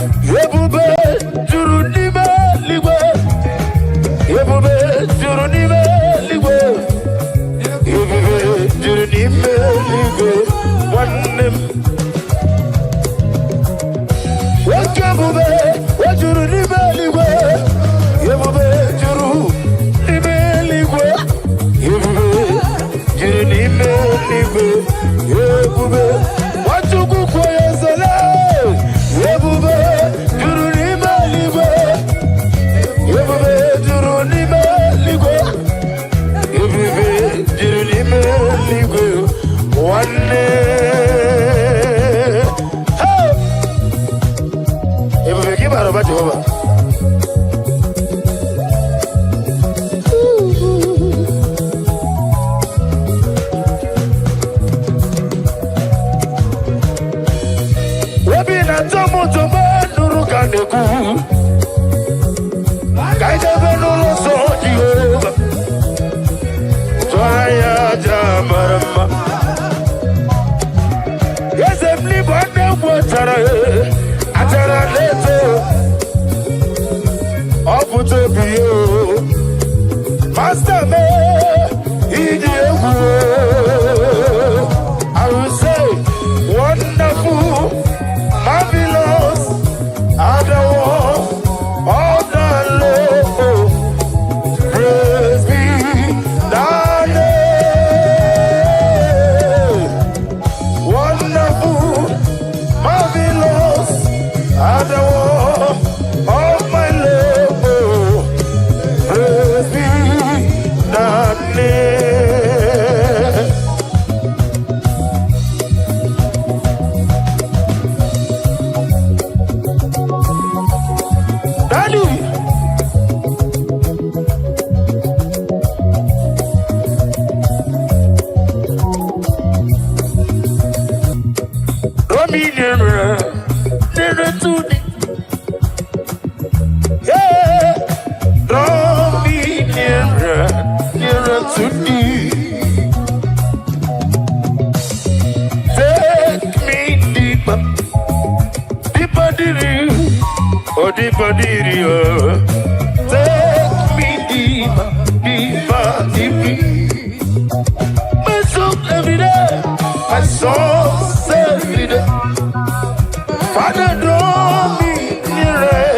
Ebube juru n'ime eluigwe. Ebube juru n'ime eluigwe. Ebube juru n'ime eluigwe. Nwanne m. Oke ebube o juru n'ime eluigwe. Ebube juru n'ime eluigwe. Ebube juru n'ime eluigwe. Ebube Nwachukwu kwuo ya ezele. Ebube juru n'ime eluigwe. Ebube juru n'ime eluigwe. Ebube juru n'ime eluigwe. Nwanne. Hey! Ebube gị bara ụba, Jehova. Obi na-atọ m ụtọ mgbe nụrụ ka na-ekwu ka anyị jebe n'ụlọ nsọ Jehova, tụọ ya aja mara mma. Eze m n'ịbụ nne egwu achara, achara na-eto ọ pụta obi ya o. Master me ịdị egwu. I will say, wonderful, marvelous are the works of the Lord. Praise be thy name. Wonderful, marvelous are the works of my Lord. Praise be thy name. Daddy, draw me nearer, nearer to thee. Yeah, draw me nearer, nearer to thee. Take me deeper, deeper, deeper, oh deeper, deeper. Take me deeper, deeper, deeper. My soul every day, my soul every day. Father, draw me nearer,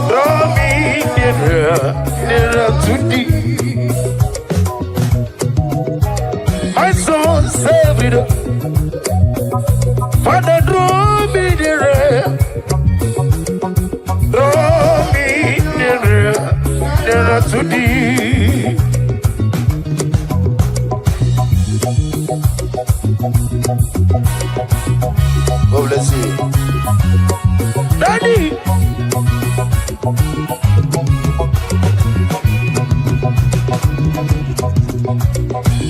draw me nearer, nearer to thee. My soul every day. Father, draw me nearer, draw me nearer, nearer to thee. God bless you. Daddy.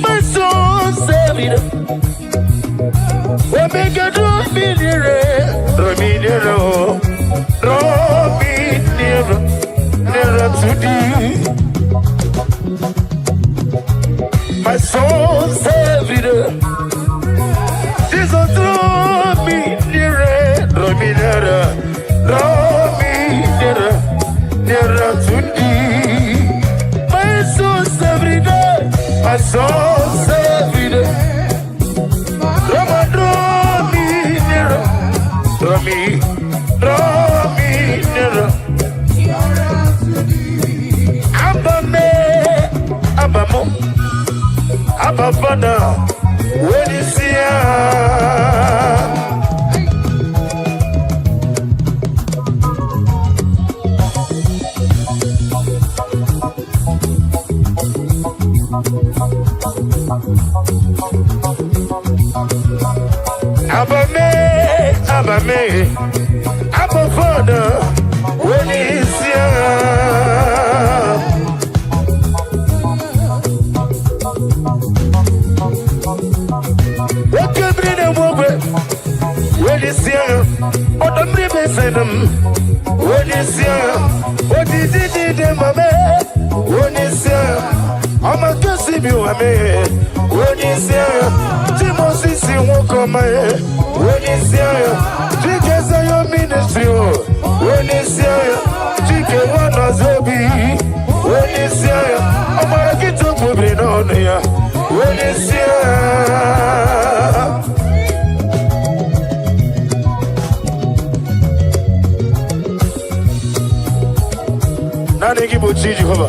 My soul every day. Omega, draw me nearer, draw me nearer, oh. Draw me nearer, nearer to thee. My soul's every day. Jesus, draw me nearer, draw me nearer, draw me nearer, nearer to thee. My soul's every day, my soul's every day. Draw, draw me nearer, draw me nearer. Abba me, Abba mo, Abba Father, when you see her. Abba me, Abba me, Abba Father, when you see her. Oke mmiri na-egbu ogwe, when you see her. Ọdọ mmiri mesịrị m, when you see her. Odidi dide mame, when you see her. Ọma kesi bi wa me, when you see her. Chimosisi nwoke ọma, when you see her. Chikese ya. Onye isi agha, Chike Nwanọzọbi, onye isi agha, ọgbara kịta okwubiri n'ọnụ ya, onye isi agha. Naanị gị bụ chi Jehova.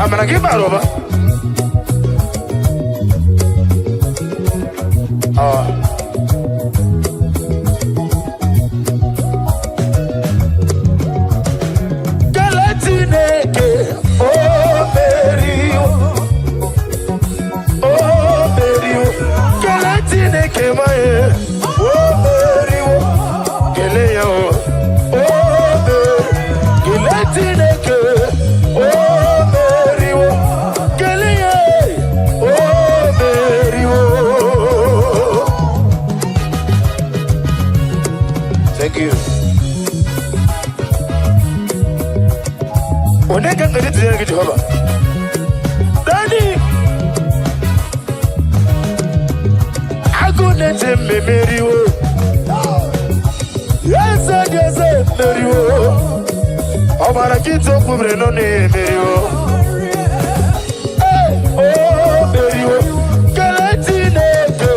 Amara gị bara ụba. Ah. Kelee Chineke, o meriwo, o meriwo. Kelee Chineke maye, o meriwo. Kelee ya o, o meriwo. Kelee Chineke, o meriwo. Kelee ya, o meriwo. Thank you. Onye ka m ga-eji tụnyere gị, Jehova? Daddy! Agụ na-eche mmemeriwo. Eze dị eze emeriwo. Ọbara nkịtị okwu mere nọ na-emeriwo. Ee, o meriwo. Kelee Chineke.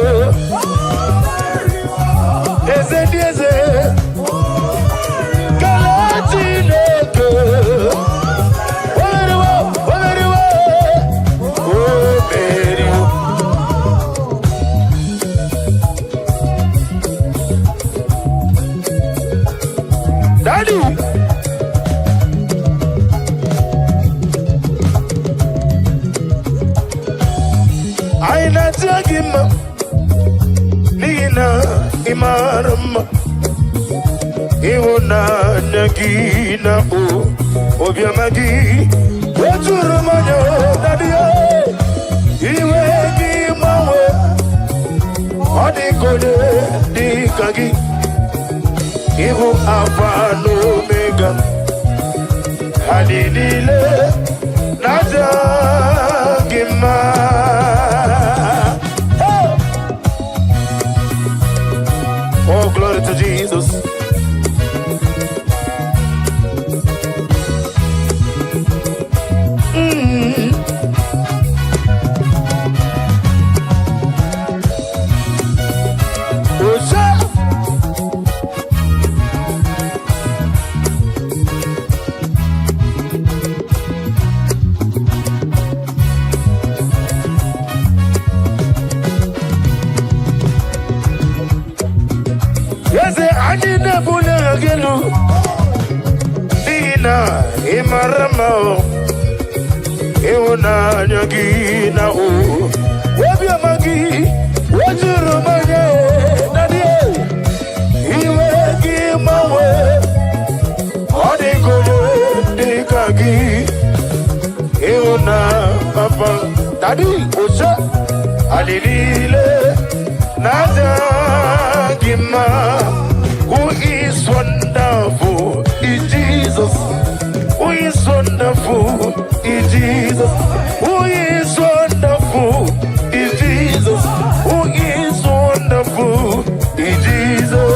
Eze dị eze. Kelee Chineke. O meriwo, o meriwo, o meriwo. Daddy! Anyị na-aja gị mma n'ihi na ị mara mma, ịhụnanya gị na o obiọma gị o juru m anya. Daddy, iwe gị gbanwe, ọ dị ka onye dị ka gị. Ịhụ Alfa na Omega, ha niile na-aja gị mma. Hey! Oh, glory to Jesus. Oje! Eze anyị, na-ebuli aha gị elu n'ihi na ị mara mma o. Ịhụnanya gị na o obiọma gị o juru m anya. Daddy, iwe gị gbanwe, ọ dịghị onye dị ka gị. Ịhụna papa, Daddy, oche anyị niile na-aja gị mma. Who is wonderful is Jesus. Who is wonderful is Jesus. Who is wonderful is Jesus. Who is wonderful is Jesus.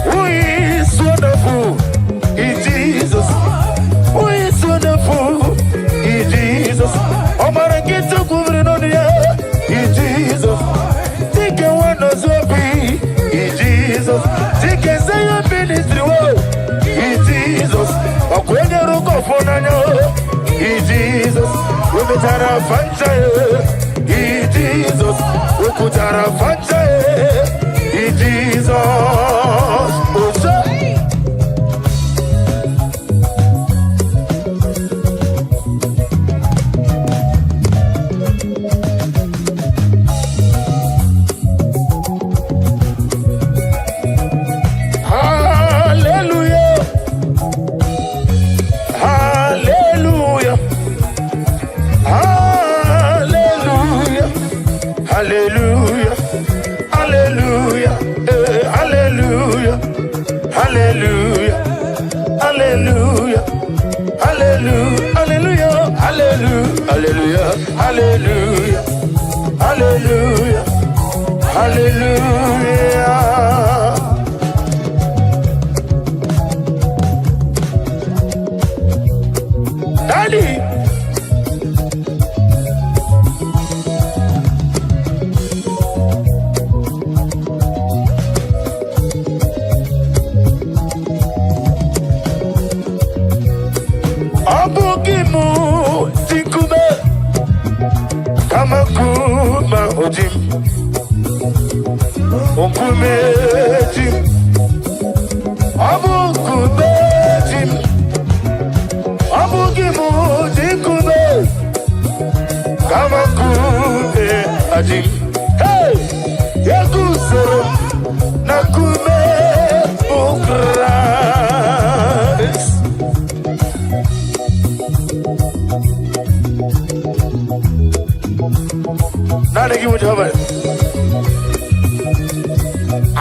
Who is wonderful is Jesus. Who is wonderful is Jesus. Ọmara nke kwubiri n'ọnụ ya is Jesus. Dike nwanọzọbi is Jesus. Dike Zion ministry wo is Jesus. Ọkụ enyere ụka ọfọ n'anya is Jesus. O mechara fancha is Jesus. O kwutara fancha is Jesus. Ose. Hallelujah. Hallelujah, hallelujah, hallelujah, hallelujah, hallelujah, hallelujah, hallelujah. Daddy. Ọ bụ gị mụ dị nkume, kama nkume ahụ dị m, nkume dị m. Ọ bụ nkume dị m. Ọ bụ gị mụ dị nkume, kama nkume adị m. Hey! Eguzoro m na nkume bụ Kraịst. Naanị gị bụ Jehova.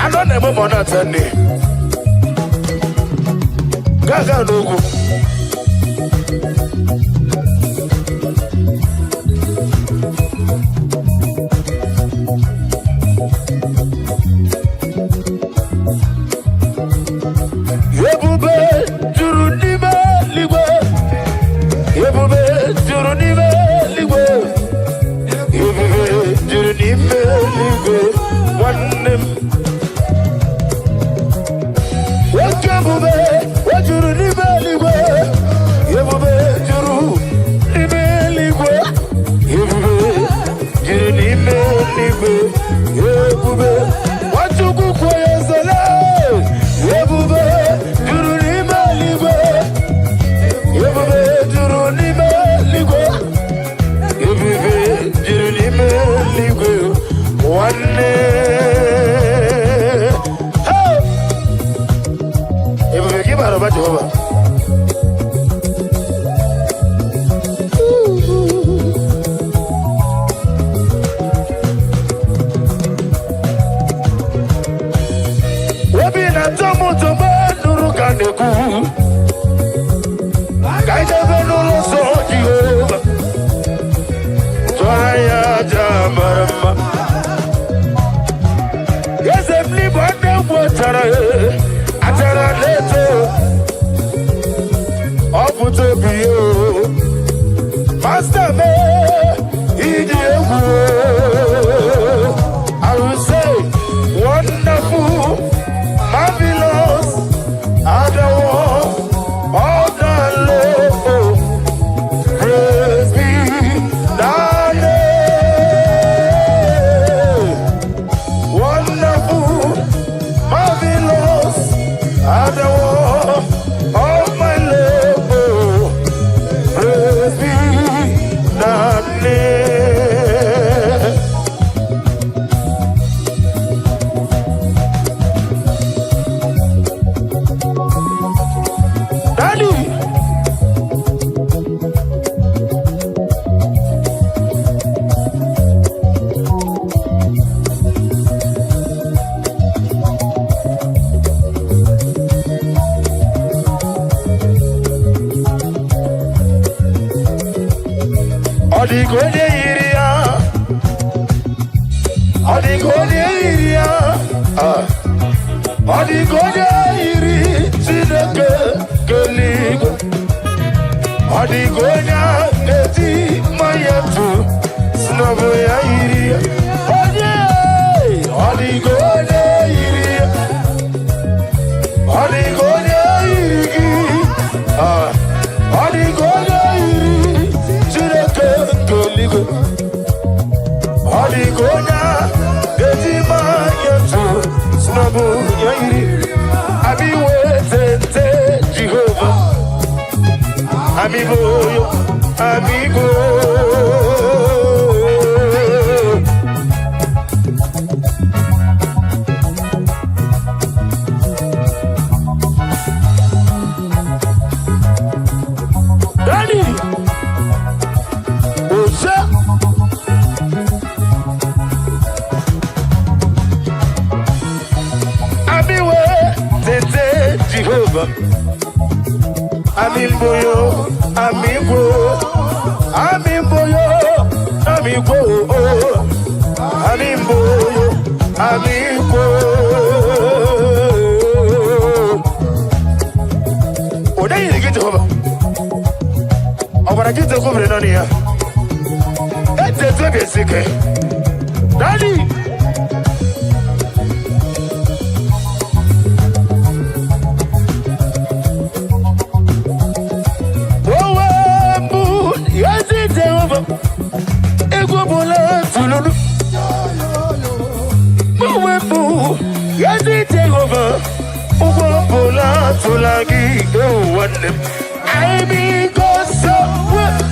Anọ na-eme ma ọ na-ata nne. Gaa gaa n'ugwu. Ebube juru n'ime eluigwe. Ebube juru n'ime eluigwe. Ebube juru n'ime eluigwe. Nwanne m. Oke ebube o juru n'ime eluigwe. Ebube juru n'ime eluigwe. Ebube juru n'ime eluigwe. Ebube Nwachukwu kwuo ya ezele. Ebube juru n'ime eluigwe. Ebube juru n'ime eluigwe. Ebube juru n'ime eluigwe. Nwanne. Hey! Ebube gị bara ụba, Jehova. Obi na-atọ m ụtọ mgbe nụrụ ka na-ekwu ka anyị jebe n'ụlọ nsọ Jehova, tụọrọ ya aja mara mma. Eze m n'igbo ndị egwu achara achara na-eto ọ pụta obi ya o. Master mee ịdị egwu. I will say, wonderful, marvelous are the works of the Lord. Praise be thy name. Wonderful, marvelous are the works of my Lord. Praise be thy name. Daddy. Ọ dịka onye yiri ya. Ọ dịka onye yiri ya. Ah. Ọ dịka onye yiri Chineke keligwe. Ọ dịka onye a ga-eji mmanya tụ si na ọ bụ ya yiri ya. Onye ọ dịka onye yiri ya. Ọ dịka onye yiri gị. Ah. Ọ dịka onye yiri Chineke nke eluigwe. Ọ dịka onye a ga-eji mmanya tụ si na ọ bụ ya yiri. Amiwe tete Jehova. Amigo, amigo. Daddy, Osa. Amiwe tete Jehova. Amimboyo, amigbo, amimboyo, amigbo, amimboyo, amigbo. Onye yiri gị, Jehova? Ọbara gị tekwubiri nọ ya. Etetu ga-esi ike. Daddy! Owe mbụ ezi Jehova, egwu bụla tululu. Owe mbụ ezi Jehova, ụgwọ bụla tụla gị, ewu nwanne m. Anyị bụ iko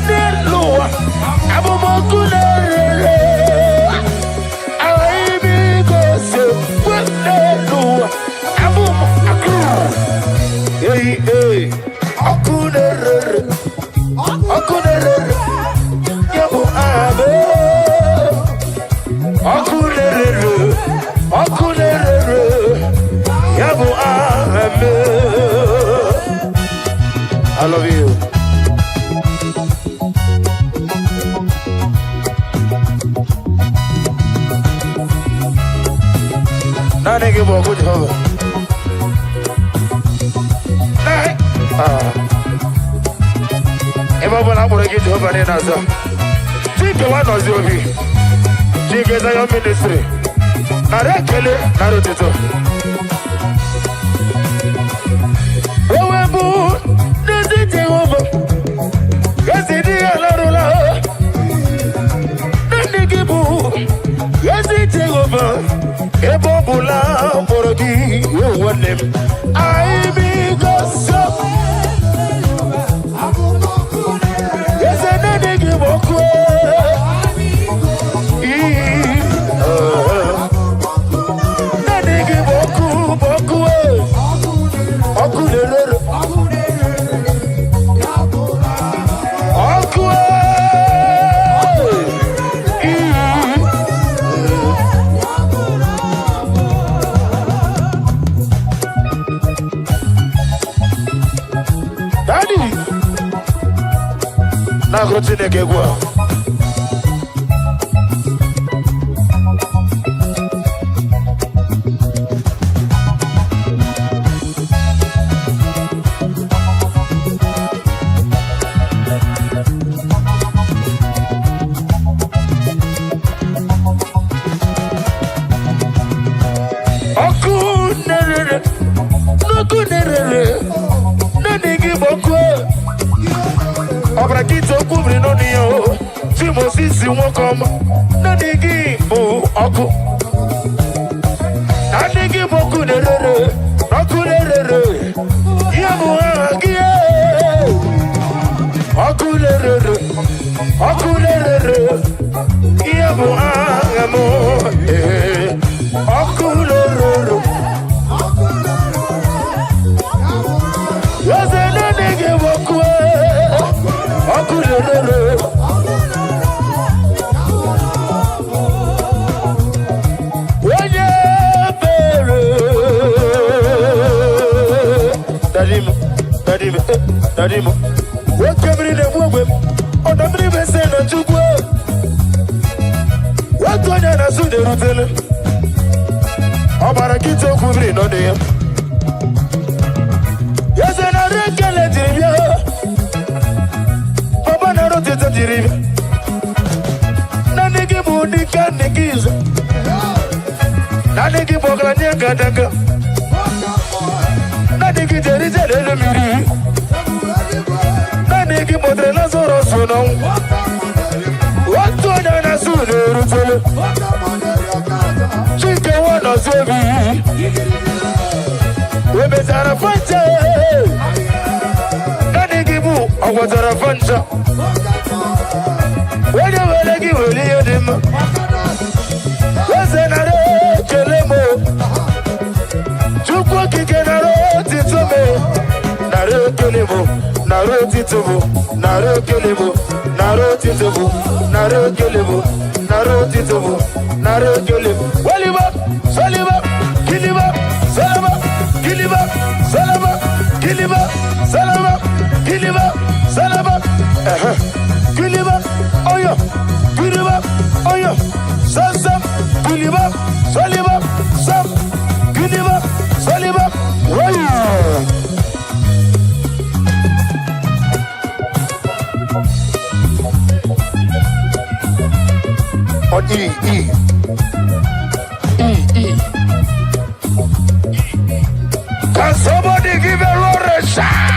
n'elu ụwa, abụmọkụ na-erere. Anyị bụ iko n'elu ụwa, abụm akụ. Ei, ei, ọkụ na-erere, ọkụ na-erere, ya bụ aha. Ọkụ na-erere, ọkụ na-erere, ya bụ aha m. I love you. Naanị gị bụ ọkụ, Jehova. Naanị. Ah. Ebe ọ bụla akpọrọ gị Jehova niile aza. Chike nwa nọzi obi. Chike Zion Ministry. Nara ekele, nara otuto. Owe bụ n'ezi Jehova. Ezi di ya larụla. Naanị gị bụ ezi Jehova. Ebe ọ bụla kpọrọ gị, ewu nwanne m. Anyị bigo so. Eze, naanị gị bụ ọkụ. Ii, ah. Naanị gị bụ ọkụ, bụ ọkụ, eh. Ọkụ na-erere. Ọkụ, eh. Ii. Daddy, na-agụrụ Chineke egwu a. Ọkụ na-erere, n'ọkụ na-erere, naanị gị bụ ọkụ. Ọbara gị ite okwu biri n'ọnụ ya o. Chimosisi nwoke ọma, naanị gị bụ ọkụ. Naanị gị bụ ọkụ na-erere, ọkụ na-erere. Ihe bụ aha gị. Ọkụ na-erere, ọkụ na-erere. Ihe bụ aha m. Ee, ọkụ na-erere. Eze, naanị gị bụ ọkụ, ọkụ na-erere. Onye ebere. Daddy m, daddy m, eh, daddy m. Nwoke mmiri na-egbu ogwe m, ọdọ mmiri bụ ese na Chukwu. Otu onye na-asụ na-erutele. Ọ gbara nkịta okwu mmiri nọ na ya. Eze, narị ekele jiri bịa. Papa, nara otito jiri bịa. Naanị gị bụ dike nne gị izu. Naanị gị bụ ọgaranya gadanga. Naanị gị jere ije n'elu mmiri. Naanị gị kpọtere Lazarọs n'ọnwụ. Otu onye na-asụ na-erutele. Chike nwa nọzi obi. Webetara fanta. Naanị gị bụ ọgwọtara fanta. Onye were gị were ihe dị mma. Eze, nara ekele m o. Chukwu okike, nara otito m. Nara ekele m, nara otito m, nara ekele m, nara otito m, nara ekele m, nara otito m, nara ekele m. Weliba, soliba, kiliba, salaba, kiliba, salaba, kiliba, salaba. Kiliba, salaba, ehe. Kiliba, oyo, kiliba, oyo, sam, kiliba, saliba, sam, kiliba, saliba, oyo. On E, E, E, E. Can somebody give a roar a shout?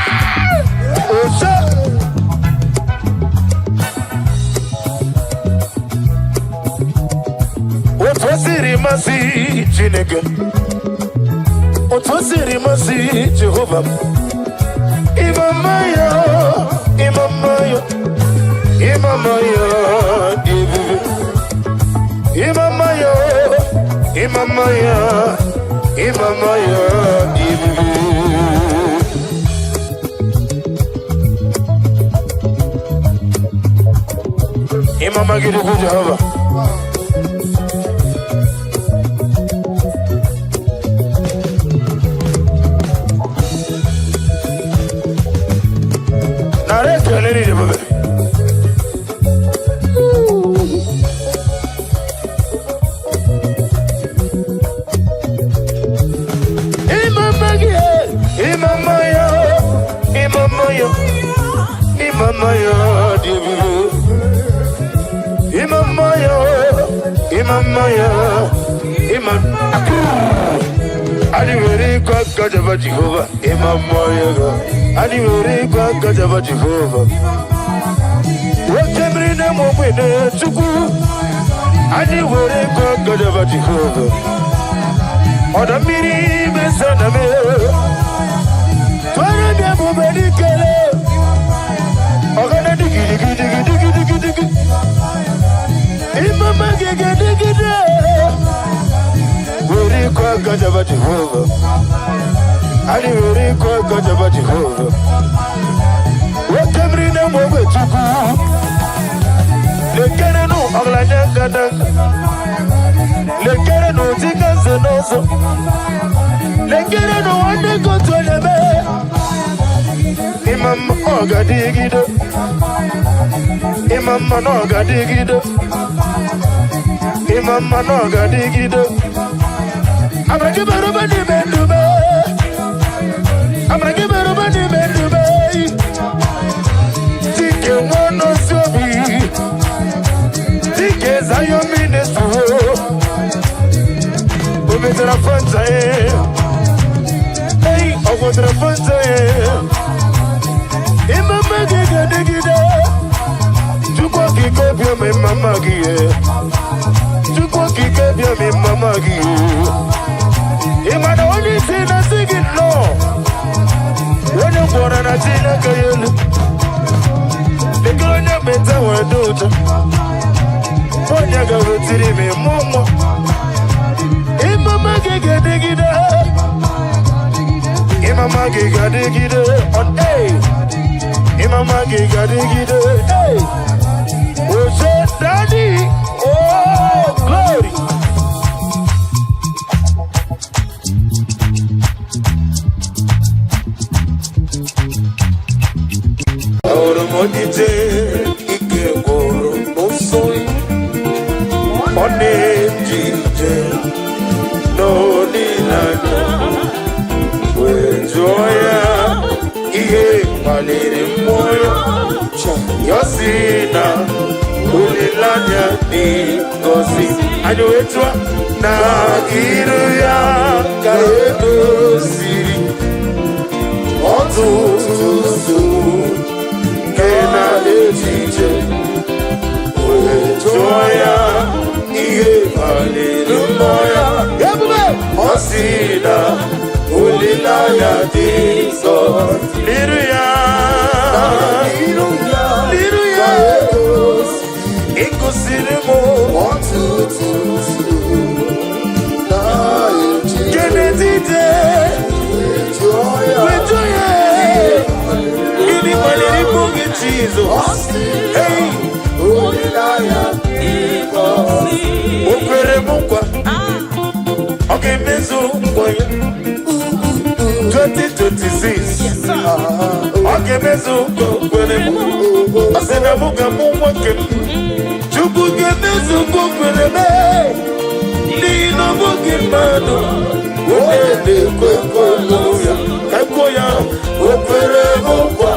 Oh, shout. Otu o siri masị Chineke, otu o siri masị Jehova, ịma ya, ịma ya, ịma ya dị ebube, ịma ya, ịma ya, ịma ya dị ebube. Ịma mma gị dịkwu, Jehova. Nara ekele niile, ebube. Ịma mma gị, ịma mma ya, ịma mma ya, ịma mma ya dị ebube. Ịma mma ya, ịma mma ya, ịma anyị nwere ịkụ aka jaba Jehova, ịma mma ya ga. Anyị nwere ịkụ aka jaba Jehova. Nwoke mmiri na-eme ogbenye Chukwu. Anyị nwere ịkụ aka jaba Jehova. Ọdọ mmiri mesa na mere. Tụọrọ m ebube n'ikele. Ọgana digidi. Ịma mma gị ga-edegide. Were ịkụ aka jaba Jehova. Anyị were ịkụ aka jaba Jehova. Nwoke mmiri na-eme ogbe Chukwu. Lekerenụ ọgaranya ngada. Lekerenụ dịka nze n'ọzọ. Lekerenụ nwanne kotu onye mee. Ịma mma ọ ga-adịgide. Ịma mma na ọ ga-adịgide. Ịma mma na ọ ga-adịgide. Amara gị bara ụba n'ime ndụ m. Amara gị bara ụba n'ime ndụ m. Dike nwa n'osi obi. Dike Zion Ministry. O metara fanta ye. Ei, ọ gwọtara fanta ye. Ịma mma gị ga-adịgide. Chukwu okike obiọma, ịma mma gị ye. Chukwu okike obiọma, ịma mma gị ye. Ị ma na onye isi na-asị gị nnọọ. Onye gwọrọ na Chineke ya elu. Dịka onye meta nwere dị ụtọ. Onye ga-wetiri m ịmụ mmụọ. Ịma mma gị ga-adịgide. Ịma mma gị ga-adịgide. On A. Ịma mma gị ga-adịgide. Hey. Oje Daddy. Oh, glory. Ahụrụ m ojije ike gwụrụ n'ụsọ, ọ na-eji ije n'olileanya, wee jụọ ya ihe kpaliri mmụọ ya. Ya sị na olileanya dị ngọzi. Anyị wee tụọ na iru ya ka edoziri ọtụtụ nsogbu nke na-echiche, wee jụọ ya ihe kpaliri mmụọ ya. Ebube, ọ sị na olileanya dị nsọ n'iru ya. N'iru ya n'iru ya ka edoziri ịkụziri m ọtụtụ nsogbu na-eche. Kenetite Jụọ ya wee jụọ ya gịnị kpaliri mmụọ gị, Jizọs? Ọ sị Hey! olileanya dị ngọzi. O kwere m nkwa, ọ ga-emezu nkwa ya. 2026. Ọ ga-emezu nkwa o kwere m. Ọ sị na mụ ga-amụ nwoke m. Chukwu ga-emezu nkwa o kwere m, n'ihi na ọ bụghị mmadụ onye na-ekwe nkwa ya. Ka kwuo ya, o kwere m nkwa,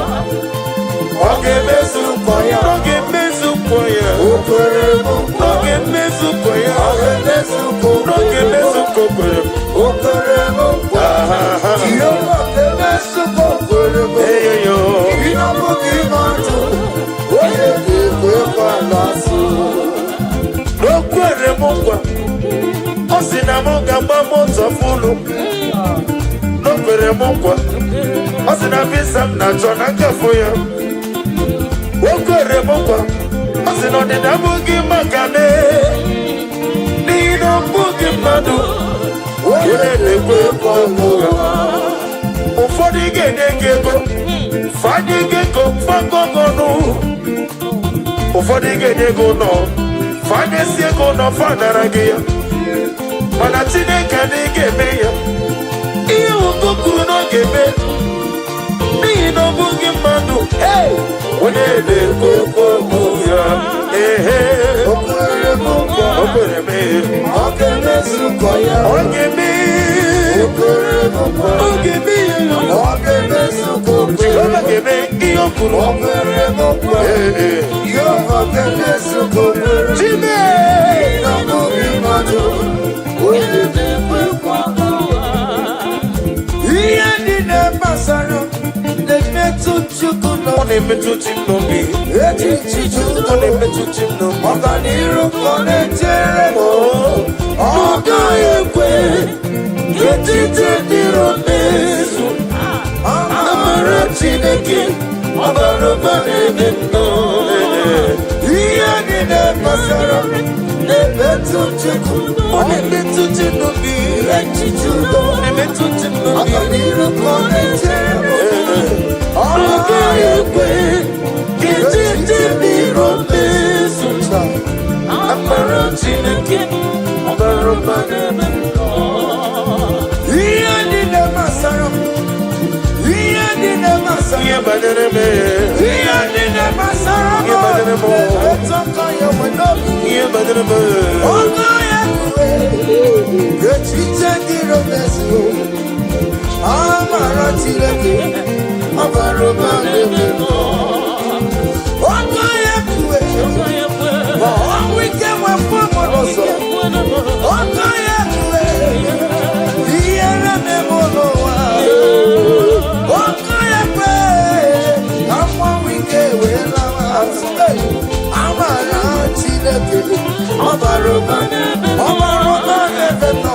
ọ ga-emezu nkwa ya. Ọ ga-emezu nkwa ya. O kwere m nkwa. Ọ ga-emezu nkwa ya. Ọ ga-emezu nkwa o Ọ ga-emezu nkwa o kwere m. O kwere m nkwa. Aha. Jehova ga-emezu nkwa o kwere m. Eyoyo. Ihe ọ bụghị mmadụ, onye ga-ekwe nkwa na-asụ. O kwere m nkwa, ọ sị na m ga-agba moto fụlụ. O kwere m nkwa, ọ sị na visa m na-achọ na nkafụ ya. O kwere m nkwa, ọ sị na ọdịda abụghị maka m, n'ihi na ọ bụghị mmadụ onye na-ekwe nkwa ụgha. Ụfọdụ ga-enye gị ego, fanye gị ego fagọgọnụ. Ụfọdụ ga-enye gị ụlọ, fanyesi ego ụlọ, fanara gị ya. Mana Chineke adịghị ga-eme ya ihe nwoke kwuru na ọ ga-eme, n'ihi na ọ bụghị mmadụ. Hey! Onye na-ekwe okwu ya, ehe. O kwere m nkwa. O kwere m ihe. Ọ ga-emezu nkwa ya. Ọ ga-eme. O kwere m nkwa. Ọ ga-eme ya. Ọ ga-emezu nkwa o kwere Jehova m. ga-eme ihe o kwuru. O kwere m nkwa. Ee, ee. Jehova ga-emezu nkwa o kwere m. Chime. Ihe ọ bụghị mmadụ, onye na-ekwe nkwa. Ihe niile gbasara na-emetụ Chukwu Ọ n'obi. na-emetụ chi m n'obi. Echiche Ọ na-emetụ chi m n'obi. Ọganiru ka ọ na-echere m. Ọ gaghị ekwe ka echiche ndị iro mezu. Amara Chineke ọ bara ụba n'ebe m nọ. Ihe niile gbasara m na-emetụ Chukwu. Ọ na-emetụ chi m n'obi. Echiche udo. Ọ na-emetụ chi m n'obi. Ọganiru ka ọ na-echere m. Ọ gaghị ekwe ka echiche ndị iro mezu. Amara Chineke ọ bara ụba n'ebe m nọ. Ihe niile gbasara m, ihe niile gbasara Ihe banyere m, ihe niile gbasara m Ihe banyere m. na-emetụ aka ya nwe n'obi. Ihe banyere m. Ọgọ ya kwe ka echiche ndị iro mezuo. Amara Chineke ọ bara ụba n'ebe m nọ. Ọgọ ya kwe ma ọnwụ ike nwekwa m n'ụzọ. Ọgọ ya kwe ihere meme n'ụwa. Ọkụ ya kwe ka mmanwụ ike wee lawa azụ. Hey! Amara Chineke ọ bara ụba, ọ bara ụba n'ebe m nọ.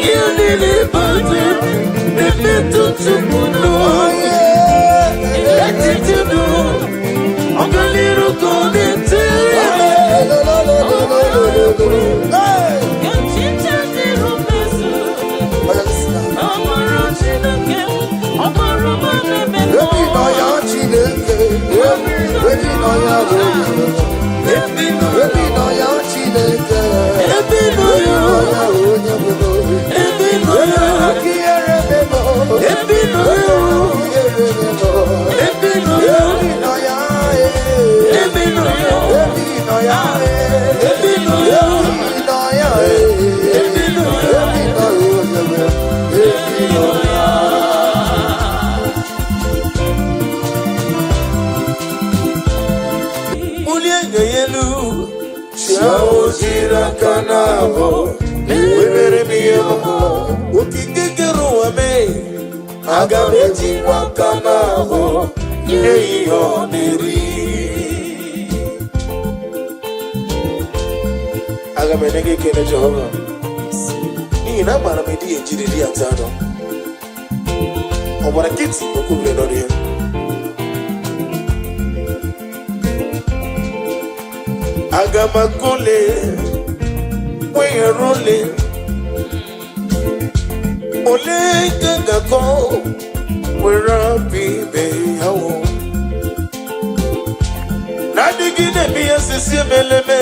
Ihe niile banyere m na-emetụ chi m n'obi. Onye Echiche udo, ọganiru ka ọ na-echere m. Hey! Ebi nọ ya Chineke, ebi nọ ya onye, ebi nọ ya Chineke, Ebi nọ ebi ya, nọ ya onye bụ n'obi. ebi nọ ya, ebi nọ ya, ebi nọ ya, ebi nọ ya, ebi nọ ya, ebi nọ ya, ebi nọ ya. Bulie enyo ya elu, chi ahụ jiri aka na-abụ, webere m ihe ọma. Okike kere ụwa mee, aga m ejikwa aka na-abụ, nye ya ihe ọ na-eri. Aga m enye gị ekele, Jehova, n'ihi na amaara m ịdị ejiriri atọ anọ. Ọ gbara nkịtị, o kwubiri n'ọnụ ya. Aga m akụle weghara ole ole ka ga-akọ were apụ ibe ya wụ na-adịghị na-eme ihe sisi emeleme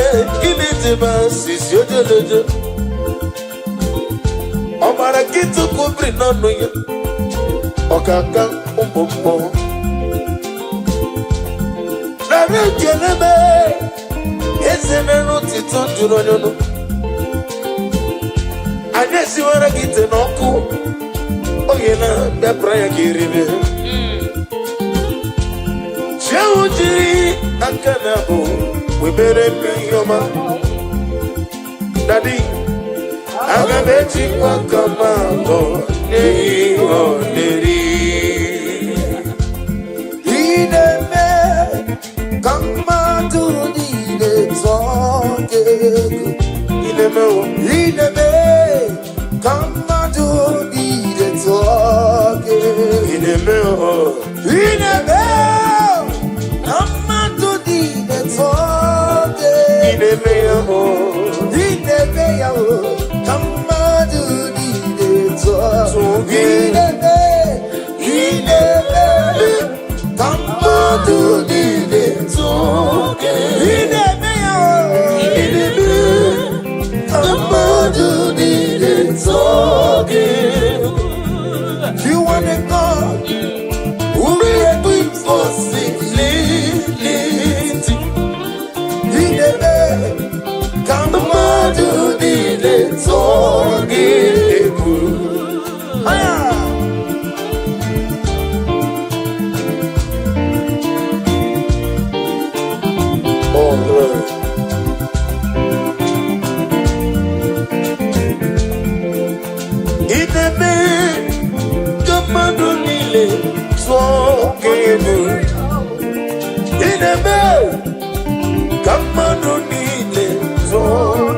ịna-ejebe sisi ojeleje. Ọ gbara nkịtị kwubiri n'ọnụ ya, ọkaka. mkpụmkpụ. Nara ekele m, eze mere otito juru onye ọnụ. Anyị esiwara gị ite n'ọkụ oge na bịapụra ya ka eribe. Chiahụ jiri aka na abụ wee mere m ihe ọma. Daddy, aga m ejikwa aka m abụọ n'ihi ọ na-eri. Ị na-eme ka mmadụ niile tụọ gị egwu. Ị na-eme o. Ị na-eme ka mmadụ niile tụọ gị egwu. Ị na-eme o. Ị na-eme ka mmadụ niile tụọ gị Ị egwu. na-eme ya o. Ị na-eme ya o, ka mmadụ niile tụọ Tụọ gị. Ị na-eme, ị na-eme ka mmadụ niile tụọ gị. Ị na-eme ya o, Ị na-eme ka mmadụ niile tụọ gị. You are the God who created Possibility. Ị na-eme ka mmadụ niile tụọ gị Egwu. Aya! Oh, glory. Ị na-eme ka mmadụ niile tụọ gị egwu. Ị na-eme ka mmadụ niile tụọ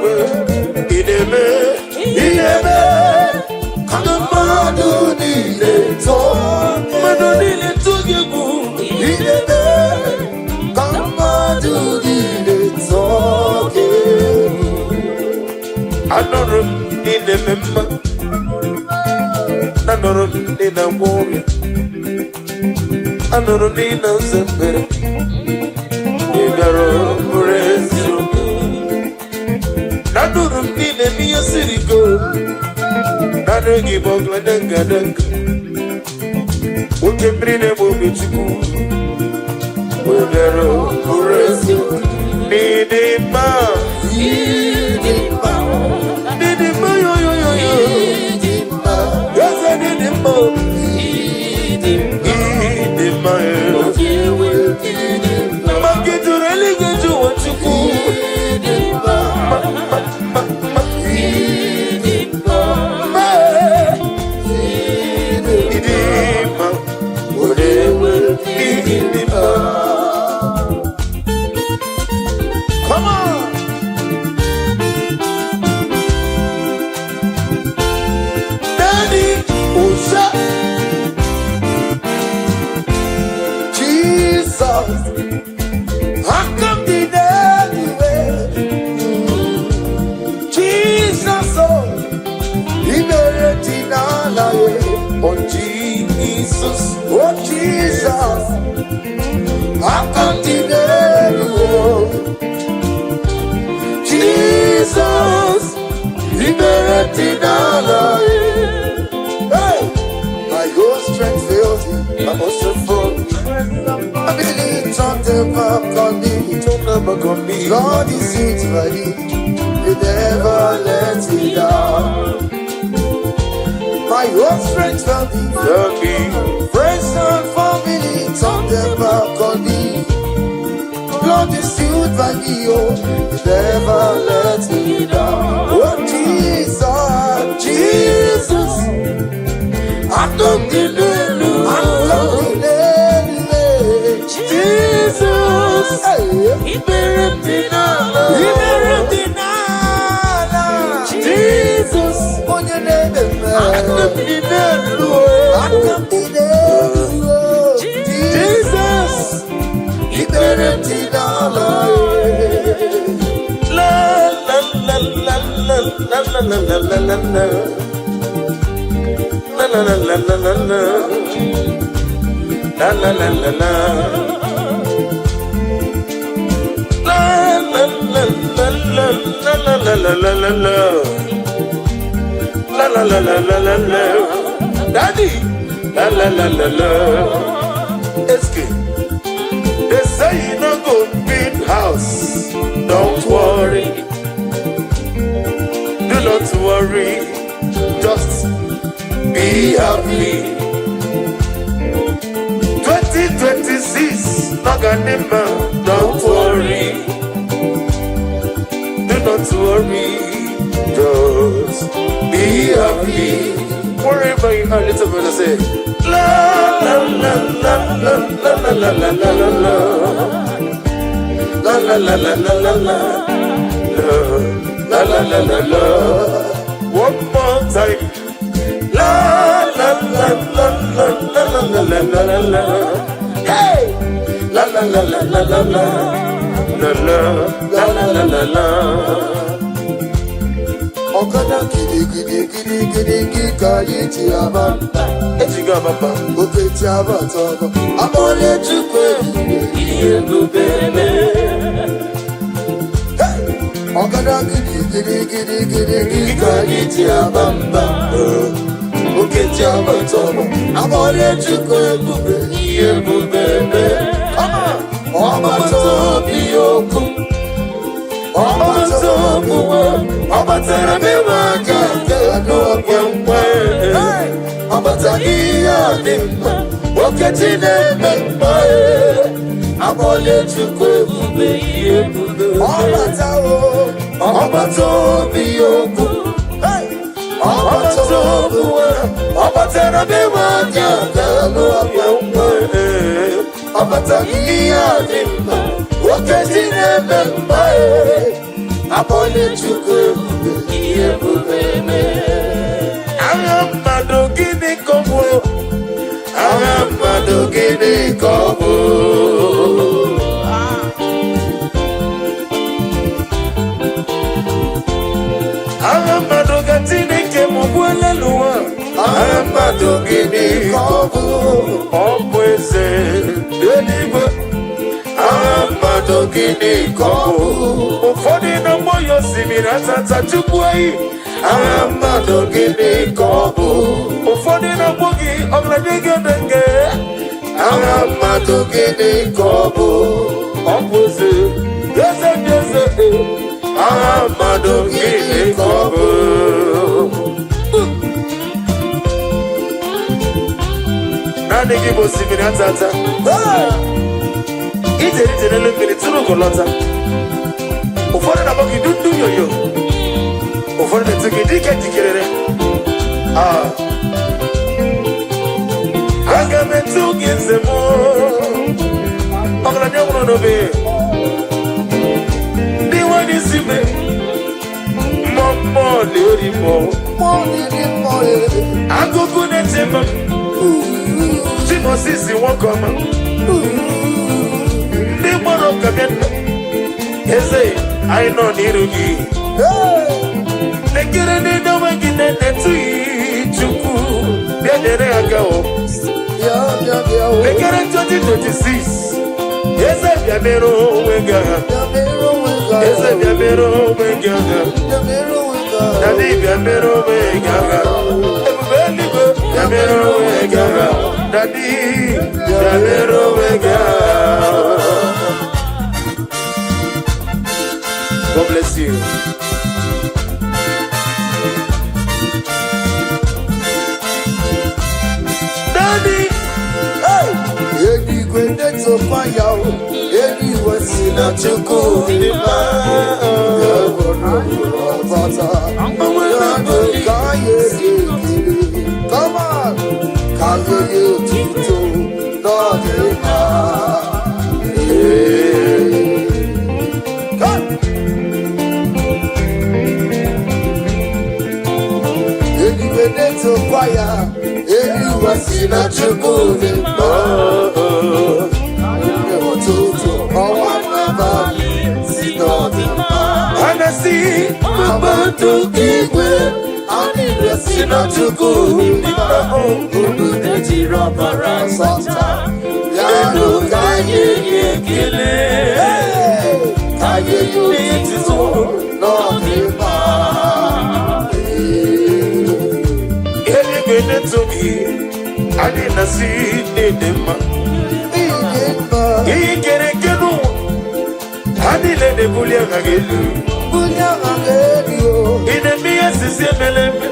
gị egwu. Ị na-eme, ị na-eme Ka mmadụ niile tụọ mmadụ niile tụọ gị egwu. Ị na-eme ka mmadụ niile tụọ gị egwu. Anụrụ m ị na-eme mma. Anụrụ m ị na-agwọ ọrịa. Anụrụ m ị na-aza ekpere. Ị bịara bụrụ eziokwu. Anụrụ m ị na-eme ihe siri ike. Naanị gị bụ ọgladengadenga. Oke mmiri na-egbu obi Chukwu. Ị bịara bụrụ eziokwu. N'ịdị mma. Ịdị mma, N'ịdị mma yo yo yo yo. ịdị mma, Eze n'ịdị mma. ịdị mma, Ịdị mma yo. ịdị mma, Mma gị juru eluigwe ju ụwa Chukwu. ịdị mma, Mma, mma, mma, mma. ịdị mma, Mma. ịdị Ịdị mma. Onye ịdị mma. Come on! Daddy, ụza. Jesus, aka m dị n'eluigwe. Jesus, oh, ikpere dị n'ala ya. Oh, Jesus. Oh, Jesus, aka m dị n'eluigwe. Jesus, ikpere dị n'ala ya. Hey! My whole strength fails me. My also for I believe something back on me. Don't never come me. Lord is it ready. You never let me down. My whole strength failed me. Tell me. Friends and family turn their back on me. Lord is still by me, oh, you never let me down. Oh Jesus, Jesus, I don't believe. I'm coming. Jesus. Hey, Ikpere m dị n'ala. ikpere m dị n'ala. Jesus. Onye na-eme mma. Aka m dị n'elu. Aka m dị n'elu. Jesus. Ikpere m dị n'ala. La la la la la la la la la la la la. La la la la la la la. La la la la la. La la la la la la la la la la la. La la la la la la la. Daddy, La la la la la. Eske. They say you no go build house. Don't worry. Do not worry. Just be happy. 2026, Naganima, don't worry. Do not worry. Just be happy. Wherever you are, little brother say, la la la la la la la la la la la. La la la la la la la. La la la la la. One more time. La la la la la la la la la la la. Hey! La la la la la la la. La la la la la la la. Ọ̀kadà gidigidi gidigidi ka anyị ji aba mba. Ejigo abamba. Oke ji abata ọbọ. Akpọlie Chukwu ebube. Ihe ebube mee. Ọ̀kadà gidigidi gidigidi ka anyị ji aba mba. Oke ji abata ọbọ. Akpọlie Chukwu ebube. Ihe ebube mee. Ọgbata obi okwu. Ọgbata obi ọ batara be m aka nke n'oge mgbe. Ọbata ihe a dị mma. Okechi na-eme mma. Akpọlie Chukwu ebube. Ihe ebube. Ọbata o. Ọgbata obi okwu. Ọbata obi Ọ batara be m aka nke n'oge mgbe. Ọbata ihe a dị mma. Okechi na-eme mma. Akpọlie Chukwu ebube. Ihe ebube mee. Agha mmadụ gịnị ka ọ bụ? Agha mmadụ gịnị ka ọ bụ? Agha mmadụ ka Chineke m gbuola n'ụwa. Agha mmadụ gịnị ka ọ bụ? Ọ bụ eze eluigwe. Agha mmadụ gịnị ka ọ bụ? Ụfọdụ na-agbọ ya osimiri atata Chukwu eyi. Agha mmadụ gịnị ka ọ bụ? Ụfọdụ na-agbọ gị ọgaranya. Agha mmadụ gịnị ka ọ bụ? Ọ bụ eze, eze ndị eze. Agha mmadụ gịnị ka ọ bụ? Naanị gị bụ osimiri atata. Ije ije n'elu mmiri tụrụ ugo lọta. Ụfọdụ na-akpọ gị dundu yoyo. Ụfọdụ na-etu gị dike jikerere. Ah. Aga m etu gị nze m. Ọgaranya nwụrụ n'obe. Ndị nwere isi me. Mmụọ mmụọ na-eri mmụọ. Mmụọ na-eri mmụọ. Agụgụ na-eche m. Chimosisi nwoke ọma. Ndị gbara ụka bịa nna. Eze, anyị nọ n'iru gị. Lekere n'edo onwe gị na-etetụghị Chukwu. Bịa nyere aka o. Bịa bịa bịa o. Lekere 2026. Eze bịa mere onwe gị agha. Bịa mere onwe gị agha. Eze bịa mere onwe gị agha. Bịa mere onwe gị agha. Daddy bịa mere onwe gị agha. Ebube eluigwe bịa mere onwe gị agha. Daddy bịa mere onwe gị agha. God bless you. Daddy, Hey! Eluigwe na-etokwa ya o. Eluigwe si na Chukwu dị mma. Ya bụrụ ọbata. Ya bụ ka anyị ekele. Come on! Ka anyị nye otuto n'ọdịmma. Ee. Come! Eluigwe na-etokwa ya. Eluigwe si na Chukwu dị mma. Ụtụtụ ọnwa n'abalị si n'ọdịmma. Anasi, Kpakpando igwe anyị si na Chukwu dị mma. Unu ejiri ọbara sọta ya nụ ka anyị nye ekele. Ka anyị nye otuto n'ọdịmma. Eluigwe na-eto gị, anyị na-asị n'ịdị mma. Ịdị mma. Ihe kere eke n'ụwa, ha niile na-ebuli aha gị elu. Bulie aha gị elu o. Ị na-eme ihe sisi emele eme,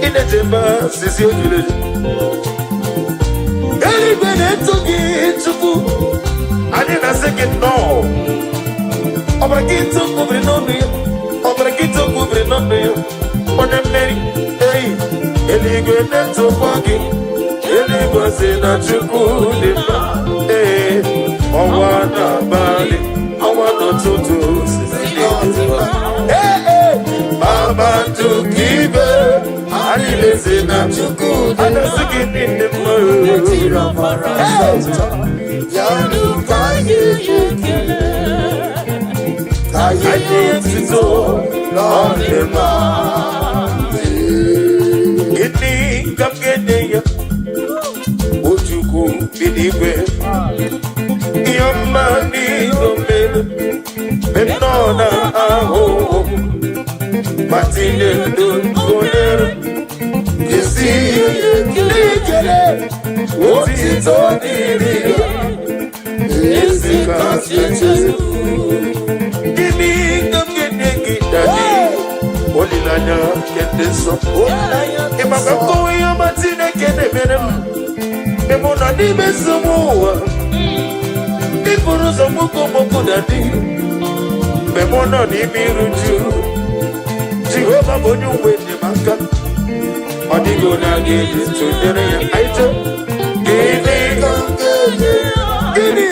ị na-echebe sisi ejuru eju. Eluigwe na-eto gị, Chukwu. Anyị na-asị gị nnọọ. Ọbara gị tụkwubiri n'ọnụ ya, ọbara gị tụkwubiri n'ọnụ ya, onye mmeri. Ei, eluigwe na-etokwa gị, eluigwe si na Chukwu dị mma. Ee, ọnwa n'abalị, ọnwa n'ụtụtụ, sisi dị mma. Ee, ee, kpakpando ka ibe anyị lezi na Chukwu dị a na-asị gị niile mma. Tiri ọbara nsọ ya ka anyị ji ka anyị Anyị etito na ọ dị mma. Gịnị ka m ga-enye ya, o Chukwu bi n'igwe? Ihe ọma n'ihe o mere mgbe m nọ na ahụhụ, ma tinye ndụ gonyere isi n'ikele, otito dịrị ya, ezi kasị echezu. Gịnị ka m ga-enye gị, Daddy? Olileanya nke ndị nsọ. Olileanya dị Ị maka nsọ. nkọwa ihe ọma Chineke na-emere m mgbe mụ nọ n'ime nsogbu ụwa. Ịbụrụ ụzọ mgboko mgboko, Daddy. Mgbe mụ nọ n'ime iru ju, Jehova bụ onye uwe enyemaka. Ọ dịghị onye a ga-eji tụnyere ya. Anyị chọọ gịnị? Ka m ga-enye Gịnị?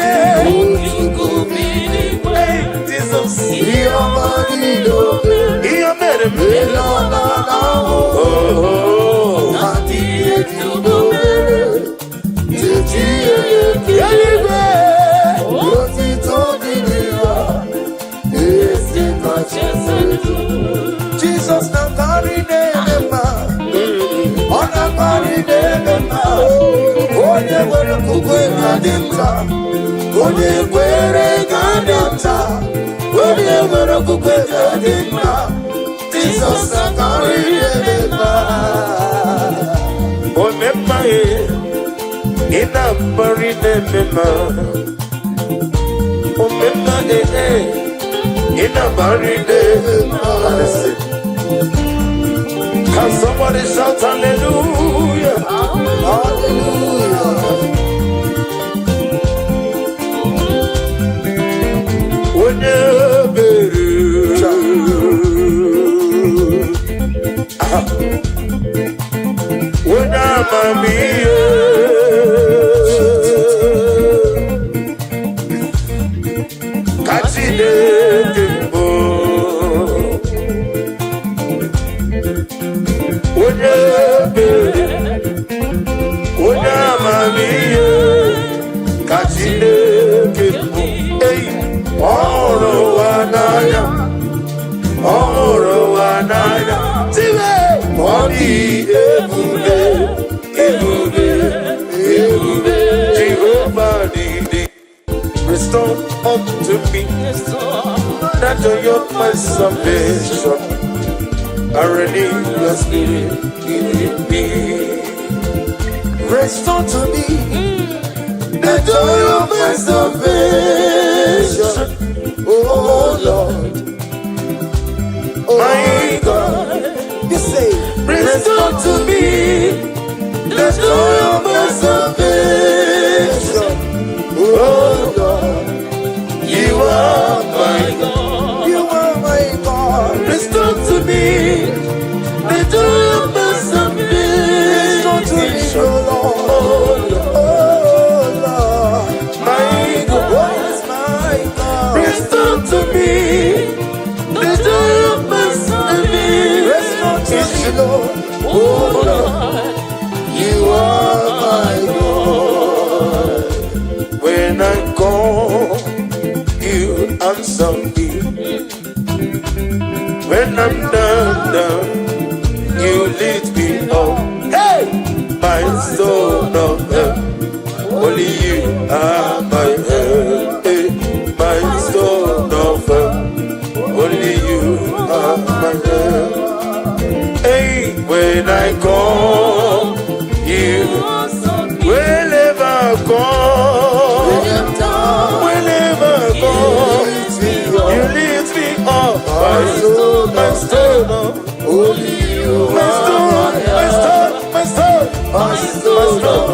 Chukwu bi n'igwe? Hey, Jizọs. Ihe ọma niile o mere. Ihe o mere m. Ele ọ na-ahụ. Oh. Ma tinye ndụ mere chechi ya ekele. Eluigwe. Otito dịrị ya, ezi kacha elu. Jizọs na-akarị na-eme mma, ọ na-akarị na-eme mma. Onye nwere okwukwe ga-adị nta, onye kwere ga-adị nta, onye nwere okwukwe ga-adị mma. Jizọs na-akarị na-eme mma. Omemma e, ị na-akparị na-eme mma. Omemma e, e, ị na-akparị na-eme mma. Listen. Can somebody shout hallelujah? Hallelujah. Onye ebere. Aha. Onye amamihe. Ka Chineke bụ onye ebere, onye amamihe ka Chineke bụ. Ei, ọ hụrụ ụwa n'anya, ọ hụrụ ụwa n'anya. Tiwe, ọ dị ebube, ebube, ebube. Jehova dị dị. Restore unto me the joy of my salvation. I renew your spirit in me. Restore to me the joy of my salvation. Oh Lord, oh My God, You say, restore to me the joy of my salvation. Oh Lord, You are my God. You are my God. Restore to me the joy of my Restore to me, salvation. oh Lord, Oh Lord, oh Lord, my God. Oh yes, my God. Restore to me the joy of my Restore to me, salvation. Lord. Oh Lord, You are my God. When I call, you answer me. When I'm down, down, you lift me up. Hey, my soul of help. Only you are my help. Hey, my soul of help. Only you are my help. Hey, when I call you, when My stone, my stone, Only you my stone, my stone, my stone, my my stone, stone.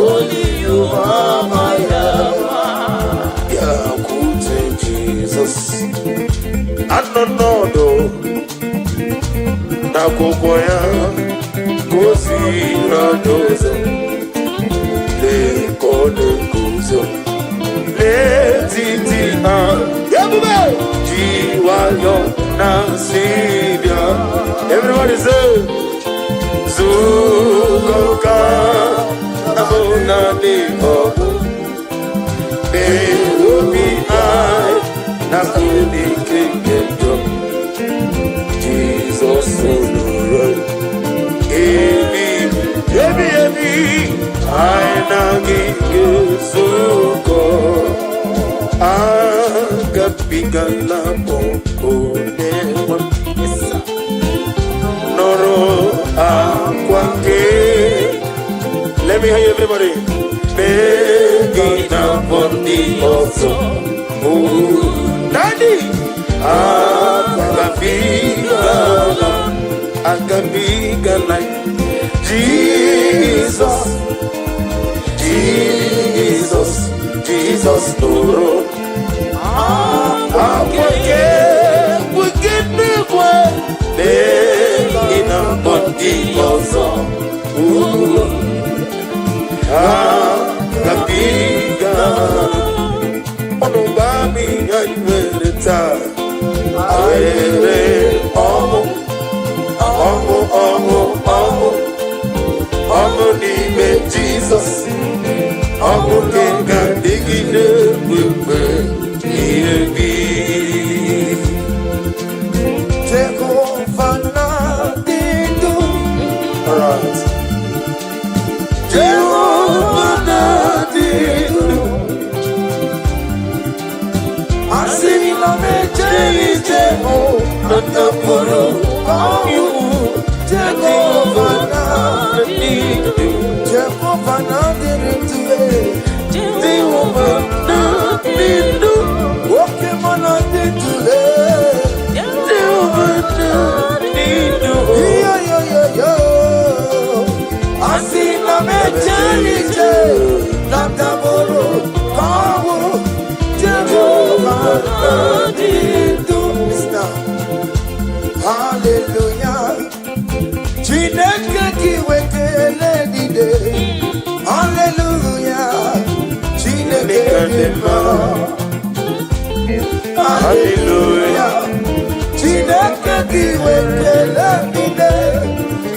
Only you are my helper. Bịakwute Jizọs, anọ n'ọdụ n'akwụkwọ ya gosiri anyị ụzọ. Lee ka ọ na-eguzo n'etiti ha, ebube ji nwayọ na-asị bịa. Everybody say, zukọ ka abụ naanị ọgụ obi anyị na ike nke njọ. Jizọs nụrụ ebi ebi ebi, anyị na gị ga-ezukọ. Agabigala m onye nwe m. Nụrụ akwa nke. Let me hear you, everybody. Mee na mbọ ndị ọzọ. Oh, Daddy, agabigala, agabigala. Jesus, Jesus, Jesus nụrụ akwa nke n'igwe. Mee na mbọ ndị ọzọ. Oh, agabigala. Ọnụ gba m ihe anyị nwere taa. Anyị nwere ọṅụ, ọṅụ, ọṅụ, ọṅụ, ọṅụ n'ime Jizọs. Ọṅụ nke ga-adịgide mgbe ihe bi. Jehova na-adị ndụ. Alright. Jehova na-adị ndụ. Asị na m ejeghị ije hụ na ndapụrụ ọnwụ. Jehova na-adị ndụ. Jehova na-adịrị ndụ. Jehova na-adị ndụ. Oke mụ na-adị ndụ. Jehova na-adị ndụ. Yo, yo, yo, yo. Asị na m ejeghị ije na ndapụrụ ọnwụ. Jehova na-adị ndụ. Mr. Hallelujah. Chineke gị wekele niile. Hallelujah. Chineke dị mma. Hallelujah. Chineke gị wekele niile.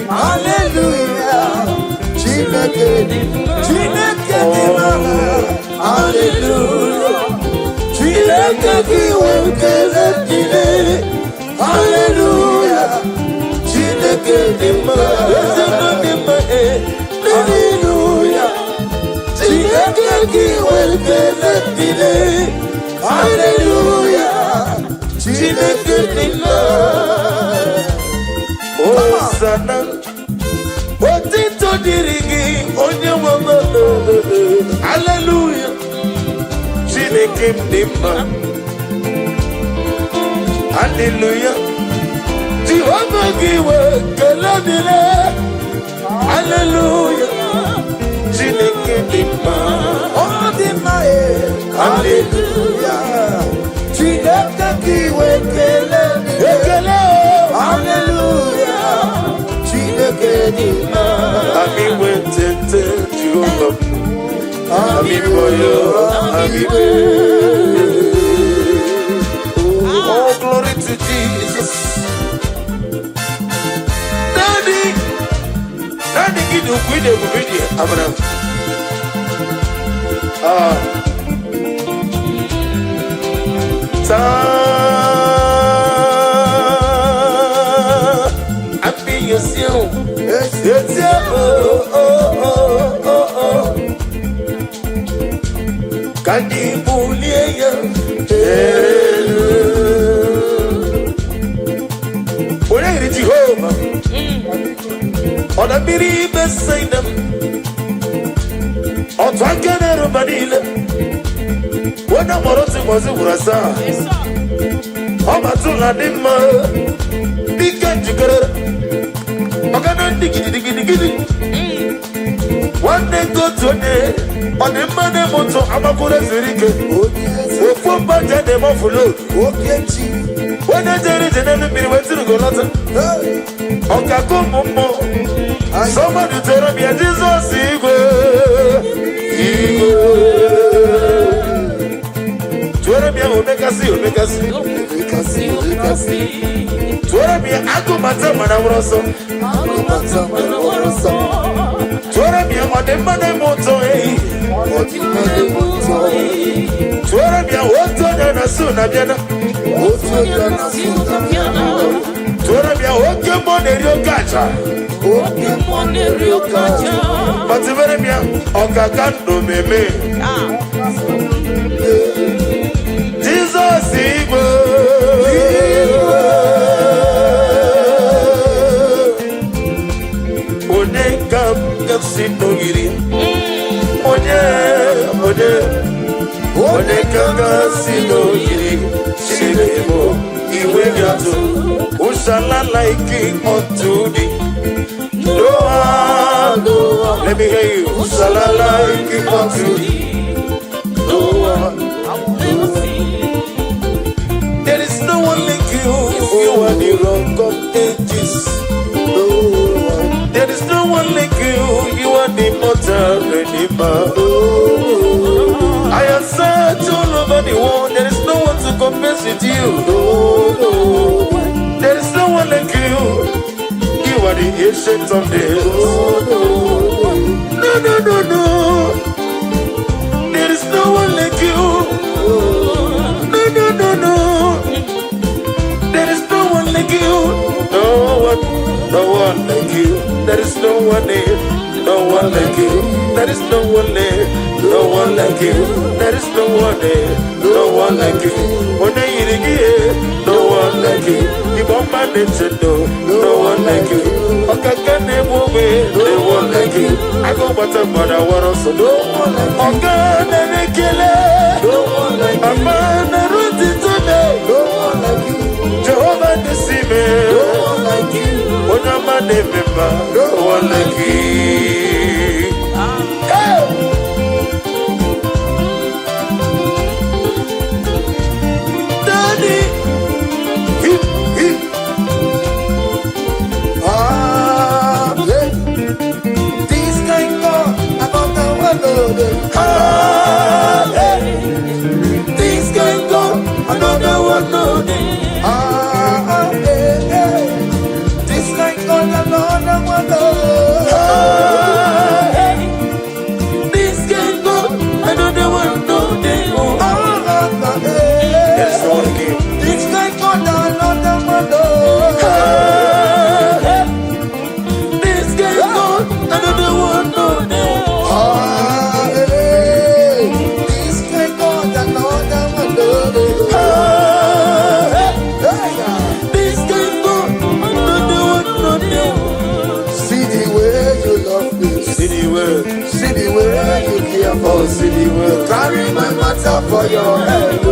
Hallelujah. Chineke dị Chineke dị mma. Hallelujah. Chineke gị wekele niile. Hallelujah. Chineke dị mma. Eze nọ dị mma, eh. Hallelujah. Chineke gị wekele niile. Hallelujah. Chineke dị mma. Hosanna, otito dịrị gị, onye nwe m. Hallelujah. Chineke m dị mma. Hallelujah. Jehova gị wee kele dịrị. Hallelujah. Chineke dị mma. Ọ dị mma e. Hallelujah. Chineke gị wekele niile. Ekele o. Hallelujah. Chineke dị mma. Ami wetete Jehova m. Ami boyo, ami be. Oh, glory to Jesus. Daddy, Daddy, gị dị ukwu, ị na-ebube dị Abraham. Ah. Taa, àfihàn o. Etí oh, oh, oh, oh, oh. Ka anyị bulie ya elu. Onye yiri Jehova? Ọ na mmiri Besaida m. Otu aka na-eru mba niile. Onye mụrụ otu ụbọchị gwụrụ asaa. Ọbatụla dị mma. Dike njikere. Ọgana ndị gidigidigidi. Nwanne nke otu onye. Ọ dị mma na-eme ụtọ agbakwuru ezuru ike. Onye eze. Ofu mba je na-eme offload. Oke chi. Onye jere ije n'elu mmiri wee tiri golọta. Hey. Ọkaka ụmụ mmụọ. Somebody tell me Jesus igwe. Igwe. Tụọrọ m ya omekasị omekasị. Omekasị, omekasị. Tụọrọ m ya agụmata mana nwụrụ ọsọ. Agụmata mana nwere ọsọ. Tụọrọ m ya ọdịmma na-eme ụtọ ehi. Ọdịmma na-eme ụtọ. Tụọrọ m ya otu onye na-asụ na bịana. Otu onye na-asụ na bịana. Tụọrọ m ya oke mmụọ na-eri oke aja. Oke mmụọ na-eri oke aja. Matụbere m ya ọkaka ndụ meme. Jizọs igwe. Onye ka m ga-esi n'ogiri? Onye, onye, onye ka m ga-esi n'ogiri? Chineke bụ iwe gị atụ. Ushala like unto thee. No one, no one. Let me hear you. Ushala like unto thee. No one. There is no one like you. You are the rock of ages. No one. There is no one like you. You are the immortal redeemer. I have searched all over the world. There is no one to compare with you. There is no one like you. You are the ancient of days. No, no, no, no. There is no one like you. No, no, no, no. There is no one like you. No one, no one like you. There is no one there. No one like you. There is no one there. No one like you. There is no one there. No one like you. Onye yiri gị ihe. No one like you. Igbo mma na-eche ndo. No one like you. Ọkaka na-egbu ogbe. No one like you. Agụ gbata mmadụ awara ọsọ. Ọga na-ekele. Mama na-erutite Jehova na-esi me. Onye ọma na-eme mma. No one like you. Hey! Daddy! Hip, hip. Ah, yeah. This kind God, another one, no, no. Ah, hey. This kind God, Another one, no. Ah, ah, eh, eh. This kind God, another one, no. Ah, hey. This kind God, another one, no. Ah, ah, ah, eh, There is no one like you. This kind God, another one, no. Ah, hey. This kind God, another one, no. Ah, eh. This kind God, another one, no. Ah, hey. Hey, ah. This kind God, another one, no. See the way you love me. See the way, See the way you care for oh, me. see the way. Carry my matter for your head, oh.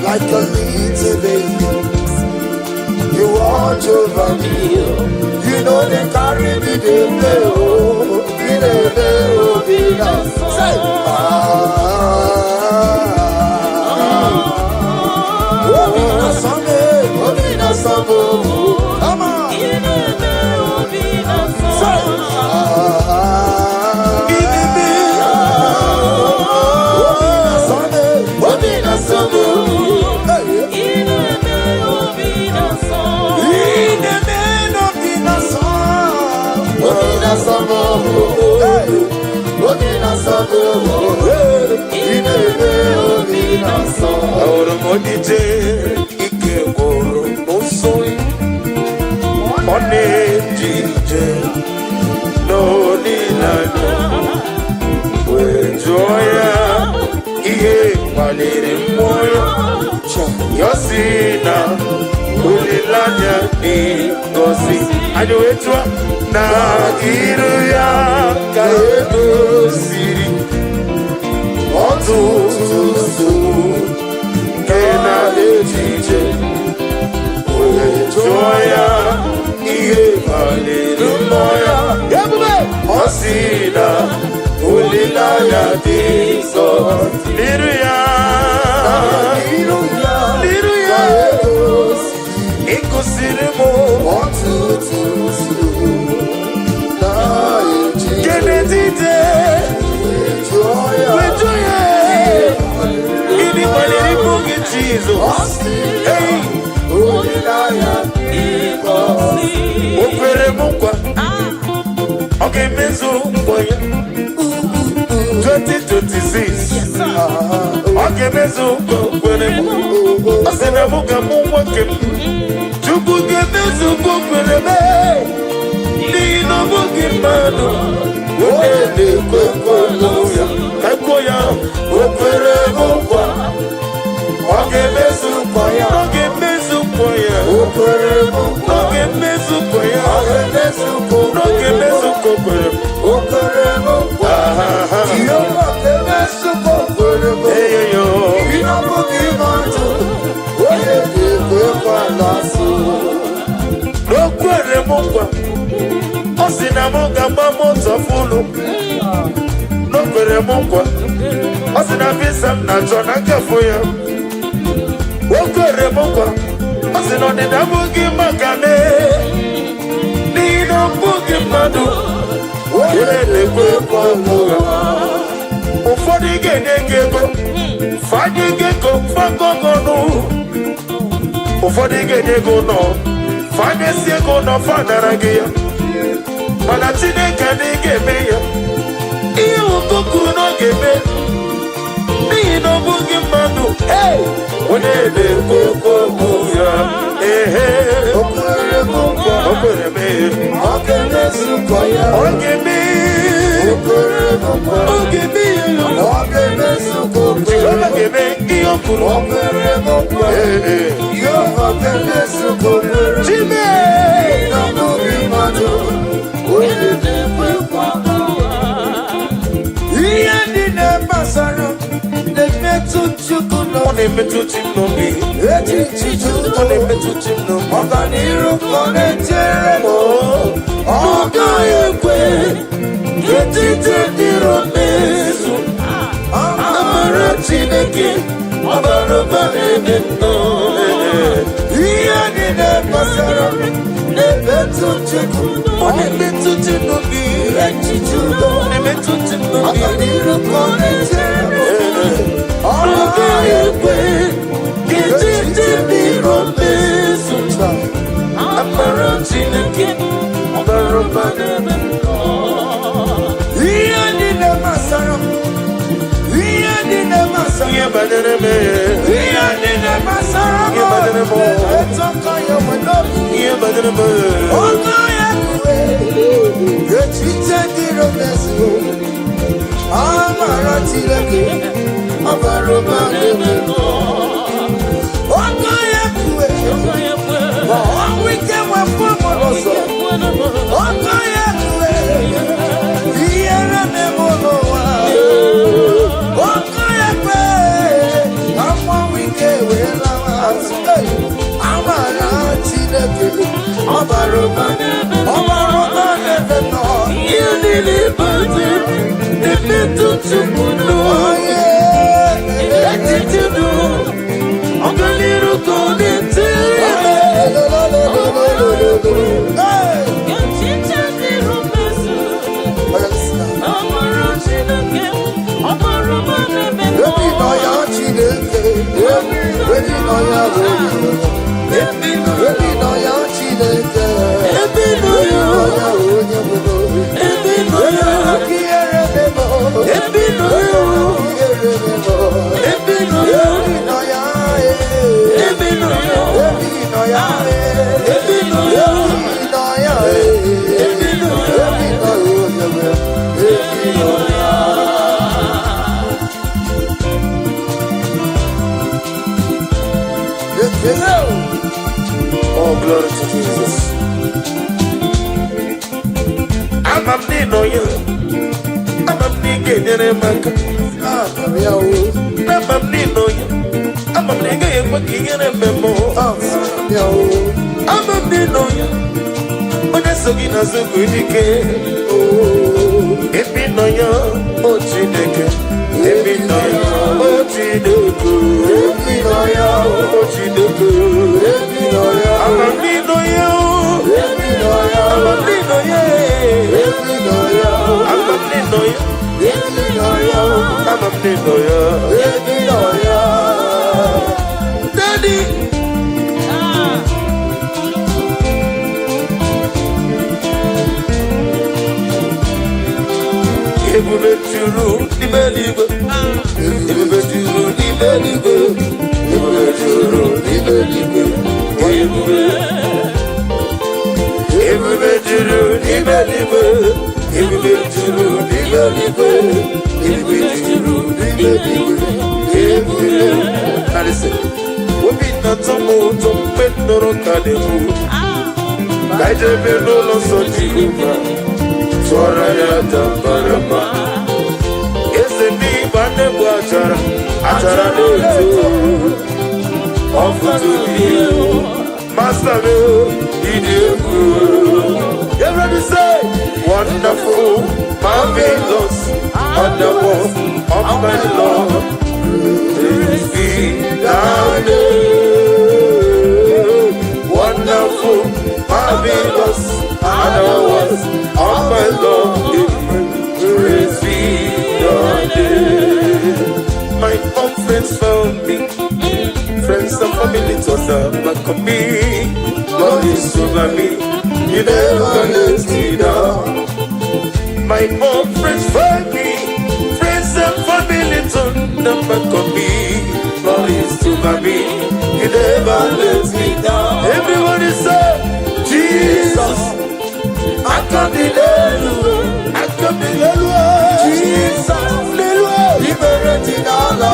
Like a little baby, you watch over me. You know they carry me, they play, oh, they play, oh, say, ah, oh, be na Sunday, oh, be na Sunday, come on, say, ah, oh, be na Sunday, oh, be na Sunday, hey. In the name of the Son, obi na sọmọ, hey, obi na sọmọ, hey, ị na-eme obi na sọ. Ahụrụ m odije ike gwụrụ n'ụsọ, ọ na-eje ije n'olileanya, wee jụọ ya ihe kpaliri mmụọ ya. Ya sị na olileanya dị ngọzi. Anyị wee jụọ na iru ya ka edoziri ọtụtụ nsogbu. na-egosi na olileanya dị nsọ. N'iru ya, N'iru ya, n'iru ya, ga-egosi ịkụziri m ọtụtụ usoro na-eji kenetite jụọ ya. Wejuo ya, gịnị kpaliri ịbụ gị, Jizọs? Ọ sị Ei, olileanya o kwere m nkwa, ọ ga-emezu nkwa ya. 2026, ọ ga-emezu nkwa o kwere m. Ọ sị na mụ ga-amụ nwoke m. Chukwu ga-emezu nkwa o kwere m, n'ihi na ọ bụghị mmadụ onye na-ekwe nkwa ya. Ka kwuo ya, o kwere m nkwa, ọ ga-emezu nkwa ya. Ọ ga-emezu nkwa ya. O kwere m nkwa. Ọ ga-emezu nkwa ya. Ọ ga-emezu nkwa o Ọ ga-emezu nkwa o kwere m. O kwere m nkwa. Aha. Jehova ga-emezu nkwa o kwere m. Eyoyo. Ị na-abụghị mmadụ onye ga-ekwe nkwa na-asụ. O kwere m nkwa, ọ sị na m ga-agba moto fụlụ. O kwere m nkwa, ọ sị na visa m na-achọ na nkafụ ya. O kwere m nkwa, ọ sị na ọdịda abụghị maka m, n'ihi na ọ bụghị mmadụ onye na-ekwe nkwa ụgha. Ụfọdụ ga-enye gị ego, fanye gị ego fagọgọnụ. Ụfọdụ ga-enye gị ụlọ, fanyesi ego ụlọ, fanara gị ya. Mana Chineke adịghị ga-eme ya ihe ụkọ kwuru na ọ ga-eme, n'ihi na ọ bụghị mmadụ. Hey! Onye na-ekwu okwu okwu ya, ehe. O kwere m nkwa. O kwere m ihe. Ọ ga-emezu nkwa ya. Ọ ga-eme. O kwere m nkwa. Ọ ga-eme ya. Ọ ga-emezu nkwa o kwere Jehova m. ga-eme ihe o kwuru. O kwere m nkwa. Ee. Jehova ga-emezu nkwa o kwere m. Chime. Na ọ bụghị mmadụ onye na-ekwe nkwa. Ihe niile gbasara na-emetụ Chukwu Ọ n'obi. na-emetụ chi m n'obi. Echiche Ọ na-emetụ chi m n'obi. Ọganiru ka ọ na-echere m. Ọ gaghị ekwe ka echiche ndị iro mezu. Amara Chineke ọbara ụba na-eme nnọọ. Ihe niile gbasara m na-emetụ Chukwu. Ọ na-emetụ chi m n'obi. Echiche udo. Ọ na-emetụ chi m n'obi. Ọganiru ka ọ na-echere m. Ọ Ọ gaghị gaghị ekwe ka echiche ndị iro mezu. Amara Chineke ọbara ụba na-eme Ihe niile gbasara m, ihe niile gbasara ihe banyere m. Ihe niile gbasara m Ihe banyere m. na-emetụ aka ya nwe n'obi. Ihe banyere m. Ọkọ ya kue echiche ndị iro mezuo. Amara Chineke ọbara ụba na-eme. Ọkọ ya kue ma ọnwụ ike wepụ m n'ụzọ. Ọkọ ya kue ihere na-eme n'ụwa. Ọkọ ya kwe ka mmanwụ ike wee lawa azụ. Hey! Amara Chineke ọbara ụba, ọbara ụba na-eme nọ. Ihe niile banyere na-emetụ Chukwu n'obi. Echiche udo, ọganiru ka ọ na-echere m. Hey! Echiche ndị iro mezu. Amara Chineke, ọbara ụba na-eme Ebi nọ ya Chineke, ebi nọ ya onye, ebi nọ ya Chineke, Ebi nọ ebi ya, nọ ya onye nwere obi. ebi nọ ya, Aka ihere memo, ebi nọ ya, ihere memo, ebi nọ ya, ebi nọ ya, eh. ebi nọ ya, Ebi nọ ya, eh. ebi nọ ya, Ebi nọ ya, eh. ebi nọ ya. Ebi nọ ya onye nwere, ebi nọ ya. Ekele o. Oh, glory to Jesus. Ama m na ị nọ ya. Ama m na ị ga-enyere m aka. Ama m ya o. Ama m na ị nọ ya. Ama m na ị gaghị ekwe ka ihere mee m. Ama m ya o. Ama m na ị nọ ya. Onye so gị n'azụ bụ dike. Oh. Ebe nọ ya, o Chineke. Ebe nọ ya, o Chineke. Ebi nọ ya, O Chineke. ebi nọ ya, Amamino ya, ebi nọ ya, amamino ya, ebi nọ ya, amamino ya, ebi nọ ya, amamino ya. ebi nọ ya. Daddy. Ebube juru n'ime eluigwe. Ebube juru n'ime eluigwe. Ebube juru n'ime eluigwe. Ebube. Ebube juru n'ime eluigwe. Ebube juru n'ime eluigwe. Ebube juru n'ime eluigwe. Ebube. Now listen. Obi na-atọ m ụtọ mgbe m nụrụ ka na-ekwu. Ka anyị jebe n'ụlọ nsọ Jehova. Tụọrọ ya aja mara mma. Eze ndị Igbo na-egbu achara, achara na-eto. Ọfụtụ ihe, Master m, ịdị egwu. Everybody say, wonderful, marvelous, wonderful, of my Lord. Praise be thy name. Wonderful, marvelous, and of my Lord. Praise be thy name. My own friends found me, friends and family turned their back on me. God is over me, He never lets me down. My own friends find me, friends and family turn their back on me. God is over me, He never lets me down. Everybody say, Jesus, Aka dị n'elu, I come in Jesus, ibere dị n'ala.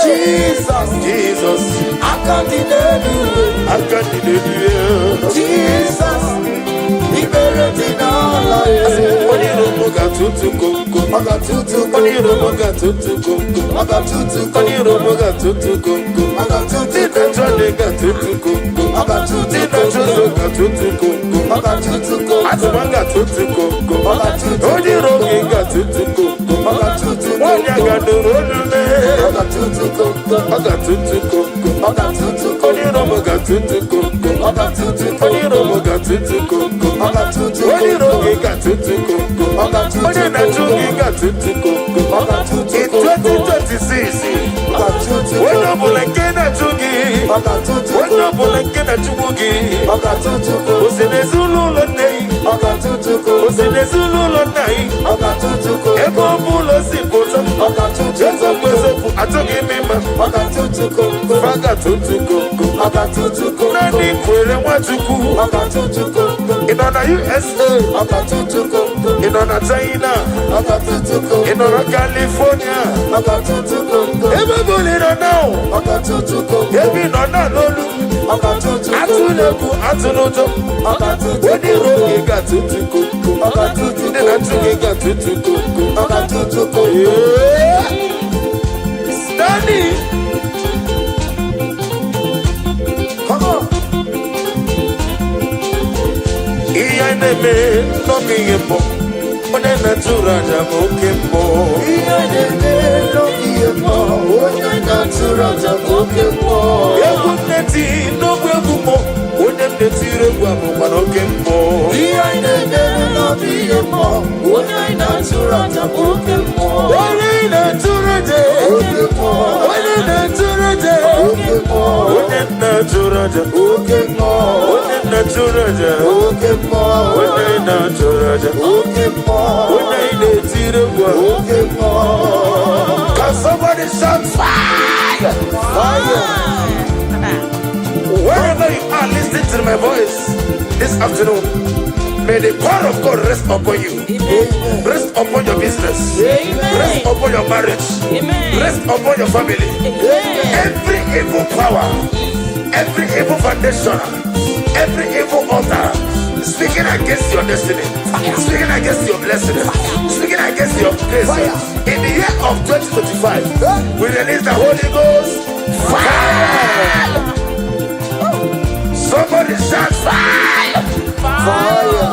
Jesus, Jesus, aka dị n'elu. I can't do Jesus, ibere dị n'ala. Onye iro m ga-atụtụ komkom. Ọ ga-atụtụ Onye iro m ga-atụtụ komkom. Ọ ga-atụtụ Onye iro m ga-atụtụ komkom. Ọ ga-atụtụ Ndị na-achọ ndị ga-atụtụ komkom. Ọ ga-atụtụ Ndị na-achọ ụzọ ga-atụtụ komkom. Ọ ga-atụtụ Atụma ga-atụtụ komkom. Ọ ga-atụtụ Onye iro gị ga-atụtụ komkom. Ọ ga-atụtụ Nwaanyị a ga-anụrụ olu mee. Ọ ga-atụtụ Ọ ga-atụtụ komkom. Ọ ga-atụtụ Onye iro m ga-atụtụ komkom. Ọ ga-atụtụ Onye iro m ga-atụtụ komkom. Ọ ga-atụtụ Onye iro gị ga-atụtụ komkom. Ọ ga-atụtụ Onye na-achụ gị ga-atụtụ komkom. Ọ ga-atụtụ In 2026, Ọ ga-atụtụ onye ọbụla nke na-achụ gị, Ọ ga-atụtụ onye ọbụla nke na-achụgbu gị, Ọ ga-atụtụ o si n'ezinụlọ nne gị, Ọ ga-atụtụ o si n'ezinụlọ nna gị, Ọ ga-atụtụ ebe ọ bụla o si pụta, Ọ ga-atụtụ eziokwu eziokwu, achọghị m ịma, Ọ ga-atụtụ fa ga-atụtụ komkom. Ọ ga-atụtụ Naanị kwere Nwachukwu, Ọ ga-atụtụ ị nọ na USA, Ọ ga-atụtụ ị nọ na China, Ọ ga-atụtụ ị nọ na California, Ọ ga-atụtụ ebe ọ bụla ị nọ na Ọ ga-atụtụ ebe ị nọ na n'olu, Ọ ga-atụtụ atụla egwu, atụla ụjọ, Ọ ga-atụtụ onye iro gị ga-atụtụ komkom. Ọ ga-atụtụ Ndị na-achụ gị ga-atụtụ komkom. Ọ ga-atụtụ Yeah. Stanley, Come on. ihe anyị na-eme n'oge ihe mbụ, onye na-achụrụ aja bụ oke mbụ. Ihe na-eme n'oge ihe mmụọ, onye na-atụrụ aja bụ oke mmụọ. Egwu m na-eti n'ogbe egwu mbụ, onye m na-etiri egwu abụkwa n'oke mbụ. Ihe anyị na-eme n'oge ihe mmụọ, onye anyị na-atụrụ aja bụ oke mmụọ. Onye na-achụrụ aja, Oke mmụọ, onye na-achụrụ aja, oke mmụọ, onye na-achụrụ aja, oke mmụọ, onye na-achụrụ aja, oke mmụọ, onye na-achụrụ aja, oke mmụọ, onye na-etiri egwu ahụ. oke mmụọ. Can somebody shout fire? Fire! Wherever you are listening to my voice this afternoon, may the power of God rest upon you, Amen. rest upon your business, Amen. rest upon your marriage, Amen. rest upon your family. Amen. Every evil power, every evil foundation, every evil altar speaking against your destiny, speaking against your blessing, speaking against your grace. Fire. In the year of 2025, we release the Holy Ghost fire. Somebody shout fire. Fire.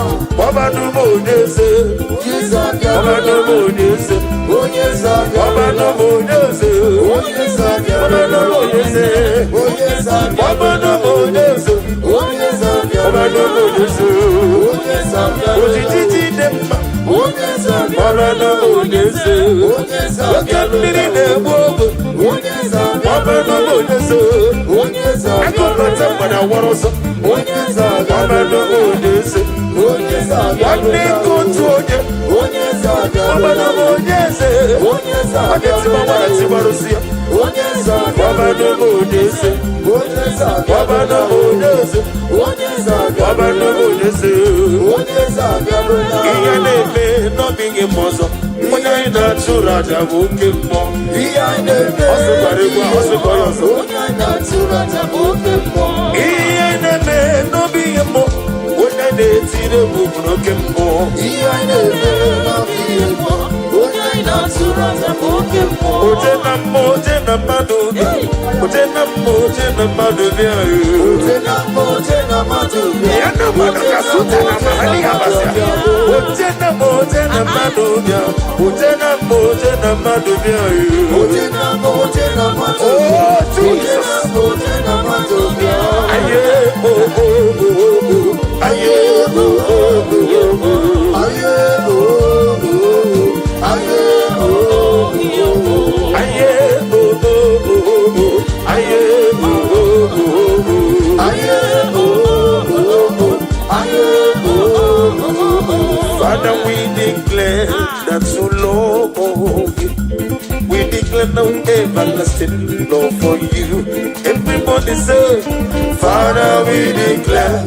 Ọbanụ m onye eze. Jizọs Ọbanụ m abịarụla. onye eze. Onye eze Ọbanụ abịarụla. m onye eze. Onye eze Ọbanụ m abịarụla. onye eze. Onye eze Ọbanụ m abịarụla. onye eze. Onye eze Ọbanụ m abịarụla. onye eze. Onye eze abịarụla. Ojiji dị mma. Onye eze abịarụla. Ọbanụ m onye eze. Onye eze Oke mmiri abịarụla. na-egbu ogbe. Onye eze Ọbanụ m abịarụla. onye eze. Onye eze Akụkọta abịarụla. mgbada wọrọ ọsọ. Onye eze Ọbanụ m abịarụla. onye eze. Onye eze Nwanne abịarụla. nke otu onye. Onye eze Ọbanụ abịarụla. m onye eze. Onye eze Ọ ga-etiba abịarụla. gbara tigbarụsi ya. Onye eze Ọbanụ abịarụla. m onye eze. Onye eze Ọbanụ abịarụla. m onye eze. Onye eze Ọbanụ abịarụla. m onye eze. Onye eze abịarụla. Ihe na-eme n'ọbịghị m ọzọ. Onye anyị na-achụrụ aja bụ oke mmụọ. Ihe anyị na-eme Ọ sụkwara egwu a, ọ sụkwa ya ọzọ. Onye anyị na-achụrụ aja bụ oke mmụọ. Ihe na-eme n'ọbịghị mmụọ. Onye na-etiri egwu bụ n'oke mmụọ. Ihe anyị na-eme n'ọbịghị mmụọ. Onye anyị na-achụrụ aja bụ oke mmụọ. Oje na mmụọ, oje na mmadụ bịa. Oje na mmụọ, oje na mmadụ bịa. Oje na mmụọ, oje na mmadụ bịa. Ya na mmadụ ka suta na mahali ya basịa. Oje na mmụọ, oje na mmadụ bịa. Oje na mmụọ, oje na mmadụ bịa. Oje na mmụọ, oje na mmadụ Oh, bịa. Oje Jesus. na mmụọ, oje na mmadụ bịa. Aye, oh, oh, oh, oh. Aye, oh, oh, oh, oh. Aye, oh, oh, aye, oh, oh. Aye, oh, oh, oh, oh. Aye, oh, oh, oh, oh. Aye, oh, oh, oh. Aye, oh, oh, oh. Father, we declare that you love you. We declare no everlasting love for you. Everybody say, Father, we declare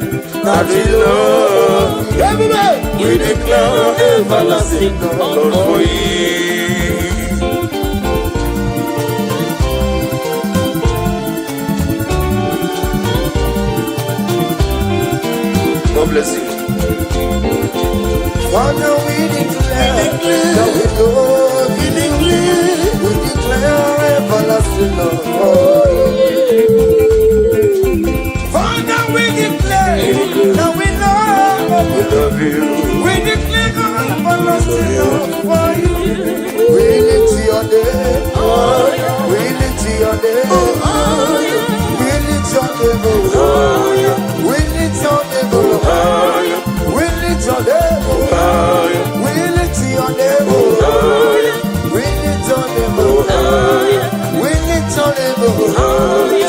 that we love you. Everybody, we declare no everlasting love for you. God bless you. Father, we declare that we love you. We declare everlasting love for you. Father, we declare that we love We you. love you. We declare everlasting love for you. We lift your name. We lift your name. We lift your name, oh. We lift your name, oh. We lift your name, oh. We lift your name, oh. We lift your name, oh. We lift your name, oh.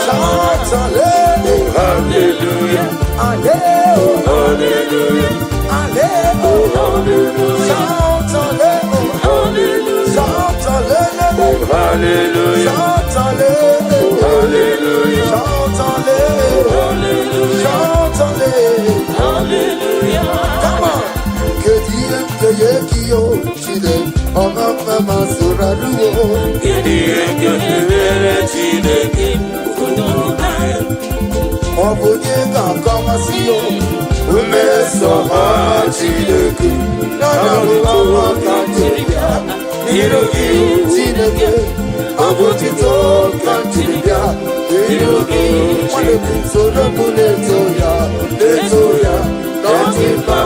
Shout hallelujah. Hallelujah. Hallelujah. Hallelujah. Hallelujah. Shout hallelujah. Shout hallelujah. Hallelujah. Shout hallelujah. Hallelujah. Shout hallelujah. Shout hallelujah. Come on. Kedu ihe m ga-enye gị o Chineke ọma mma ma soro arụwo. Kedu ihe ga-emere Chineke? Ọ bụ onye ga-akọwasị o Mmeso ọma Chineke. Na na ọma ka m jiri bịa N'iru gị. Chineke, ọ bụ otito ka m jiri bịa n'iru gị. Nwanne m, soro m na-eto ya, na-eto ya n'ọdị mma.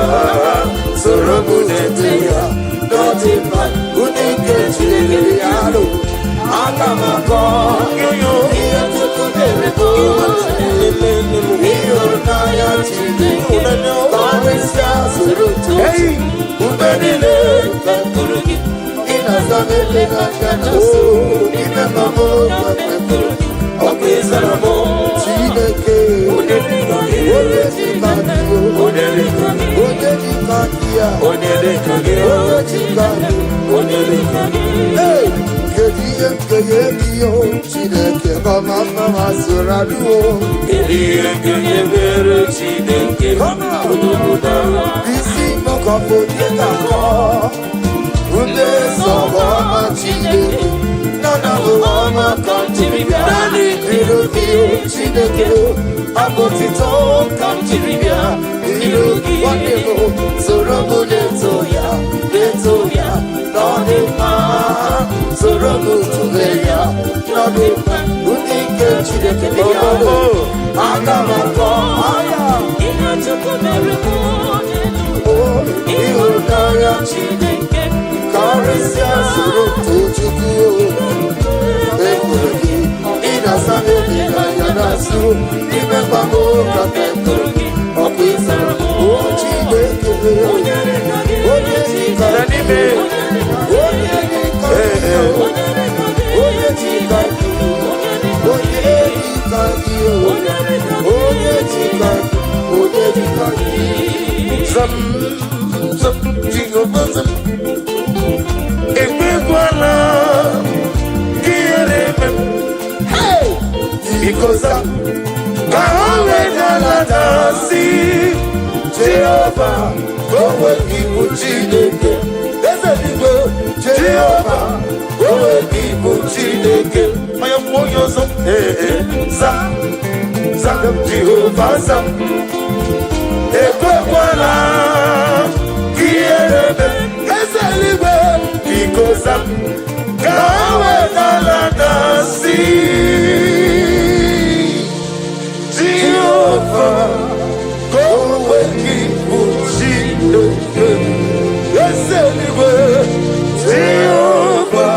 Soro m na-eto ya n'ọdị mma. Ụdị nke Chineke ya alụ aga m akọ Yoyo. ihe Chukwu mere m. Ịhụnanya Chineke karịsịa zuru otu. Hey. Mgbe niile ị na-aza m ekpere aka na nso n'ime mama ọkụ ịzara m. Chineke, Onye dịka gị. Onye dịka gị, Onye dịka gị. Onye dịka gị ya, Onye dịka gị. Onye dịka gị. Onye dịka gị. Hey, kedu ihe m ga-enye gị o Chineke ọma mma ma soro arụwo? Kedu ihe ga-emere Chineke? Isi mọkọbụ onye ga-akọ mmeso ọma Chineke na na ọma ka m jiri bịa iru gị Chineke, abụ otito ka m jiri bịa iru gị. Nwanne m, soro m na-eto ya, na-eto ya na ọ dị mma. Soro m tụle ya na ọ dị mma. Ndị nke Chineke dị ya, aga m akọ. Ịhụnanya Chukwu mere mụ n'elu. Ịhụnanya Chineke karịsịa soro Tochukwu ekwuru gị, ị na-asa n'obi n'anya na-asụ n'ime mgbagbo ka ekwuru gị, ọkụ ịsara o Chineke, Onye dịka gị, onye dịka Na n'ime. Onye dịka gị, Onye dịka gị, onye dịka gị, Onye dịka gị, onye dịka gị, Onye dịka gị, onye dịka gị, onye dịka gị. Zam, zam, Jehova zam. Ekwekwala ka ihere eme m. Hey! Biko zam, ka ha wee dalata si Jehova, ka o nwee ibu Chineke. Eze eluigwe, Jehova, ka o nwee ibu Chineke. Onye mmụọ onye ọzọ, ee, ee, zam, zam, Jehova zam. Ekwekwala ka ihere eme m. Eze eluigwe, Biko zam, ka ha wee dalata si Jehova, ka o nwee ibu Chineke. Eze eluigwe, Jehova,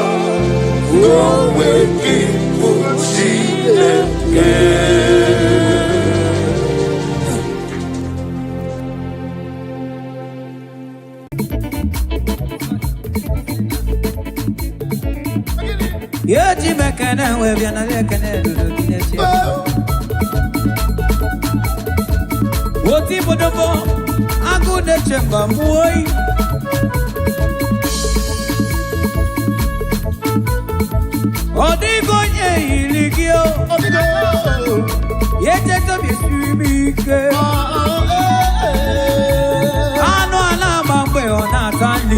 ka o nwee ibu Chineke. Ya ji m ekene wee bịa nara ekene ruru gị n'echi. Oti bodobo, agụ na-eche mba mụọ oyi. Ọ dịghị onye yiri gị o, ya echeta obi siri m ike. Anụ a na-agba mgbe ọ na-ata nri.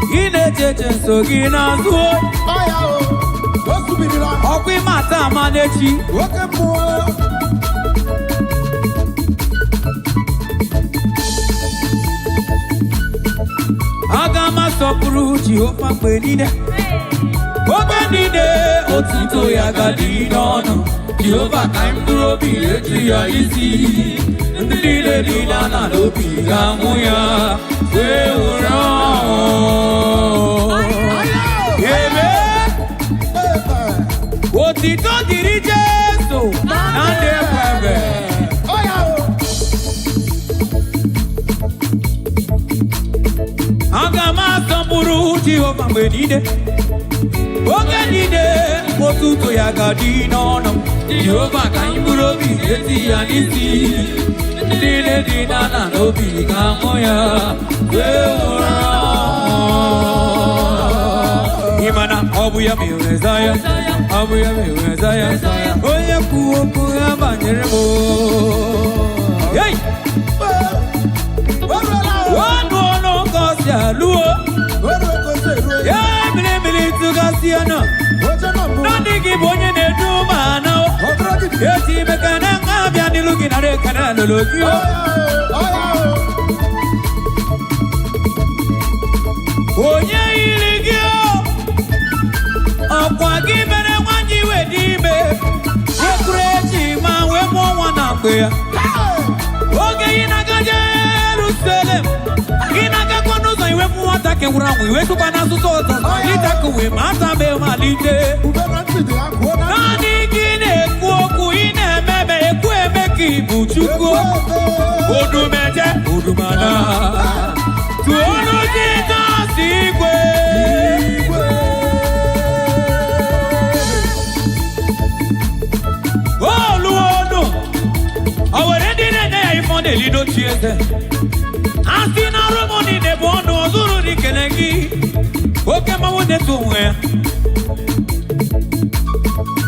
Gị na-eche eche nso gị n'azụ oyi. Ọkwa ịma ata ama n'echi. Oke mmụọ. Aga m asọpụrụ Jehova mgbe niile. Oge niile otuto ya ga-adị n'ọnụ. Jehova ka mkpụrụ obi eji ya isi. Ndị niile dị n'ala n'obi ga-ahụ ya wee were ọṅụ. Amen. Otito dịrị Jesu na ndị ekwebe. Aga m asọpụrụ Jehova mgbe niile. Oge niile otuto ya ga-adị n'ọnụ m. Jehova ka anyị bụrụ obi eti ya n'isi. Ndị niile dị n'ala n'obi ga-ahụ ya wee ụra. Ị ma na ọ bụ ya mere Zaya, ọ bụ ya mere Zaya, onye kwuo okwu ya banyere m. Hey! Ọnụ ọnụ ka ọ si alụọ. Ya mmiri mmiri tụgasị ọnụ. Naanị gị bụ onye na-edu m ana. Eti ime ka na nga abịa n'ilu gị nara ekene alụlụ gị o. Onye yiri gị o? Ọkwa gị mere nwanyị wee dị ime. Wekwuru echi ma wee mụọ nwa na mgbe ya. Oge ị na-aga Jerusalem, ị na-agakwa n'ụzọ iwepụ nwata kewuru anwụ iwetụkwa n'asụsụ ọzọ ịtakụ wee ma atabe malite. Naanị gị na-ekwu okwu ị na-ememe ekwu eme ka ị bụ Chukwu. Odumeje odumana tụọnụ Jizọs igwe. Oluonu o nwere ndị na-enye ya ife ọ na-eli n'otu eze. A sị na arụ m niile bụ ọnụ ọzụrụ dị kele gị. Oke mmanwụ na-eto onwe ya.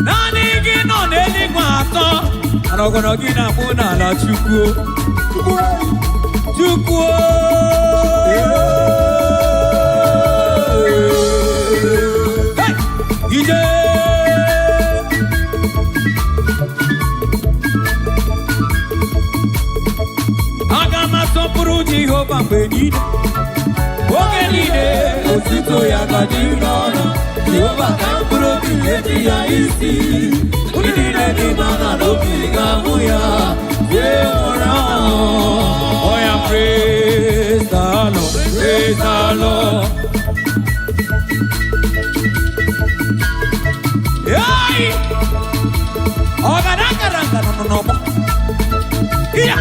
Naanị gị nọ n'eluigwe atọ, mana ọgọnọ gị na-akpụ n'ala Chukwu. Chukwu. Hey! Ije! Aga m asọpụrụ Jehova mgbe niile. Oge niile otuto ya ga-adị n'ọnụ. Jehova ka mkpụrụ obi eji ya isi. Ndị niile dị n'ala n'obi ga-ahụ ya. Ye nwụrụ anwụ. Oh yeah, praise the Lord, praise the Lord. Hey! Ọgada gara nọ n'ọgbọ. Ija,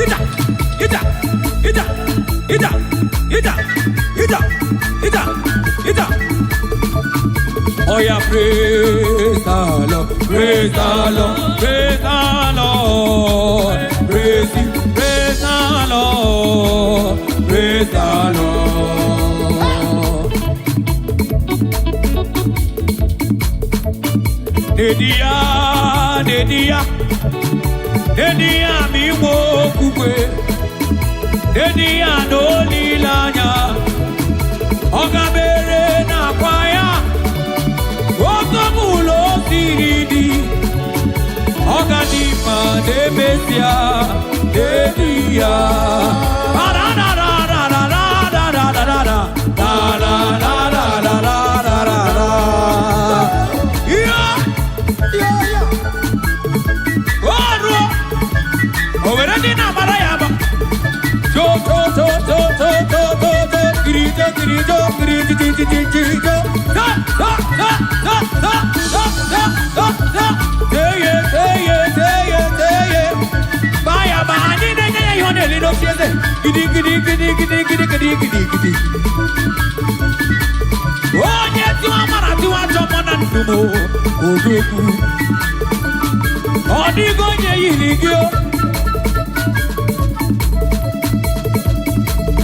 ija, ija, ija, ija, ija, ija, ija, ija. Oh yeah, praise the Lord, praise the Lord, praise the Lord, praise Him, praise the Lord, praise the Lord. Nedia, nedia, nedia mi wo okwukwe, nedia n'olileanya, ọ gabere n'akwa ya, oke ọbụla o siri dị, ọ ga dị mma na-emesịa, n'edi ya. Ra-ra-ra-ra-ra-ra-ra-ra-ra-ra. Ra-ra-ra-ra-ra-ra-ra-ra. Yeah! Ọrụ o nwere ndị na-amara ya ama jo jo jo jo jo jo jo jo kiri jo kiri jo kiri ji ji ji ji ji jo ta ta ta ta ta ta ta ta ta teye teye teye teye baya ba anyị na-enye ya ihe ọ na-eli n'oche eze gidi gidi gidi gidi gidi gidi gidi gidi. Onye tiwa mara tiwa chọmọ na ndụmọ odogwu, ọ dịghị onye yiri gị o.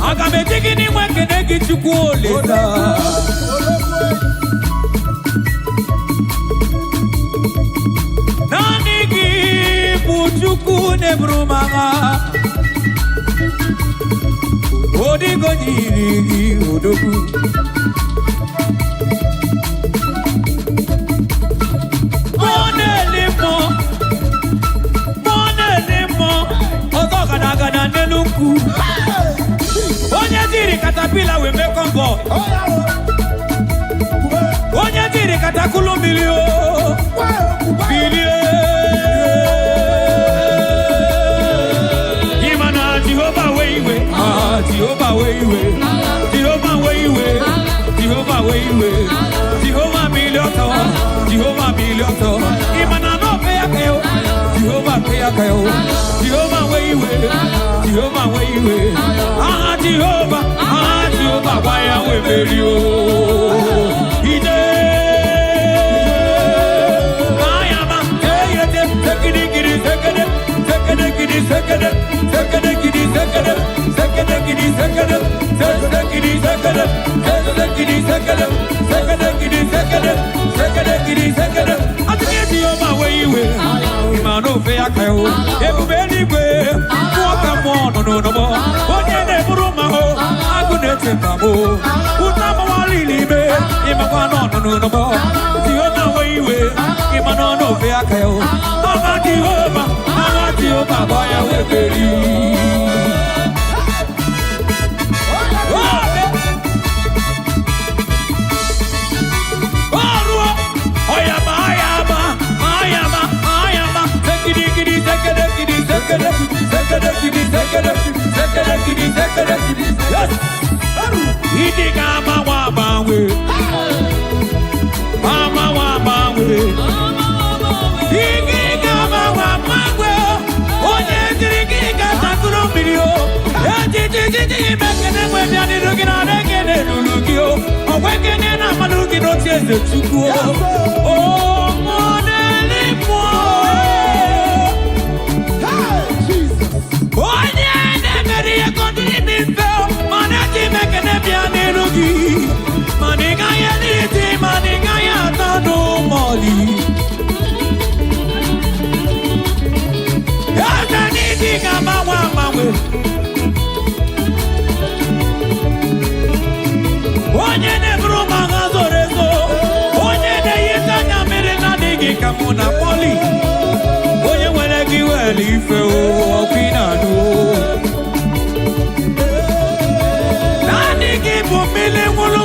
Aga m eji gị n'inwe ekene gị, Chukwu Olisa. Naanị gị bụ Chukwu na-eburu m agha. Ọ dịghị onye yiri gị, odogwu. Mmụọ na-eli mmụọ, mmụọ na-eli mmụọ, ọzọ gada gada n'elu nkwụ. Onye jiri caterpillar wee mee convoy. Onye jiri katakulu mmiri o bilie. Ịma na Jehova wee iwe. Ah, Jehova wee iwe, Jehova wee iwe, Jehova wee iwe, Jehova mmiri ọtọ, Jehova mmiri ọtọ. Ịma na n'ofe ya ka yo Jehova pe ya ka yo Jehova wee iwe, Jehova wee iwe. Aha Jehova, aha Jehova gwa ya wee meri o ije. Ayama, eyete, sekidi sekede, sekede gidi sekede, sekede gidi sekede, sekede gidi sekede, sekede sekede, sekede sekede, sekede gidi sekede, sekede gidi sekede. Atụghị Jehova wee iwe, ịma n'ofe ya ka o. Ebube eluigwe, mmụọ ka mmụọ nọ n'ụlọ. Onye na-eburu ma o, agụ na-eche mba m o. Ụta mawara ime, ịmakwa nọ n'ụlọ. Jehova wee iwe, ịma nọ n'ofe aka ya o. Agha Jehova, agha Jehova gba ya wee meri. Ọrụ ọyama ayama ayama ayama sekidi sekede gidi sekede sekede gidi sekede sekede gidi sekede. Yes! Ịdị ga-agbanwe agbanwe, agbanwe agbanwe. Ike ga-agbanwe agbanwe, onye jiri gị ga-atakụrụ mmiri o. Ejijijiji imekene nwe bịa n'iru gị na ekene lulu gị o. Ọgwa ekene na amalụ gị n'otu eze Chukwu o. O mmụọ na-eli mmụọ. Onye na-emere ihe ka ọ dịrị m mfe, mana eji m ekene bịa n'iru gị. Mana ị gaghị erite, mana ị gaghị ata n'ụmọli. Eze n'ịdị ga-agbanwe agbanwe. Onye na-eburu m agha zoro ezo, onye na-eyite anya mmiri na-adịghị ka mụ na pọli. Onye nwere gị were ife o, ọkụ ị na-anụ o. Naanị gị bụ mmiri nwụrụ.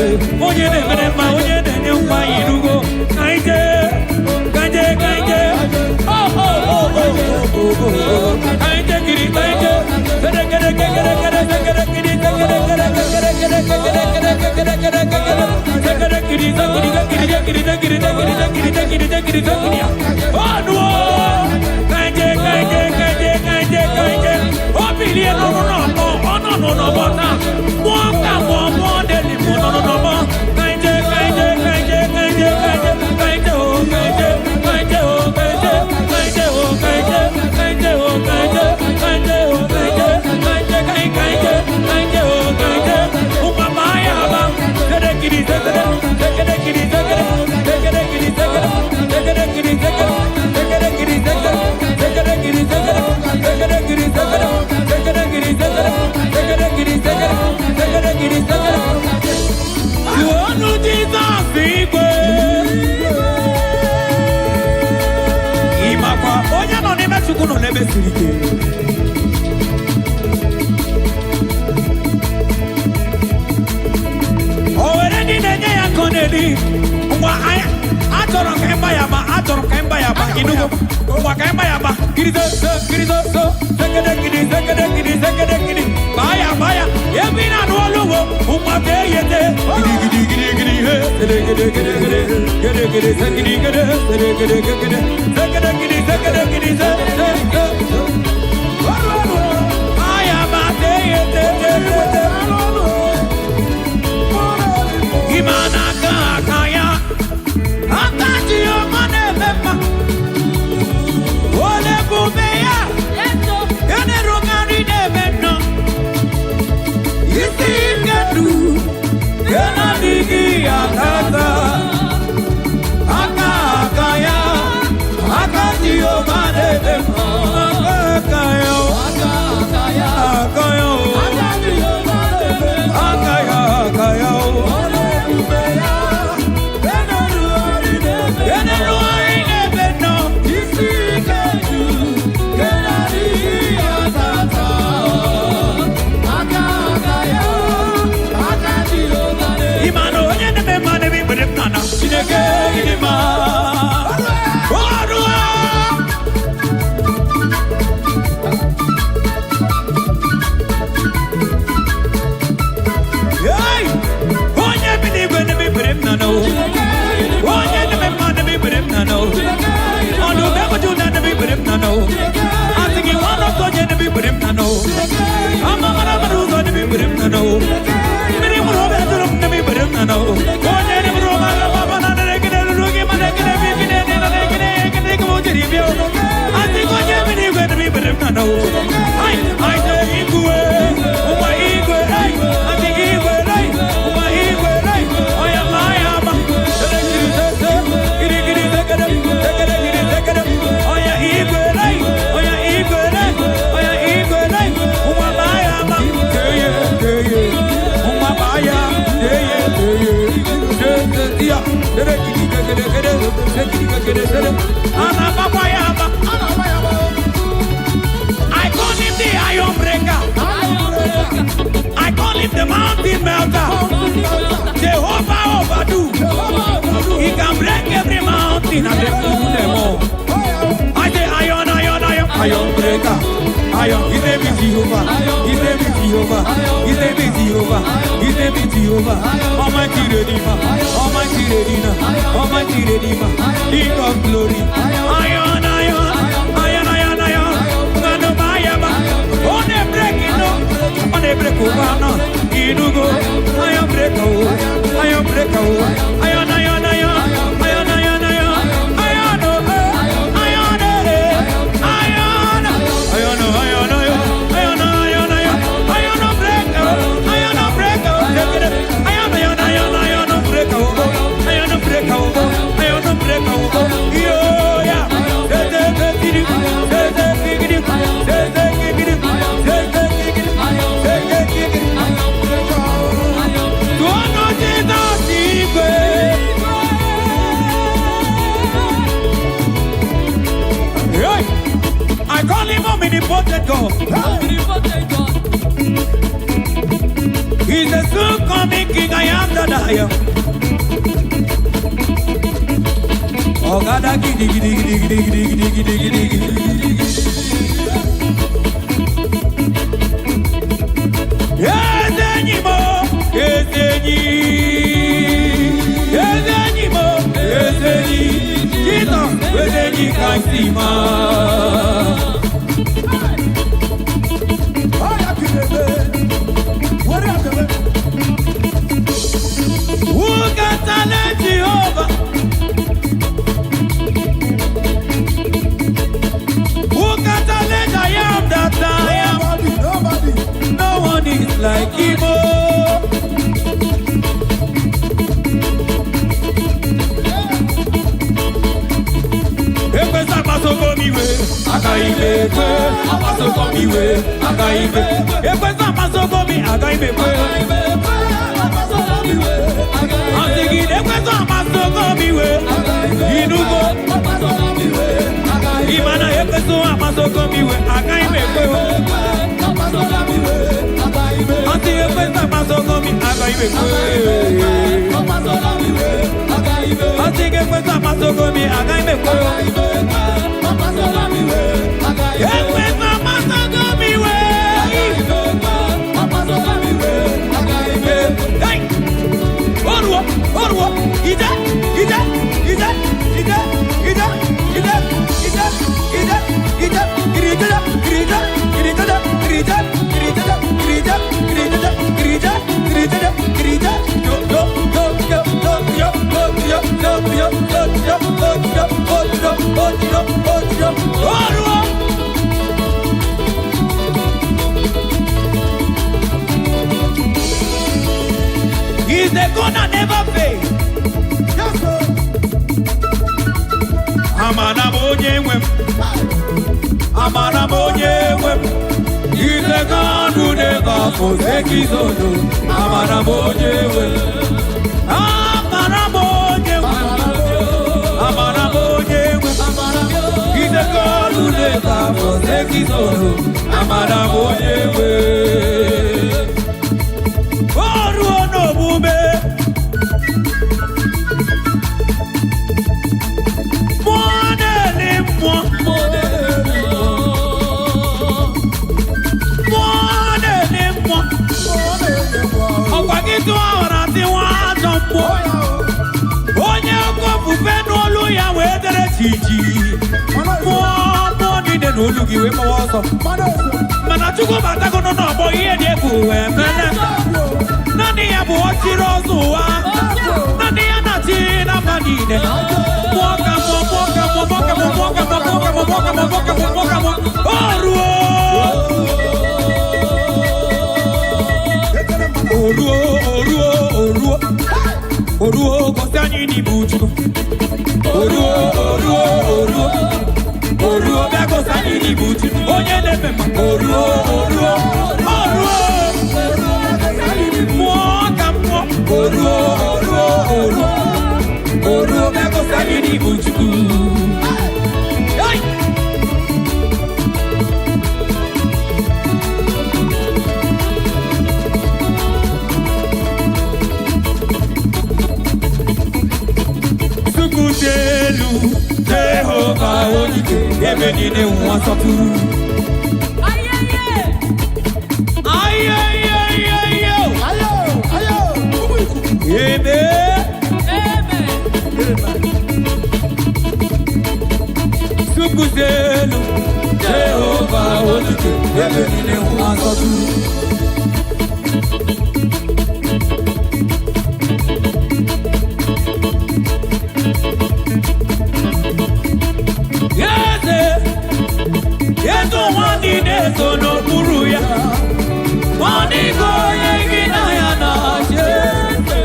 Onye na-emere mma, onye na-enye nwa irugo. Ka anyị jee, ka anyị jee, ka anyị jee. Oh, oh, oh, oh, oh, oh, oh. Ka anyị jee kiri, ka anyị jee. Kere, kere, kere, kere, kere, kiri, kere, kere, kere, kere, kere, kere, kere, kere, kere. Kere, kiri, kiri, kiri, kiri, kiri, kiri, kiri, kiri, kiri, kiri. Oh, no. Ka anyị jee, ka anyị jee, ka anyị jee, ka anyị jee, ka anyị jee. O bilie n'ọrụ n'ọgbọ, ọ nọ n'ọgbọ taa. Mụọ ka mụọ, mụọ deli mụọ nọ n'ọgbọ. Ka anyị jee, ka anyị jee, ka anyị jee, ka anyị jee, ka anyị jee, ka anyị jee, oh, ka anyị jee, ka anyị jee, oh, ka anyị jee, ka anyị jee, oh, ka anyị jee, ka anyị jee, oh, ka anyị jee, ka anyị jee, oh, ka anyị jee, ka anyị jee, ka anyị, ka anyị jee, ka anyị jee, oh, ka anyị jee. Ụmụ ama ya ama. Kere kiri, kere, kere kiri, kere, kere kiri, kere, kere kiri, kere, kere kiri, kere, kere kiri, kere, kere kiri, kere, kere kiri, kere, kere kiri, kere, kere kiri, kere. Tụọnụ Jizọs igwe. Ị makwa onye nọ n'ime Chukwu nọ n'ebe siri ike. O were ndị na-enye ya nkọ na-eri. Ngwa anyị achọrọ ka ịgba ya ma achọrọ ka ịgba ya ma inugo. Ngwa ka ịgba ya ma kirizo so kirizo so sekede kiri sekede kiri sekede kiri baa ya baa ya ebe ị na-anụ olu wo ngwa ka eyete gidi gidi gidi gidi he sede gede gede gede gede gede sekidi gede sede gede gede sekede kiri sekede kiri se se se aya ma te yete te te te Imana aka aka ya aka ji ọma na-eme mma ole bube ya ya na-erukarị na-eme nnọọ isi ike du ya na-adịghị ya tata aka aka ya aka ji ọma na-eme mma aka aka ya aka ya aka ya aka ya ya na-erugharị na-eme nnọọ. Ịma na onye na-eme mma na-eme ikpere m n'ala. Chineke ịdị mma. Ọrụ a. Hey! Onye bi n'igwe na-eme ikpere m n'ala o. Onye na-eme mma na-eme ikpere m n'ala o. Ọdụm ebe Juda na-eme ikpere m n'ala o. Asị gị nwa ọsọ onye na-eme ikpere m n'ala o. Ama mara mara ụzọ na-eme ikpere m n'ala o. Mmiri nwụrụ obi atụrụ m na-eme ikpere m n'ala o. Onye na-emere ụmụ aka papa na na-ekene ruru gị mana ekene bi ekene na na ekene ekene ka m jiri bịa o. Asị gị onye bi n'igwe na-eme ikpere m n'ala o. Ai, ai, sị igwe, ụmụ igwe, ai, asị gị igwe, ai, ụmụ igwe, ai, onye ma ya ma. I call him the iron breaker. I call him the mountain melter. Jehovah overdo. He can break every mountain and then move them all. I say iron, iron, iron, iron breaker. Iron. His name is Jehovah. His name is Jehovah. His name is Jehovah. His name is Jehovah. Almighty Redeemer. Almighty Redeemer. Almighty Redeemer. King of glory. Iron, iron, iron, iron, iron. Ngano mayaba. On a break, no. On a break, oh, no. Inugo. Iron breaker, oh. Iron breaker, oh. Iron, iron, iron. Iron, iron, iron. Iron, oh, eh. Iron, eh. Iron. Iron, oh, iron, iron. Iron, iron, iron. Iron, oh, breaker, oh. Iron, oh, breaker, oh. Iron, iron, iron, iron, oh, breaker, oh. Iron, oh, breaker, oh. Iron, oh, breaker, oh. Yo, yeah. De, de, de, di, di. De, de, di, di, di. De, de, di, di, di. De, de, di, di, di. De, de, di, di. Tụọnụ Jizọs igwe. Hey! I call him omnipotent God. He's the soon coming king, I am that I am. Ọ̀gádá gidi gidi gidi gidi gidi gidi gidi gidi. Eze enyi m o, eze enyi, eze enyi m o, eze enyi, Jizọs eze enyi ka m si maa. Who can challenge Jehovah? Who can challenge I am that I am? No one is like him. Oh. Ekwesa agbasoko m iwe, agaghị m ekwe. Agbasoko m iwe, agaghị m ekwe. Ekwesa agbasoko m, agaghị m ekwe. Asị gị na ekwesa agbasoko m iwe, inugo. Ị ma na ekwesa agbasoko m iwe, agaghị m ekwe. Asị ekwesa agbasoko m, agaghị m ekwe. Asị gị ekwesa agbasoko m, agaghị m ekwe. Ekwesa agbasoko m iwe. Hey! Oruo, oruo, ije, ije, ije, ije, ije, ije, ije, ije, ije, kirije, kirije, kirije, kirije, kirije, kirije, kirije, kirije, kirije, kirije, yo, yo, yo, yo, yo, yo, yo, yo, yo, yo, yo, yo, yo, yo, yo, yo, yo, yo, oruo. He's the God that never fails. Amara m onye nwe m. Amara m onye nwe m. He's the God who never forsakes his own. Amara m onye nwe m. Amara m onye nwe m. Amara m onye nwe m. He's the God who never forsakes his own. Amara m onye nwe m. O ruo n'omume. Mmụọ na-eli mmụọ. Mmụọ na-eli mmụọ. Ọkwa gị tụọ ọra tịwa ajọ mmụọ. Onye oke ofufe n'olu ya wee dere jiji. Mmụọ mmụọ niile n'olu gị wee gbawa ọsọ. Mana Chukwu batagono n'ọgbọ ihe dị egwu wee mere. Naanị ya bụ ọchịrị ọzọ ụwa. Naanị ya na-achị na mba niile. Mmụọ ka mmụọ, mmụọ ka mmụọ, mmụọ ka mmụọ, mmụọ ka mmụọ, mmụọ ka mmụọ, mmụọ ka mmụọ, mmụọ ka mmụọ, mmụọ ka mmụọ. O ruo! O ruo, o ruo, o ruo. O ruo, gosi anyị n'ibu Chukwu. O ruo, o ruo, o ruo. O ruo, bịa gosi anyị n'ibu Chukwu. Onye na-eme mma. O ruo, o ruo, o ruo. Mmụọ ka mmụọ. O ruo, o ruo, o ruo. O ruo, bịa gosi anyị n'ibu Chukwu. Hey! Chukwu dị elu, Jehova onye ebe niile ụwa sọtụrụ. Ayeyeyeyo! Ebe! Chukwu dị elu, Jehova onye ebe niile ụwa sọtụrụ. Eze, eze ụwa niile so n'okpuru ya. Ọ dịghị onye gị na ya na-achị eze.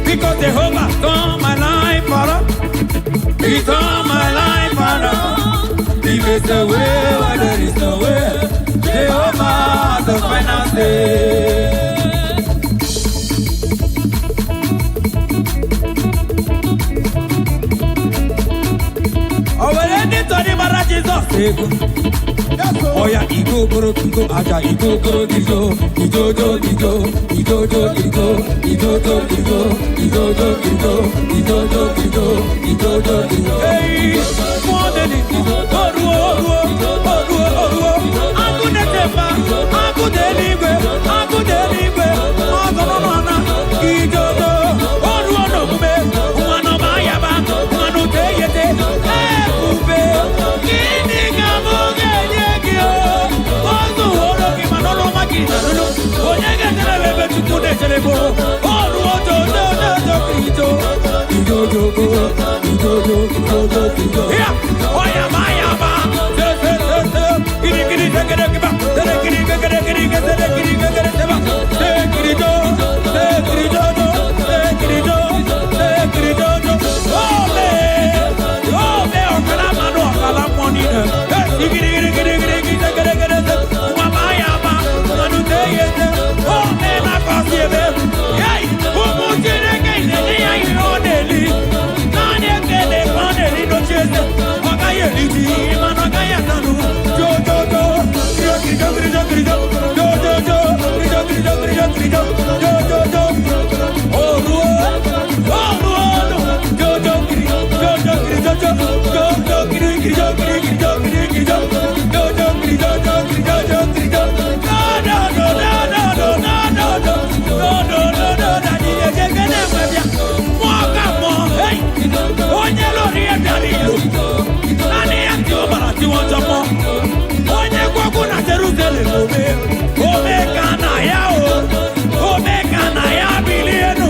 Because Jehovah turned my life around. He turned my life around. He makes a way where there is no way. Jehovah, the final say. akpata ego. Oya igo boro kigo aja igo boro kigo igo do igo igo do igo igo do igo igo do igo igo do igo igo do igo. Hey, mọdeli oruo oruo oruo oruo agụdetepa agụdeligwe agụdeligwe ọgọnọnọ idodo oruo n'omume nwanụ mayaba nwanụ teyete ebube gịnị ka mụ ga-enye gị o ozuworo gị mana ọrụ ọma gị narụlụ onye ga-etere m ebe Chukwu na-echere bụ oruo dodododo ido idodogo idodo idodo ido ya ọyaba yaba se se se se giri giri tegere kiba tere giri gegere giri gegere giri gegere seba se giri do se giri do do se giri do se giri do do ome ome ọkala mmanụ ọkala mmụọ niile e giri giri giri giri giri tegere gere se nwa yaba mmanụ te ye se ome na-akọsi ebe yei ụmụ Chineke na-enye ya ihe ọ na-eli naanị ekele ka ọ na-eli n'oche eze ọ gaghị eri ji mana ọ gaghị atanụ jojojo kirijo kirijo kirijo jojojo kirijo kirijo kirijo kirijo jojojo oruo oruo jojo kiri jojo kiri jojo jojo kiri kirijo kiri kirijo kiri kirijo jojo kiri jojo kiri jojo kiri jo no no no no no no no no no no no no na ni ejekene nwebịa mmụọ ka mmụọ hey onye lórí ẹ̀dá nílò naanị ya tí ó bàrà tí wọ́n jọ mọ́ onye gwọgwụ na Jerusalem ome ome ka na ya o ome ka na ya bilie nu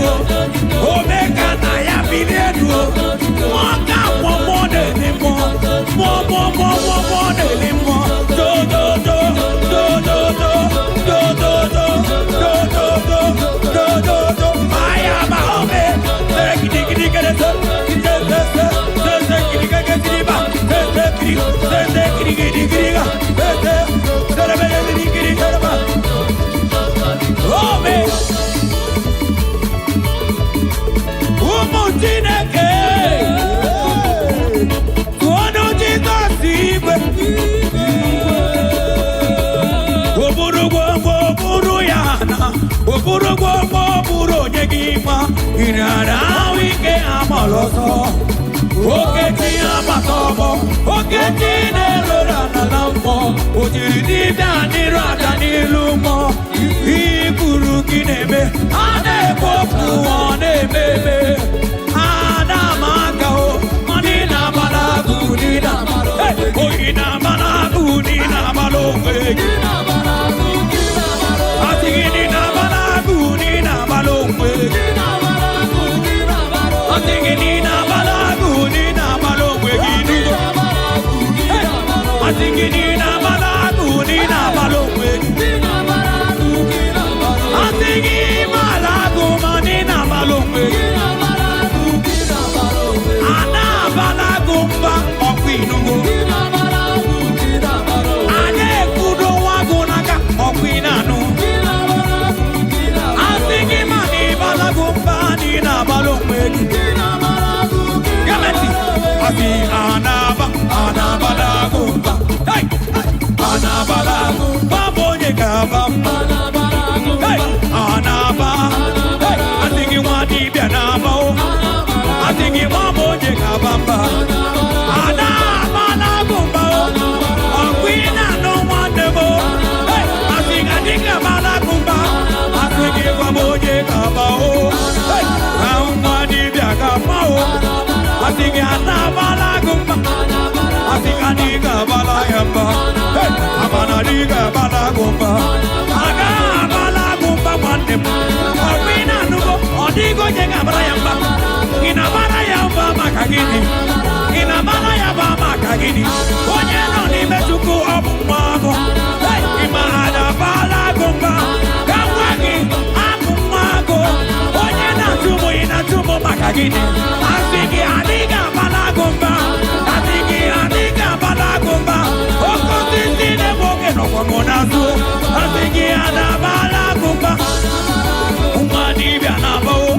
ome ka na ya bilie nu mmụọ ka mmụọ mmụọ na-eli mmụọ mmụọ mmụọ mmụọ mmụọ mmụọ na-eli mmụọ do do do do do do do do do do do do do do do aya ma ome tere gidi gidi gede se gidi se se se se gidi gede gidi ba se se gidi se se gidi gidi gidi ga se se tere bele gidi gidi tere ba ome ụmụ Chineke tụọnụ Jizọs igwe oburu gbogbo buru ya na oburu gbogbo buru onye gị ma ịrara ahụ ike agbara ọsọ okechi agbata ọgbọ okechi na-erora n'ala mmụọ o jiri dibịa n'iru ada n'ilu mmụọ ikwuru gị na-eme a na-ekwu okwu ọ na-eme eme a na-ama aka o mana ị na-agbara agụ n'ị na-agbara oyi na-agbara agụ n'ị na-agbara onwe gị asị gị na ị na-agbara agụ n'ị na-agbara onwe gị asị gị na ị na-agbara agụ n'ị na-agbara onwe gị n'ugbo asị gị na ị na-agbara agụ n'ị na-agbara onwe gị asị gị ịgbara agụ ma na ị na-agbara onwe gị a na-abara agụ mba ọkwa inugo a na-ekwudo nwa agụ n'aka ọkwa ị na-anụ asị gị ma na ịbara agụ mba na ị na-agbara onwe gị Gameti, asị anaba anabala agụ mba Hey! Anabala agụ mba bụ onye ga-aba mba Hey! Anaba Hey! Asị gị nwa dibịa na-aba o asị gị nwa bụ onye ga-aba mba Anabala agụ mba o ọkwa ị na-anụ nwanne m o Hey! Asị gị adịghị abala agụ mba asị gị gwa m onye ga-aba o Hey! Ahụ nwa dibịa ga-ama o asị gị anabala agụ mba asị gị adịghị abala ya mba Hey! Amana adịghị abala agụ mba agaghị abala agụ mba nwanne m ọkwa ị na-anụgo ọ dịghị onye ga-abara ya mba ị na-abara ya mba maka gịnị ị na-abara ya mba maka gịnị onye nọ n'ime Chukwu ọ bụ nwa agụ Hey! Ị ma adabala agụ mba ka nwa gị abụ nwa agụ onye na-achụ mụ ị na-achụ mụ maka gịnị asị gị adịghị abala agụ mba asị gị adịghị abala agụ mba oke osisi na-egbu oge nọkwa mụ n'azụ asị gị adabala agụ mba nwa dibịa na-aba o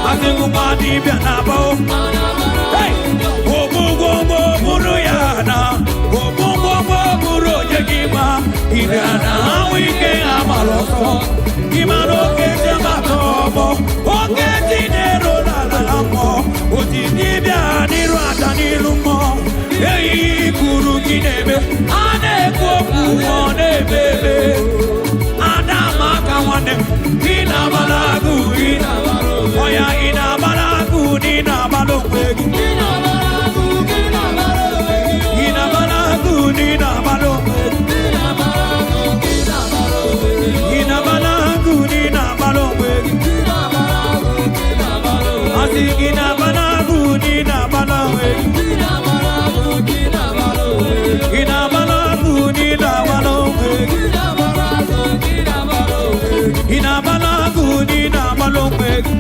asị gị nwa dibịa na-aba o Hey! Ogbugbo bụrụ ya na ogbu eme. A na-ekwu okwu, ọ na-eme eme. Ada ma aka nwanne m, ị na-agbara agụ, ị ọya, ị na-agbara agụ na ị na-agbara onwe gị. Ị na-agbara agụ na ị na-agbara onwe gị. Ị na-agbara agụ na ị na-agbara onwe gị. Asị gị na-agbara agụ na ị na-agbara onwe gị. Ị na-agbara agụ na ị na-agbara onwe gị. Ị na-agbara agụ na ị na-agbara onwe gị.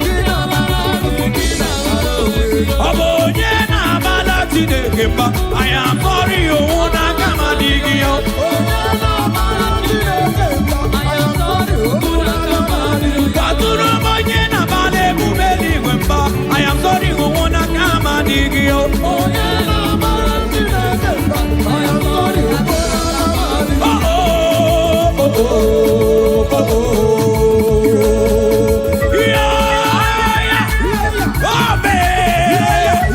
Ọ bụ onye na-agbala Chineke mba, anyị akọrọ ya owu n'aka ma adịghị ya. Gwatụrụ m onye na-agbala emume eluigwe mba, anyị akọrọ ya owu n'aka ma adịghị ya. Oh, oh, oh, oh, oh, oh. Yeah, yeah. Oh, man.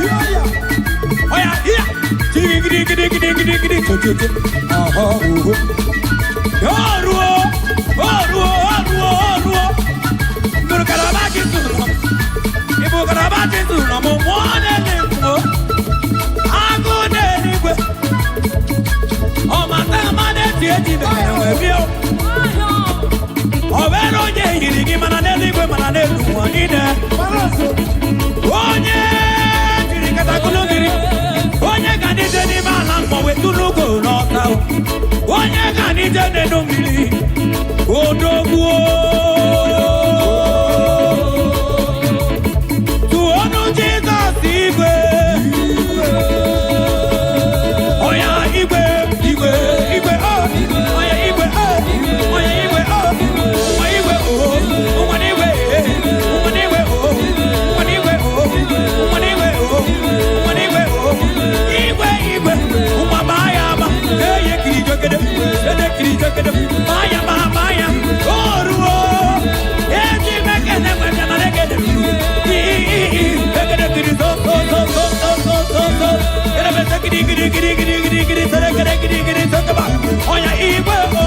Oh, yeah, yeah. Gidi, gidi, gidi, gidi, gidi, gidi. Cho, cho, cho. Aha, uhu. Oruo, oruo, oruo, oruo. Nụrụ kalaba ji tụrụ m. Ịbụ kalaba ji tụrụ m, mụọ na-ele mmụọ. Agụ na-eluigwe. Ọmata ama na-eti eji mere wee bịa. Ọ bụrụ onye yiri gị mana n'eluigwe mana n'elu ụwa niile. Onye jiri katakụlụ gịrị, onye ga n'ije n'ime ala mmụọ wetụrụ ugo n'ọta. Onye ga n'ije n'elu mmiri, odogwuo. Tụọnụ Jizọs igwe. Oya igwe, igwe, igwe, oh. Oya igwe, oh. Oya igwe, oh. Nwa igwe, oh. Nwa n'igwe, eh. Nwa n'igwe, oh. Nwa n'igwe, oh. Nwa n'igwe, oh. Nwa n'igwe, oh. Igwe, igwe. Nwa baa ya ama. Eye kiri jogede. Ede kiri jogede. Baa ya ma, baa ya. O ruo. Eji mekene nwe bịa na legede. I, i, i. Egede kiri zo, zo, zo, zo, zo, zo, zo, zo. Erebe gidi gidi gidi gidi gidi gidi sere gidi gidi gidi sokaba. Oya igwe o,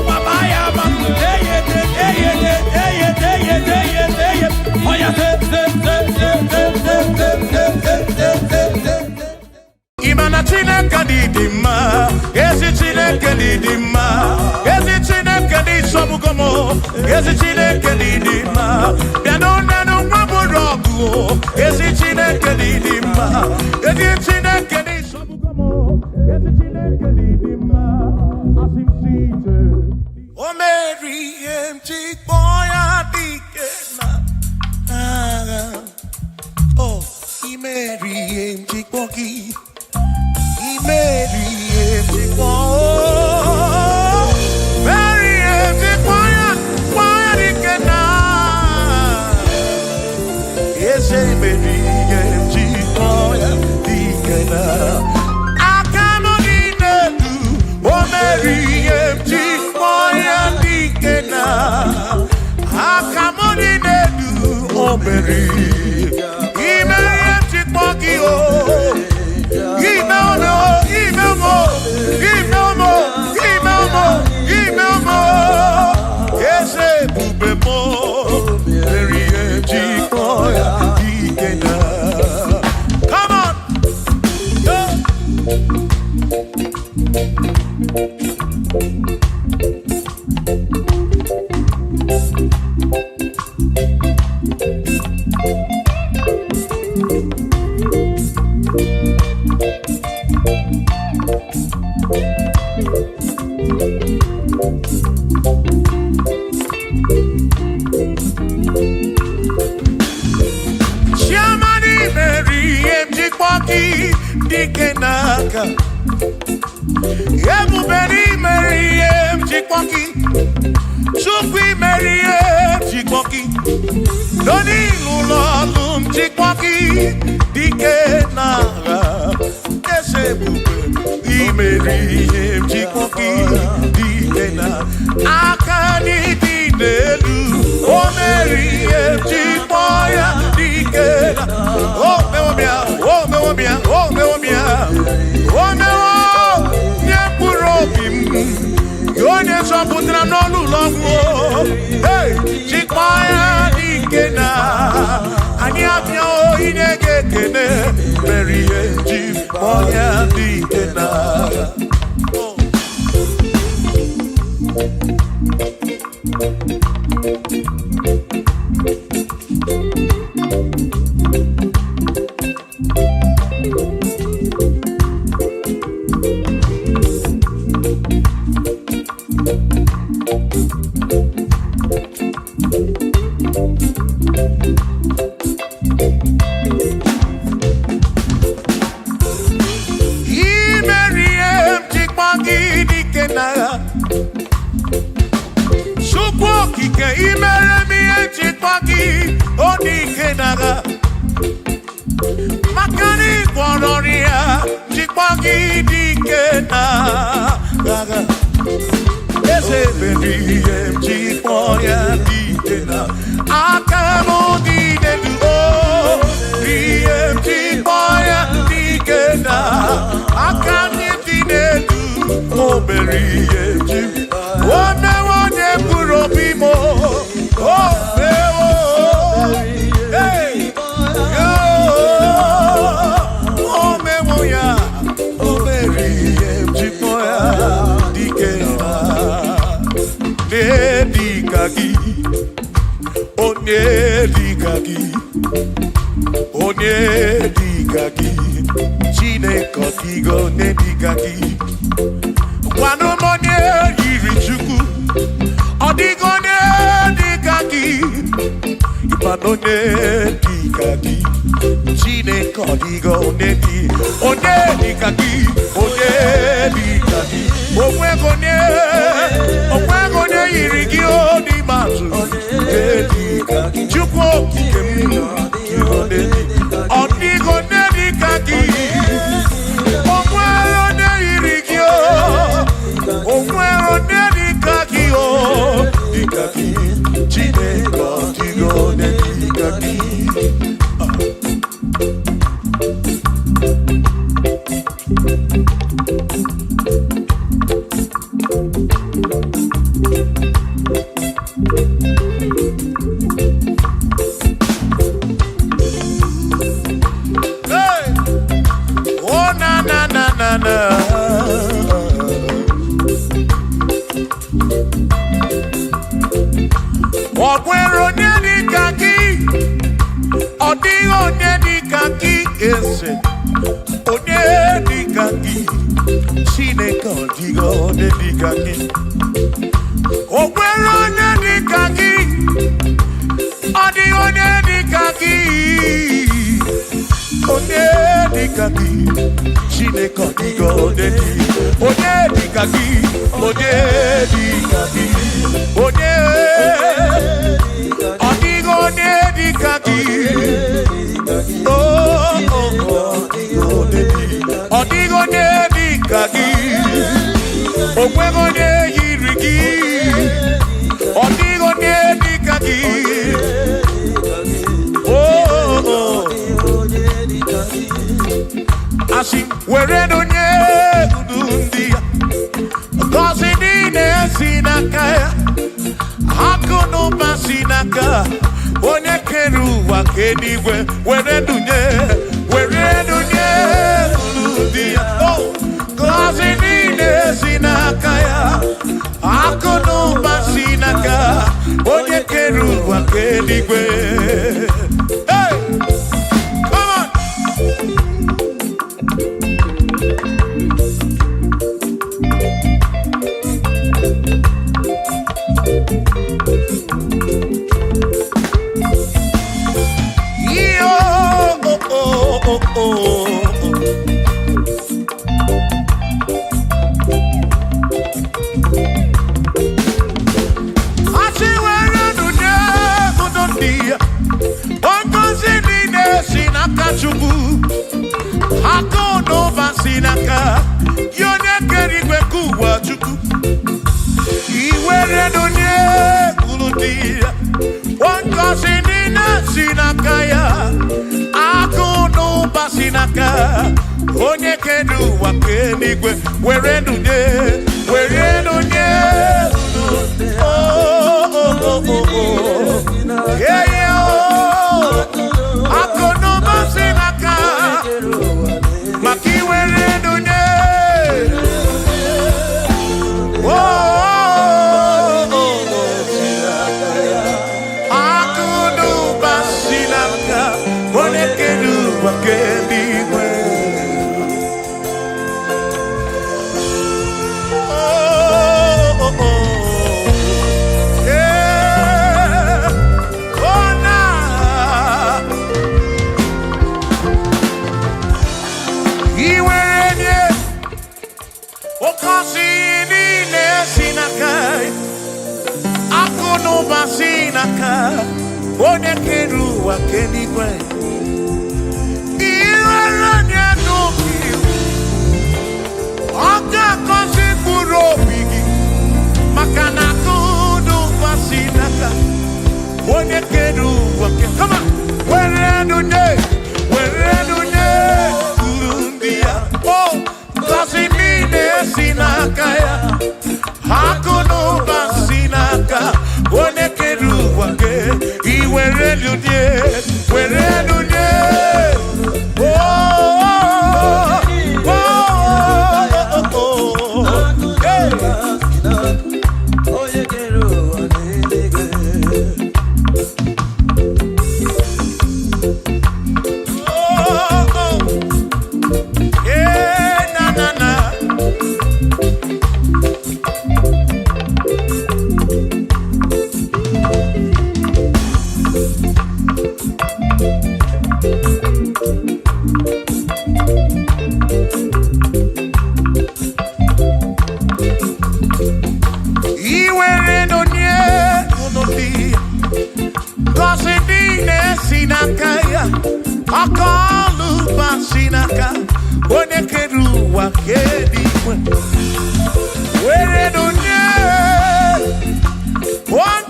nwa baa ya ama. Eye te, eye te, eye te, eye te, eye te, eye. Oya se, se, se, se, se, se, se, se, se, se, se, se. Ị ma na Chineke dị dị mma, ezi Chineke dị dị mma, ezi Chineke dị sọgbugo m, ezi Chineke dị dị mma. Bịa n'ụnanụ nwa bụrụ ọgụ, ezi Chineke dị dị mma, ezi Chineke dị sọgbugo m, ezi Chineke dị dị mma. Asị m si ije. O meri ihe m ji kpọọ ya dike na agha. O, imeri ihe m ji kpọọ gị. Imeri ihe m ji kpọọ. Meri ihe m ji kpọọ ya dike na eze imeri ihe m ji kpọọ ya dike na aka m dị n'elu. O meri ihe m ji kpọọ ya dike na aka m dị n'elu. O meri ime ihe m ji kpọọ gị o. Ime ọmọ, ime ọmọ, ime ọmọ, ime ọmọ, ime ọmọ. Eze ebube mọ, meri ihe m ji kpọọ ya dike na. Come on! Yeah. Chiamani meri ihe m ji kpọọ gị dike n'aka. Ebube n'imeri ihe m ji kpọọ gị. Chukwu imeri ihe m ji kpọọ gị. N'onilu ụlọ ọlụ m ji kpọọ gị dike n'agha. Eze ebube imeri ihe m ji kpọọ gị dike na aka n'ịdị n'elu. O meri ihe m ji kpọọ ya dike na. O mewo m ya, o mewo m ya, o mewo m ya. O mewo nye mkpu Zọpụtara n'ọnụ ụlọ ọgwụ. Hey, chịkwa ya dike na anyị abịa inye gị ekene mere ihe ji kpọọ ya dike na. Imeri ihe m chịkwa gị dike na Chukwu okike imere m ihe nchịkwa gị ọ dị ike n'agha maka na ị gwọrọ ọrịa nchịkwa gị dị ike n'agha. Eze mere ihe nchịkwa ya dị ike na aka m dị n'elu o ihe nchịkwa ya dị ike na aka m dị n'elu o mere ihe nchịkwa o mewo onye mkpụrụ obi m o mewo. Hey! Yo! O mewo ya o mere ihe nchịkwa ya dike na dịka gị, onye dịka gị, onye dịka gị, Chineke ọ dịghị onye dịka gị. Gwanụ m onye yiri Chukwu, ọ dịghị onye dịka gị, ịkpanụ onye dịka gị, Chineke ọ dịghị onye dị, onye dịka gị, onye dịka gị, onweghị onye, onweghị onye yiri gị o n'ime atụ, onye dịka gị, Chukwu okike m, ọ dịghị onye dịka gị, o nwere onye yiri gị o, o nwere onye dịka gị o, dịka gị, Chineke ọ dịghị onye dịka gị. Hey! Oh na na na na na. Ọ nwere onye dịka gị, ọ dịghị onye dịka gị eze, onye dịka gị, Chineke ọ dịghị onye dịka gị. O nwere onye dịka gị, ọ dịghị onye dịka gị, onye dịka gị, Chineke ọ dịghị onye dị, onye dịka gị, onye dịka gị, onye ọ dịghị onye dịka gị. Oh, oh, oh, ọ dịghị onye dịka gị, o nweghị onye yiri gị, ọ dịghị onye dịka gị. Oh, oh, oh. Asị were onye udu ndị ya, ngọzi niile si n'aka ya, akụ na ụba si n'aka onye kere ụwa ka eluigwe, were dunye, were dunye unu ndị ya. Oh, ngọzi niile si n'aka ya, akụ na ụba si n'aka onye kere ụwa ka eluigwe. Hey! Come on! Yo, oh, oh, oh, oh. Asị were nụ nye unu ndị ya, ngọzi niile si n'aka Chukwu, akụ na ụba si n'aka ya onye kere igwe ka ụwa Chukwu. Iwere nụ nye unu ndị ya, ngọzi niile si n'aka ya, akụ na ụba si n'aka onye kere ụwa ka eluigwe, were nụ nye, were nụ nye Iwere nye okosi niile si n'aka ya. Akụ na ụba si n'aka onye kere ụwa keligwe. Iwere nye n'obi, ọ ga-agọzi mkpụrụ obi gị, maka na akụ na ụba si n'aka onye kere ụwa ke. Come on. Were nụ nye, were nụ nye uru ndị ya. O ngọzi niile si n'aka ya, akụ na ụba si n'aka onye kere ụwa ke. Iwere nụ nye, were nụ nye. Oh, oh, oh, oh, oh. Hey. Onye kere ụwa n'eluigwe. Oh, oh. Eh, na, na, na. Iwere n'onye unu dị, ngọzi niile si n'aka ya, aka ọlụ ụba si n'aka onye kere ụwa keligwe. Were n'onye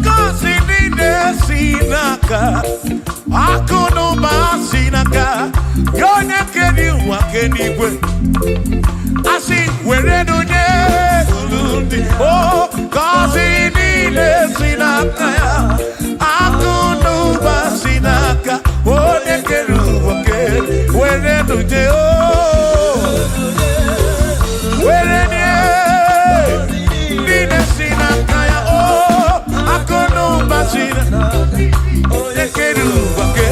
ngọzi niile si n'aka, akụ na ụba si n'aka ya onye kere ụwa keligwe. Asị were n'onye unu dị, o ngọzi niile si n'aka ya, akụ na ụba si n'aka onye kere ụwa ke. Were n'onye, o were nye niile si n'aka ya, o akụ na ụba si n'aka onye kere ụwa ke.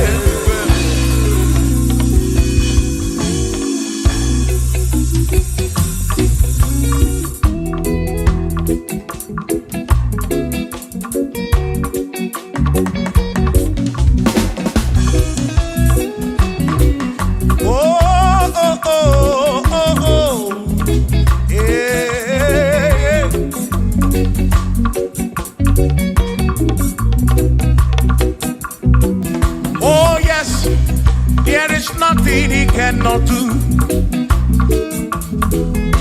Oh, oh, oh, oh, oh. Yeah. Oh, yes, there is nothing he cannot do.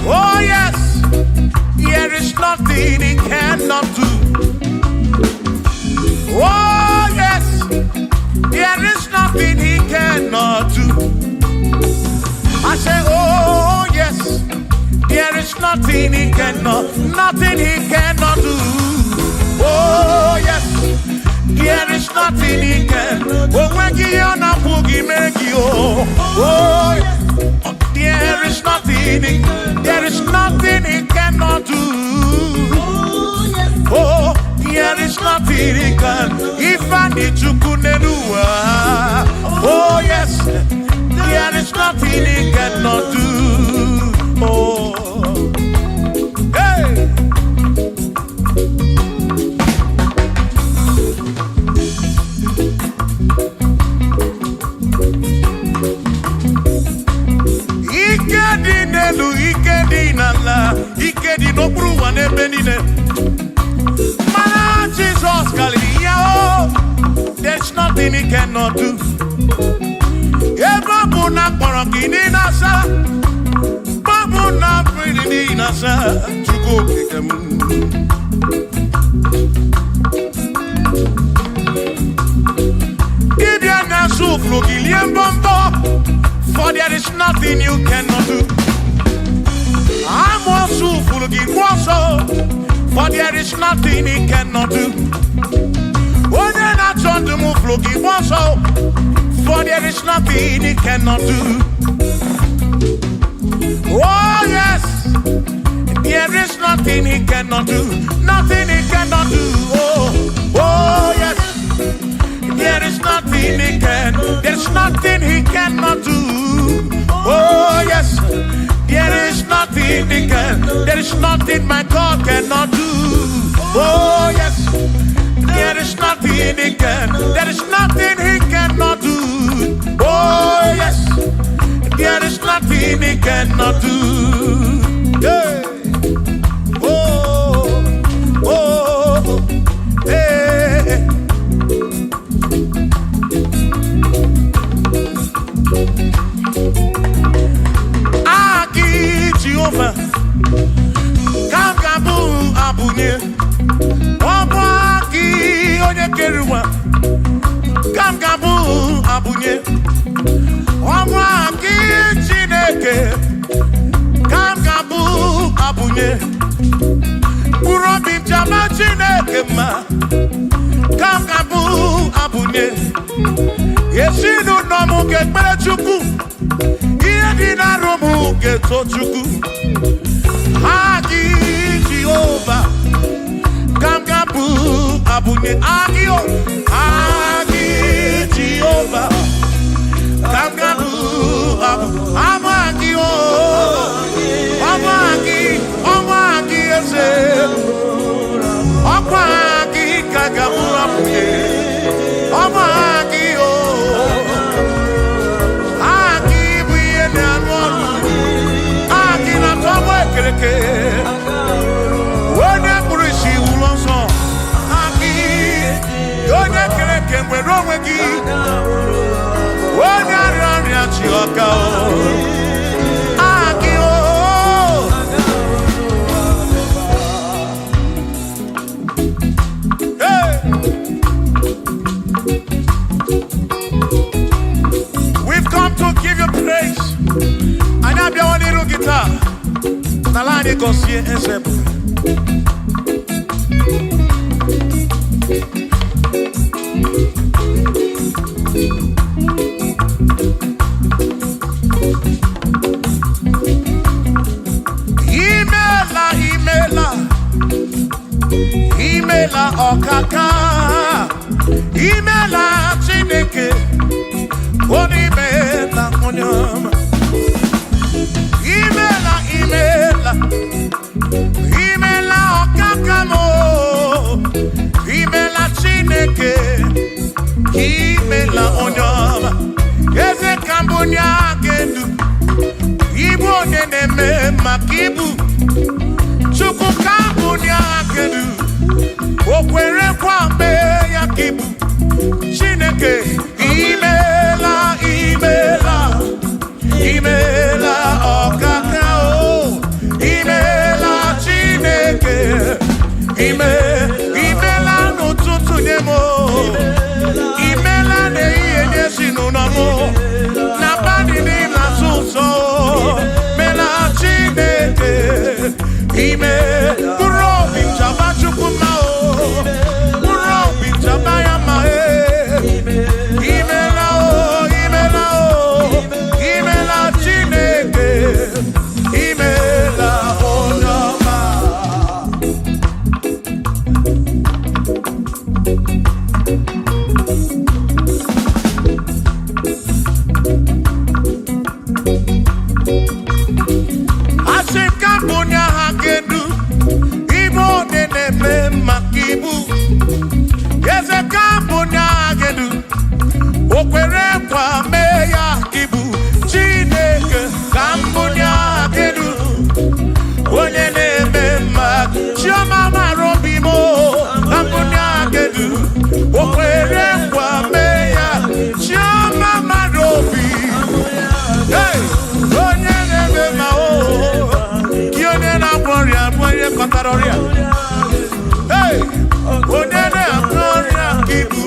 Oh, yes, there is nothing he cannot do. Oh, yes, there is nothing he cannot do. I say, oh, yes, there is nothing he cannot, nothing he cannot do. Oh, yes, there is nothing he can. Oh, when he on a boogie, make you. Oh, there is nothing, there is nothing he cannot do. Oh, there is nothing he can. If I need to kunenua. Oh, yes, there is nothing he cannot do. Oh, hey. Ike dị n'elu, ike dị n'ala, ike dị n'okpuru ụwa n'ebe niile. Mana Jizọs karịrị ya o. There's nothing he cannot do. Ebe ọ bụ na akpọrọ gị niile asa, ebe ọ bụ na mmiri niile asa, Chukwu okike m. Dibịa na-asụ ụfụrụ gị lie mbọmbọ, for there is nothing you cannot do. Amoosu ụfụrụ gị gbuo ọsọ, for there is nothing he cannot do. Onye na-achọ ndụ m ụfụrụ gị gbuo ọsọ, for there is nothing he cannot do. Oh yes, there is nothing he cannot do. Nothing he cannot do. Oh, oh yes, there is nothing he can. There's nothing he cannot do. Oh yes, there is nothing he can. There is nothing my God cannot do. Oh yes, there is nothing he can. There is nothing he cannot do. Oh yes, there is nothing he cannot do. Hey. Oh, oh, hey. Aki Jehova, ka m ga-abụ abụnye. Ọ bụ aki onye kere ụwa, ka m ga-abụ abụnye. Ọ bụ aki Chineke, ka m ga-abụ abụnye. Mkpụrụ obi m jama Chineke mma, ka m ga-abụ abụnye. Ezinụlọ m ga-ekpere Chukwu, ihe dị n'arụ m ga-eto Chukwu. Aki Jehova, ka m ga-abụ abụnye. Aki o, aki Jehova, ka m ga-abụ abụ abụ aki o, ọbụ aki, ọbụ aki eze, ọkwa aki ka ga-abụ abụnye, ọbụ aki o. Aki bụ ihe na-arụ ọrụ, aki na-atọgbọ ekereke. Onye kpụrụ isi wụrụ ọsọ, aki onye kere eke nwere onwe gị, onye arịa ọrịa chi ọka o, aki o. Hey! We've come to give you praise. Anyị abịawo n'iru gị taa. N'ala anyị gọzie eze ebube. Imeela, imeela, imeela ọkaka, imeela Chineke, onye imeela onye ọma. Imeela, imeela, imeela ọkaka m o, imeela Chineke, imeela onye ọma. Eze ka mbụ onye aka edu, ibu onye na-eme maka ibu. Chukwu ka mbụ onye aka edu, o kwere kwa mee ya ka ibu. Chineke, imeela, imeela, imeela ọkaka o, imeela Chineke, ime imeela n'ụtụtụ nye m o, imeela n'ehihie nye ezinụlọ m o, n'abalị niile azụ ụzọ o, meela Chineke, ime mkpụrụ obi m jaba Chukwu mma o, mkpụrụ obi m jaba ya mma e. Imela o, imela o, imela Chineke, imela onye ọma. Asị ka m bụ onye agha ga-edu, ibu onye na-eme maka ibu. Eze ka m bụ onye agha ga-edu, o kwere nkwa mee ya ibu. Chineke ka m bụ onye agha ga-edu, onye na-eme mma. Chioma mara obi m o, ka m bụ onye agha ga-edu, o kwere nkwa mee ya. Chioma mara obi. Hey! Onye na-eme mma o, gị onye na-agwọ ọrịa bụ onye kọtara ọrịa. Hey! Onye na-agwọ ọrịa ka ibu.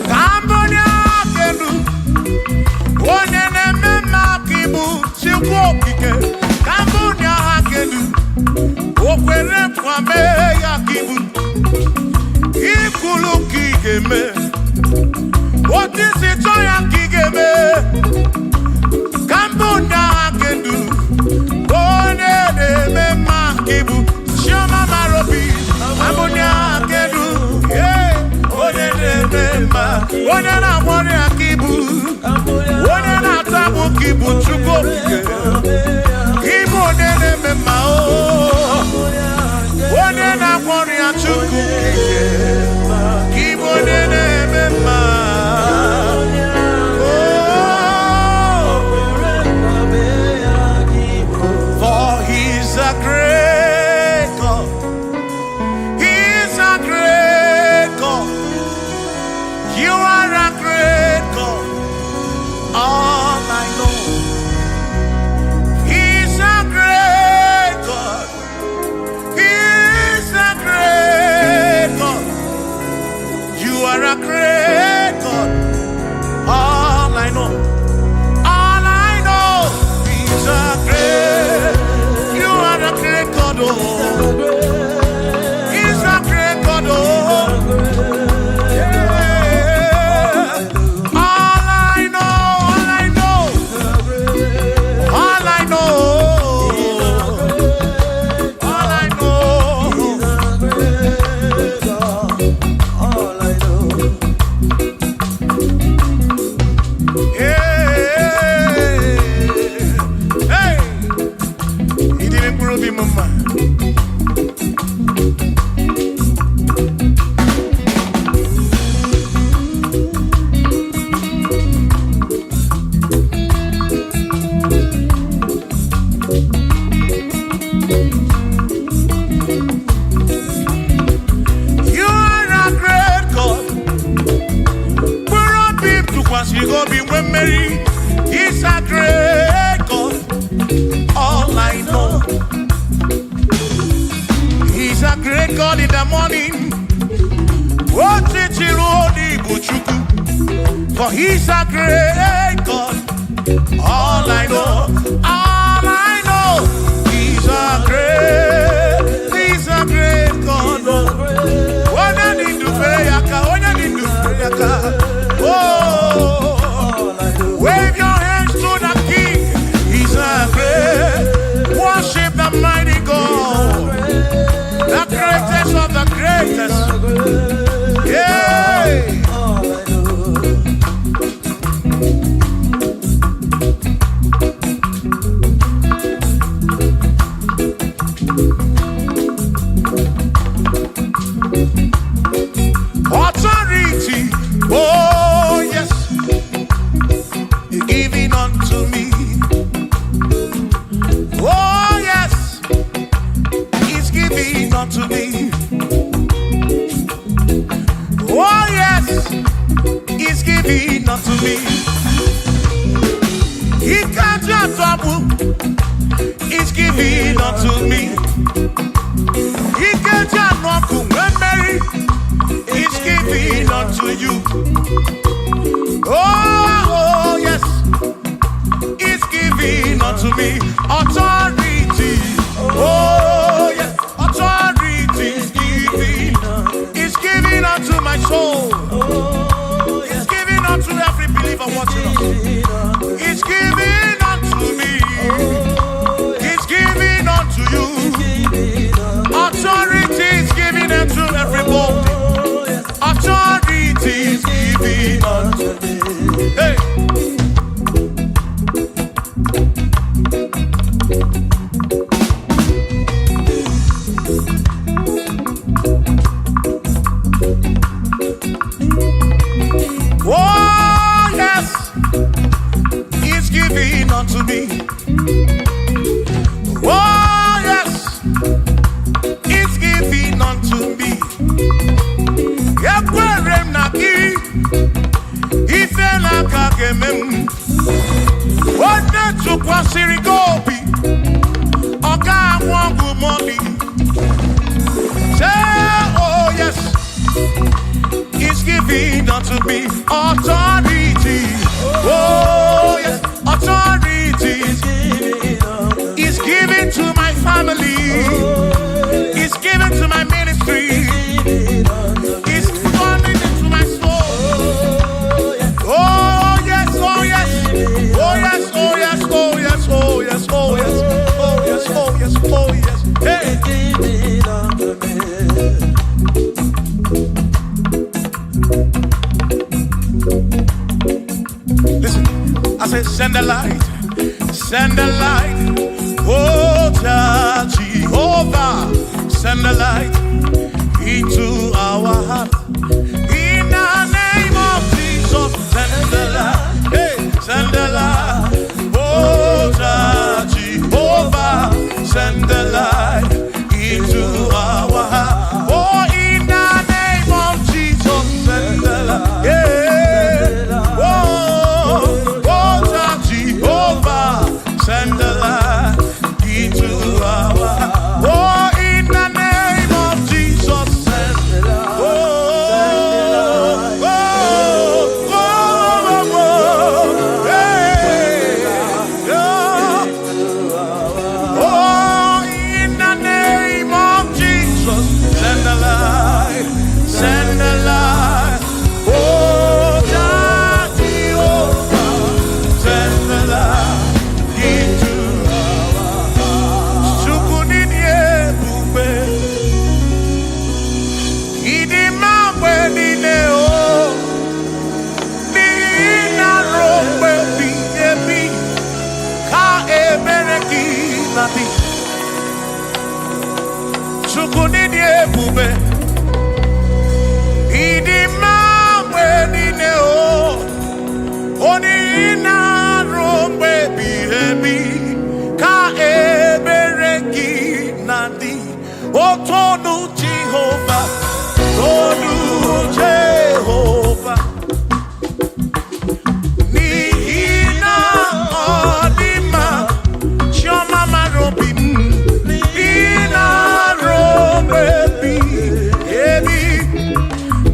Ka m bụ onye aka elu, onye na-eme mma ka ibu Chukwu okike. Ka m bụ onye aka elu, o kwere nkwa mee ya ka ibu. Ikwulu ka ị ga-eme, otu isi chọọ ya ka ị ga-eme. Ka m bụ onye aka elu, onye na-eme mma ka ibu. Chioma mara Gị bụ Chukwu okike. Gị bụ onye na-eme mma o. Onye na-agwọ ọrịa, Chukwu okike. Gị bụ onye na-eme mma. Oh, for he's a great God. He's a great God. You are a great God. All I know. He's a great God. He's a great God. You are a great God. All I know. All I know. He's a great. You are a great God. Oh. He's a great God. Oh. Yeah. All I know. All I know. All I know. All I know. All I know. Hey, hey, he didn't prove him, mama. You are a great God. Mkpụrụ obi m tụkwasịrị gị obi nwee mmeri. He's a great God. All I know. He's a great God in the morning. Ọchịchịrị onye bụ Chukwu. For he's a great God. All I know, all I know, he's a great God. Onye dị ndụ fere ya aka, onye dị ndụ fere ya aka. Oh, wave your hands to the King. He's a great, worship the mighty God, the greatest of the greatest. Yeah. Authority, oh yes, you're giving unto me. Oh yes, he's giving unto me. Oh yes, he's giving unto me. He can't just trouble, he's giving unto me. He can't just knock when Mary is giving unto you. Oh, oh yes, is giving unto me authority. Oh yes, authority is giving unto my soul. It's giving unto every believer watching us. It's giving unto me. It's giving unto you. Authority is giving unto everybody. Authority is giving unto me. Hey. Oh, yes, he's giving unto me. Oh, yes, he's giving unto me. Ekwere m na gị, ife n'aka ga-eme m. Onye tụkwasịrị gị obi, ọ ga-anwụ ọgwụ mọlị. Say, oh yes, is giving unto me authority. Oh yes, authority is given to my family. Is given to my ministry. Is coming into my soul. Oh yes, oh yes, oh yes, oh yes, oh yes, oh yes, oh yes, oh yes, oh yes, oh yes. Hey. into our heart. In the name of Jesus, send the light. Hey, send the light. Oh, Jehovah, send the light into our heart. Oh, in the name of Jesus, send the light. Yeah. Oh, oh, Jehovah, send the light into our heart. Oh, in the name of Jesus, send the light. Oh, oh, oh, oh, oh, hey, yeah. Oh, in the name of Jesus, send the light, send the light. Oh, Jehovah, send the light into our hearts. Chukwu n'ịdị ebube, ịdị mma mgbe niile, o, n'ihi na ruo mgbe ebighị ebi ka ebere gị na-adị. Chukwu n'ịdị ebube, ịdị mma mgbe niile, o, onye na-arụ mgbe ebighị ebi ka ebere gị na-adị. Otonu Jehova, tonu Jehova, n'ihi na ọ dị mma. Chiọma mara obi m, ị na-arụ mgbe ebighị ebi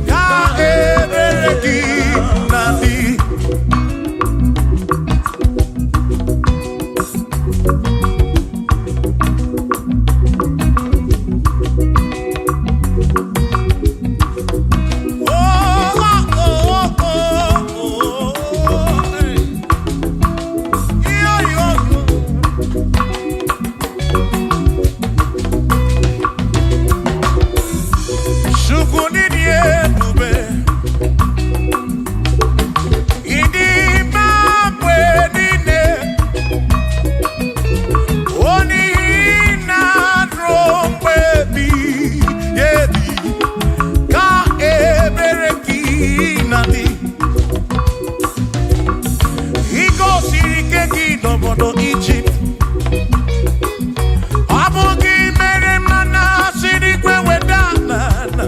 ka ebere gị na-adị. Oh, oh, oh, oh, oh, hey. Yo, yo, yo. Chukwu n'ịdị ebube, ịdị mma mgbe niile, onye na-arụ mgbe ebighị ebi ka ebere gị na-adị. I gosiri ike gị n'obodo Ijipt, ọ bụ gị mere mana si n'igwe weda n'ala.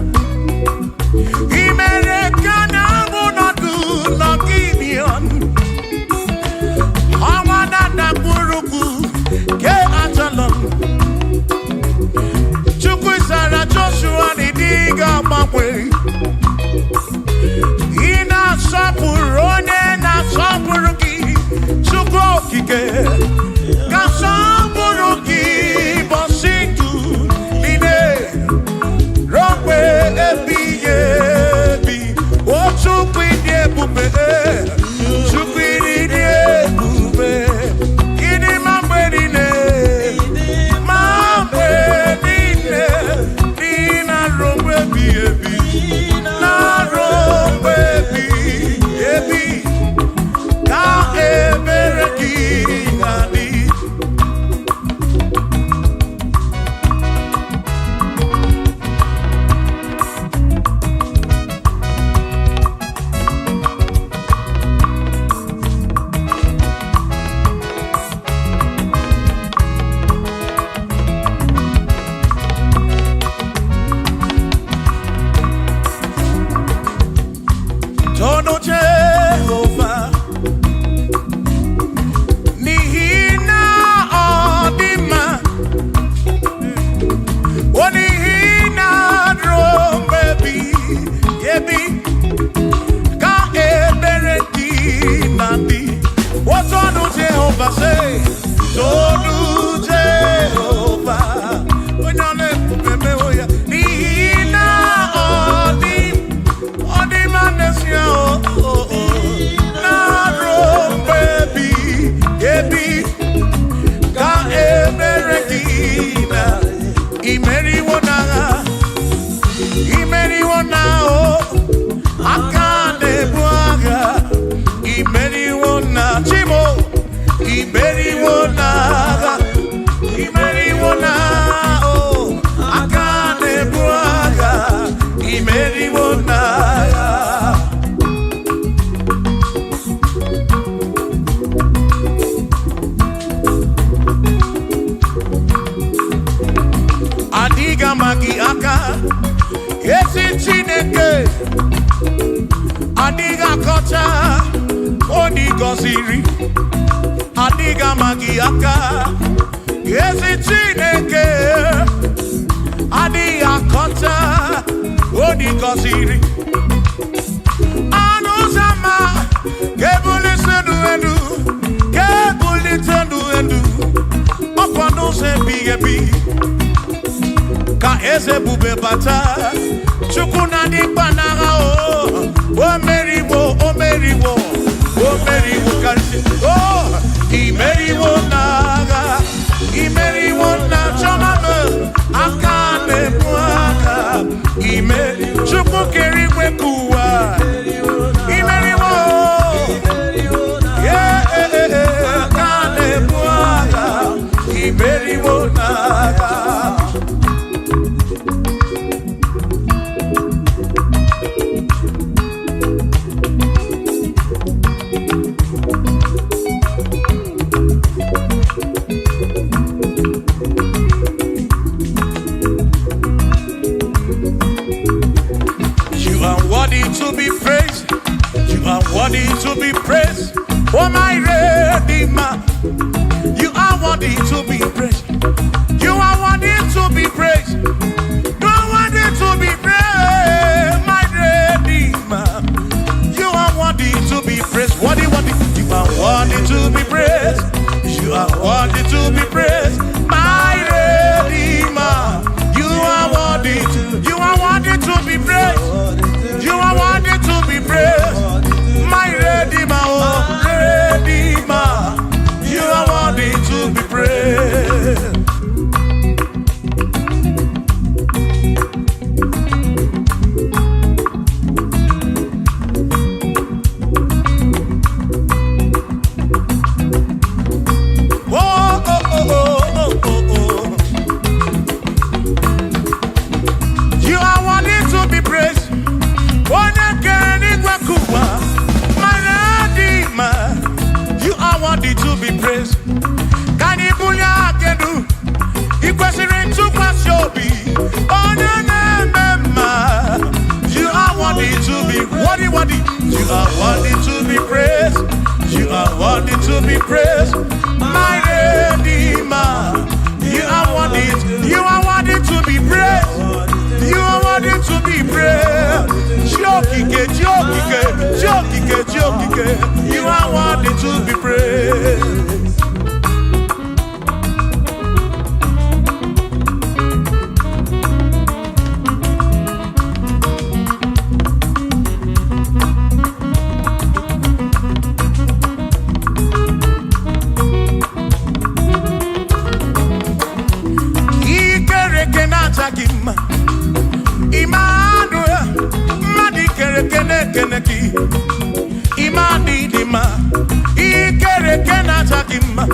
I mere ka na-anwụ nọdụ n'Gibion. Ọnwa na-adakpụrụkwu ke Ajalon. Chukwu zara Joshua na ịdị ga-agbanwe. Ị na-asọpụrụ onye na-asọpụrụ gị, Chukwu okike. Ka sọpụrụ gị bọsị ndụ niile ruo mgbe ebighị ebi. O Chukwu ịdị ebube, Chukwu ịdị ebube, ịdị mma mgbe niile, ma mgbe niile, n'ihi na ruo mgbe ebighị ebi. Gọziri adịghị ama gị aka. Ezi Chineke adịghị akọcha onye gọziri. Ọnụ ụzọ ámá ga-ebulite elu elu, ga-ebulite elu elu, ọkwa n'ụzọ ebighị ebi ka eze bube bata. Chukwu na dịkpa n'agha o, o meriwo, o meriwo, o meriwo karịsịa. O imeriwo n'agha, imeriwo na chọma m aka na-ebu aka ime. Chukwu kere igwe ka ụwa imeriwo. Yeah, aka na-ebu agha, imeriwo n'agha. You are worthy to be praised. You are worthy to be praised. Oh, my Redeemer. You are worthy to be praised. You are worthy to be praised. You are worthy to be praised, my Redeemer. You are worthy to be praised. Worthy, worthy. You are worthy to be praised. You are worthy to be praised, my Redeemer. You are worthy to. You are worthy to be praised. You are worthy to be praised, my Redeemer, oh Redeemer. You are worthy to be praised. Oh, oh, oh, oh, oh, oh, oh. You are worthy to be praised. Onye kere n'igwe kụwa, my Redeemer. You are worthy to be praised. Ka anyị bulie aka elu, ị kwesịrị ntụkwasị obi, onye na-eme mma. You are worthy to be worthy, worthy. You are worthy to be praised. You are worthy to be praised, my Redeemer. You are worthy. You are worthy to be praised. You are worthy to be praised. Chiokike, Chiokike, Chiokike, Chiokike. You are worthy to be praised. Ikereke na-acha gị mma. Emmanuel, mmadụ ikereke na-ekene gị. Imani dị mma. Ikereke na-acha gị mma.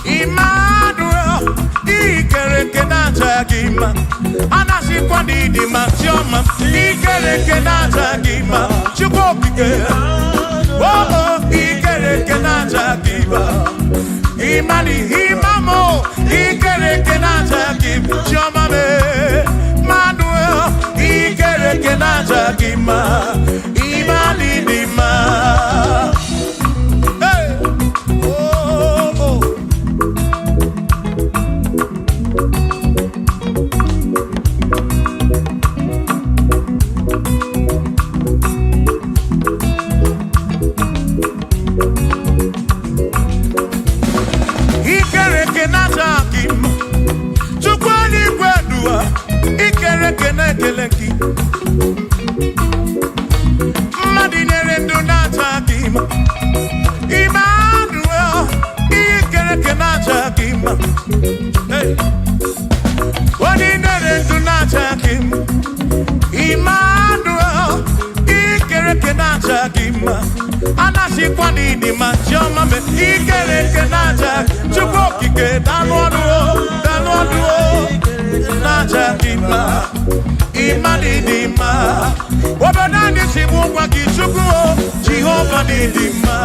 Emmanuel, ikereke na-acha gị mma. Anasịkwa na ịdị mma, Chiọma. Ikereke na-acha gị mma, Chukwu okike. Oh, oh, ikereke na-acha gị mma. Imani imamo, ikereke na-acha gị mma, Chiọma me. Manuel, ikereke na-acha gị mma. Imani dị mma. Hey! Oh, oh. Ikereke na-acha gị mma. Chukwu eluigwe duwa, ikereke na-ekele gị. Mmadụ nyere ndụ na-acha gị mma. Emmanuel, ikereke na-acha gị mma. Hey! Onye nyere ndụ na-acha gị mma. Emmanuel, ikereke na-acha gị mma. Anasịkwa na ịdị mma, Chiọma me. Ikereke na-acha Chukwu okike, danụ ọnụ o, danụ ọnụ o, na-acha gị mma. Ịma na ịdị mma. Obodo anyị si mụ gwa gị Chukwu o, Jehova na ịdị mma.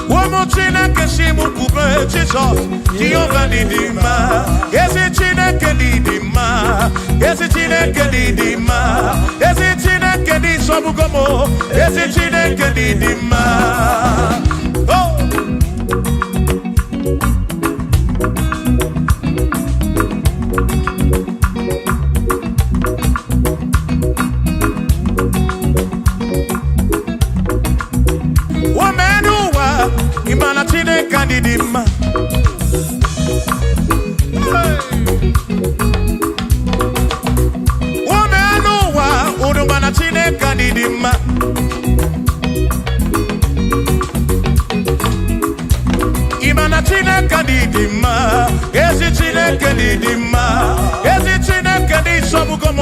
Ụmụ Chineke si mụ kwube. Jizọs, Jehova dị mma, ezi Chineke dị mma, ezi Chineke dị mma, ezi Chineke dị sọgbugo m, ezi Chineke dị mma. Oh! Women ụwa, ịma na Chineke anyị dị mma. Hey! Women ụwa, unu ma na Chineke anyị dị mma. Ịma na Chineke anyị dị mma, ezi Chineke dị dị mma, ezi Chineke dị sọgbugo m,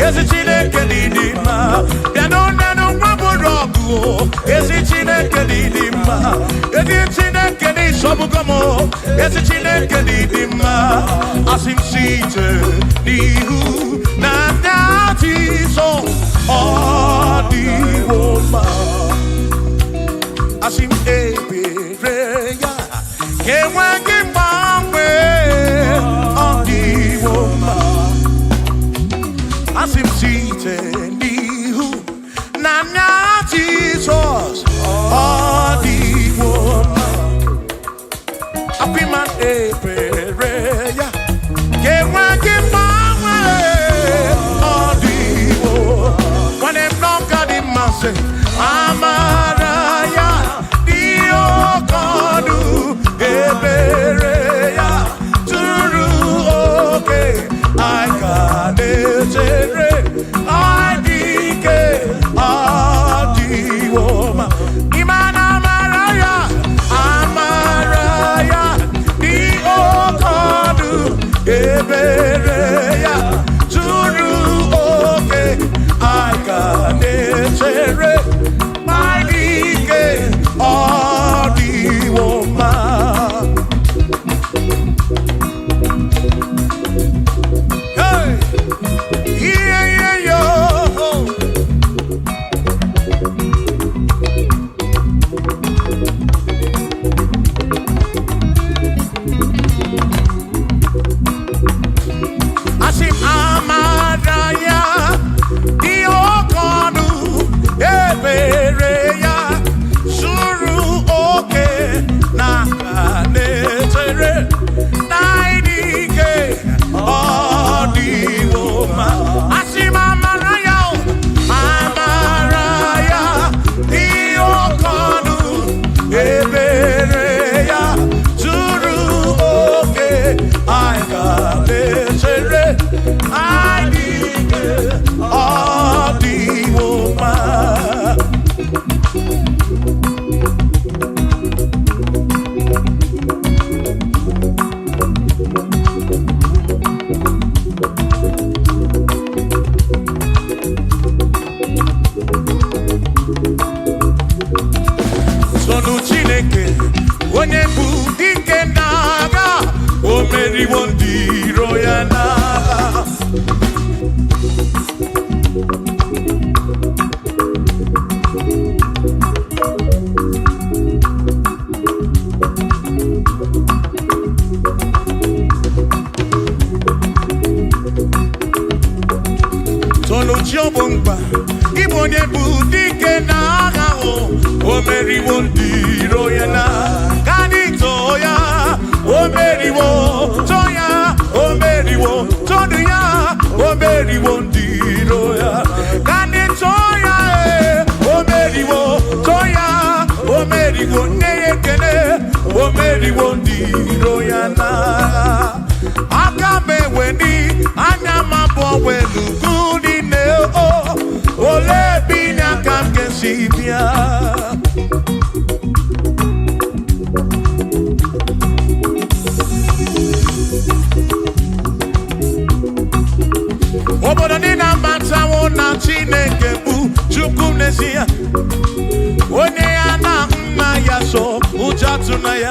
ezi Chineke dị dị mma. Bịanụ nenụ nwa bụrụ ọgụ o, ezi Chineke dị dị mma, ezi Chineke dị sọgbugo m, ezi Chineke dị dị mma. Asị m site n'ihu na ndị Jizọs, ọ dịwo mma. Asị m ebere ya enweghị mgbanwe, ọ dịwo mma. Asị m site n'ihu na anya Jizọs, ọ dịwo mma. Apịma ebere ya enweghị mgbanwe, ọ dịwo. Nwanne m n'ọka dị mma sị amara ya dị oke ọnụ, ebere ya zuru oke, anyị ka na-echere anyị dị ike, ọ dịwo mma. Ịma na amara ya, amara ya dị oke ọnụ, ebere ya zuru oke, anyị ka na-echere anyị dị ike, ọ dịwo mma. Hey! Yeah, yo. Asị m amara ya dị oke ọnụ, ebere ya zuru oke, na aka na-echere na ịdị ike, ọ dịwo mma. Asị m amara ya o, amara ya dị oke ọnụ, ebere ya zuru oke, anyị ka na-echere anyị dị ike, ọ dịwo mma. Sọnụ Chineke, onye bụ dike n'agha, o meriwo ndị iro ya n'agha. Sọnụ chi ọ bụ mkpa ịbụ onye bụ dike n'agha o, o meriwo ndị iro ya na ka anyị too ya, o meriwo, too ya, o meriwo, tonu ya, o meriwo ndị iro ya, ka anyị too ya, ee, o meriwo, too ya, o meriwo, nne ya ekene, o meriwo ndị iro ya na aka m eweni anya m abụọ welugu niile o, olee ebe inye aka m ga-esi bịa? Obodo niile amatawo na Chineke bụ Chukwu n'ezie, onye ya na nna ya so, ụjọ atụna ya.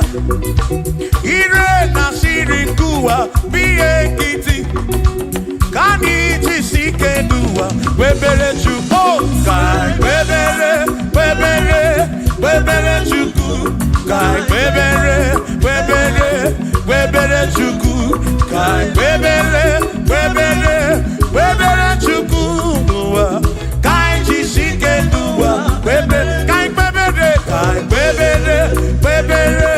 Ire na siri nke ụwa bụ ihe nkịtị, ka anyị jisi ike n'ụwa kpebere Chukwu, ka anyị kpebere, kpebere. Kpebere Chukwu, ka anyị kpebere, kpebere, kpebere Chukwu, ka anyị kpebere, kpebere, kpebere Chukwu n'ụwa, ka anyị jisi ike n'ụwa, kpebere, ka anyị kpebere, ka anyị kpebere, kpebere,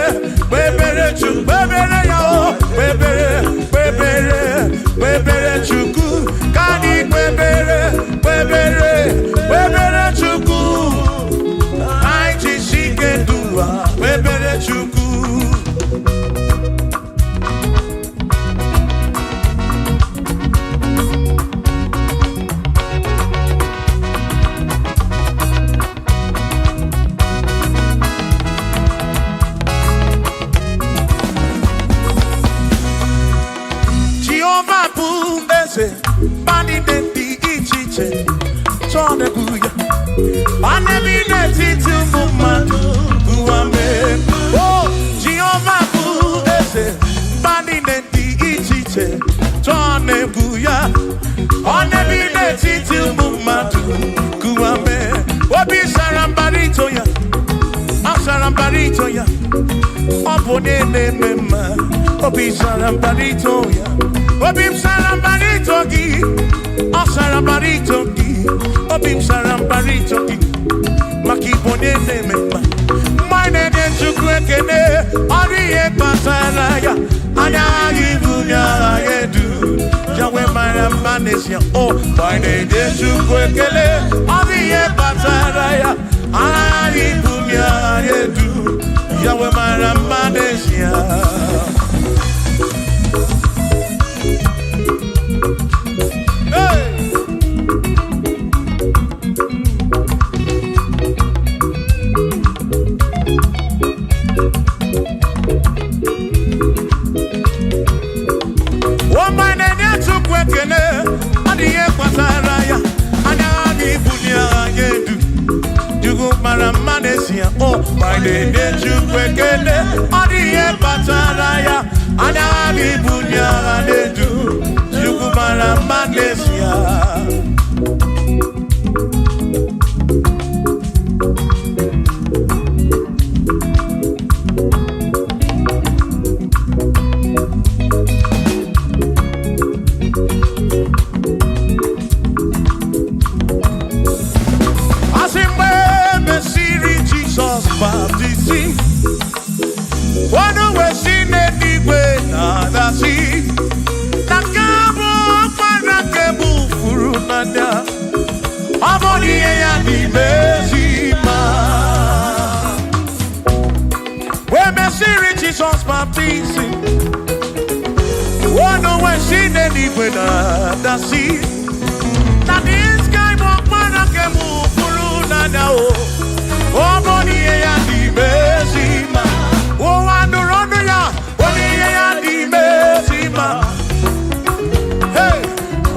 kpebere Chukwu, kpebere ya o, kpebere, kpebere, kpebere Chukwu, ka anyị kpebere, kpebere, kpebere Chukwu. Anyị jisi ike n'ụwa, kpebere Chukwu. Jehova bụ eze, mba niile dị iche iche chọọ na-ebu ya. Ma n'ebe n'etiti ụmụ mmadụ ụwa mee. O Jehova bụ eze, mba niile dị iche iche chọọ na-ebu ya. Ọ na-ebi n'etiti ụmụ mmadụ ụwa mee. Obi sara mbara ito ya, ọ sara mbara ito ya. Ọ bụ onye na-eme mma, obi sara mbara ito ya. Obi m sara mbara ito gị, ọ sara mbara ito gị, obi m sara mbara ito gị, maka ịbụ onye na-eme mma. Mgbe anyị na-enye Chukwu ekele, ọ dị ihe kpatara ya, anya agha ibu nye agha ya edu. Yahweh mara mma n'ezie, o mgbe anyị na-enye Chukwu ekele, ọ dị ihe kpatara ya, anya agha ibu nye agha ya edu. Yahweh mara mma n'ezie. Hey! Ọma na-enye Chukwu ekele, ọ dị ihe kpatara ya, anya ha ga-ebuli agha edu. Chukwu mara mma n'ezie, o ma na-enye Chukwu ekele, ọ dị ihe kpatara ya, anya ha ga-ebuli agha edu. Chukwu mara mma n'ezie. Asị mgbe e mesịrị Jizọs baptizim, ọnụ wee si n'eluigwe na-adasị, na nke a bụ ọkpara nke mụ furu n'anya, ọ bụ na ihe ya n'ime ezi mma. Wee mesịrị Jizọs baptizim, ọnụ wee si n'eluigwe na-adasị, na this guy bụ ọkpara nke mụ furu n'anya o. Ọ bụ na ihe ya dị ime ezi mma. Ụwa nụrụ ọnụ ya, ọ bụ ihe ya dị ime ezi mma. Hey!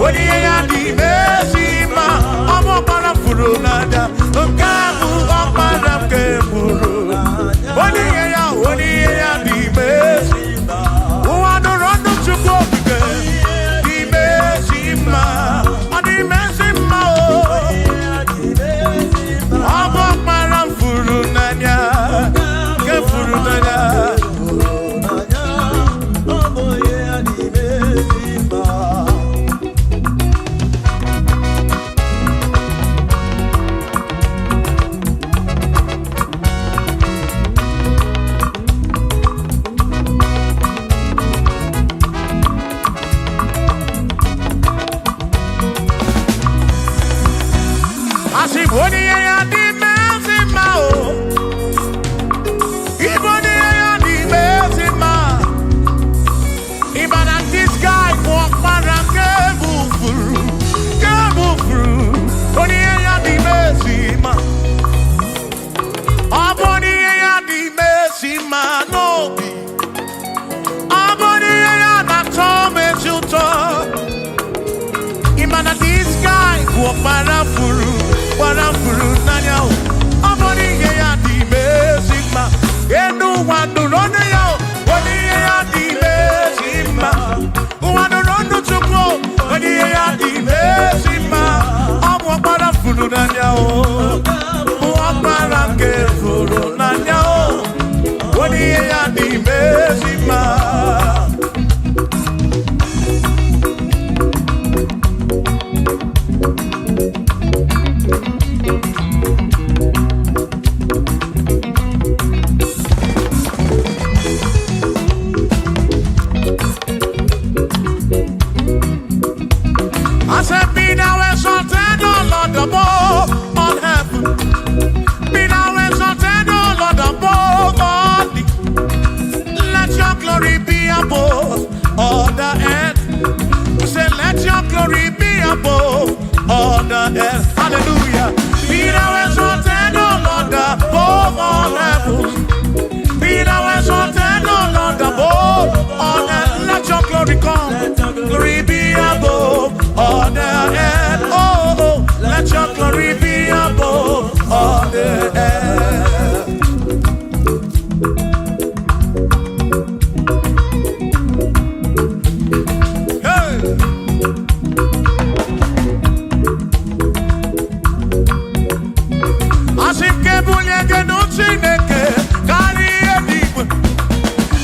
Onye ihe ya dị ime ezi mma. Ọ bụ ọkpara furu n'anya. Nke a bụ ọkpara nke furu. Onye ihe ya, onye ihe ya dị ime ezi mma. Ụwa nụrụ ọnụ Chukwu okike. Dị ime ezi mma. Ọ dị ime ezi mma o. Ọ bụ ọkpara m furu n'anya. ejima. I said, be thou exalted, O Lord, above all heaven. Be thou exalted, O Lord, above all the. Let your glory be above all the earth. We say, let your glory be above all the earth. Hallelujah. Be thou exalted, O Lord, above all heavens. Be thou exalted, O Lord, above all earth. Let your glory come. Glory be above all the earth. Oh, oh, let your glory be above all the earth. Hey! Asị m ka ebulie gị nụ Chineke karịa ihe dị igwe.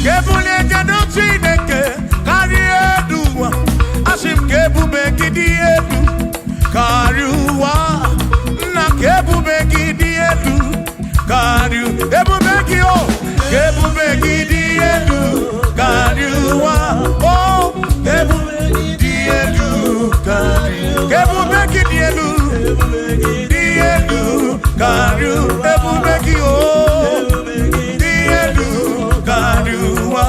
Ka ebulie gị nụ Chineke karịa elu ụwa. Asị m ka ebube gị dị elu karịa ụwa. Nna ka ebube gị dị elu karịa ebube gị o. Ka ebube gị dị elu karịa ụwa. O ebube gị dị elu karịa. Ka ebube gị dị elu dị elu karịa ebube gị o dị elu karịa ụwa.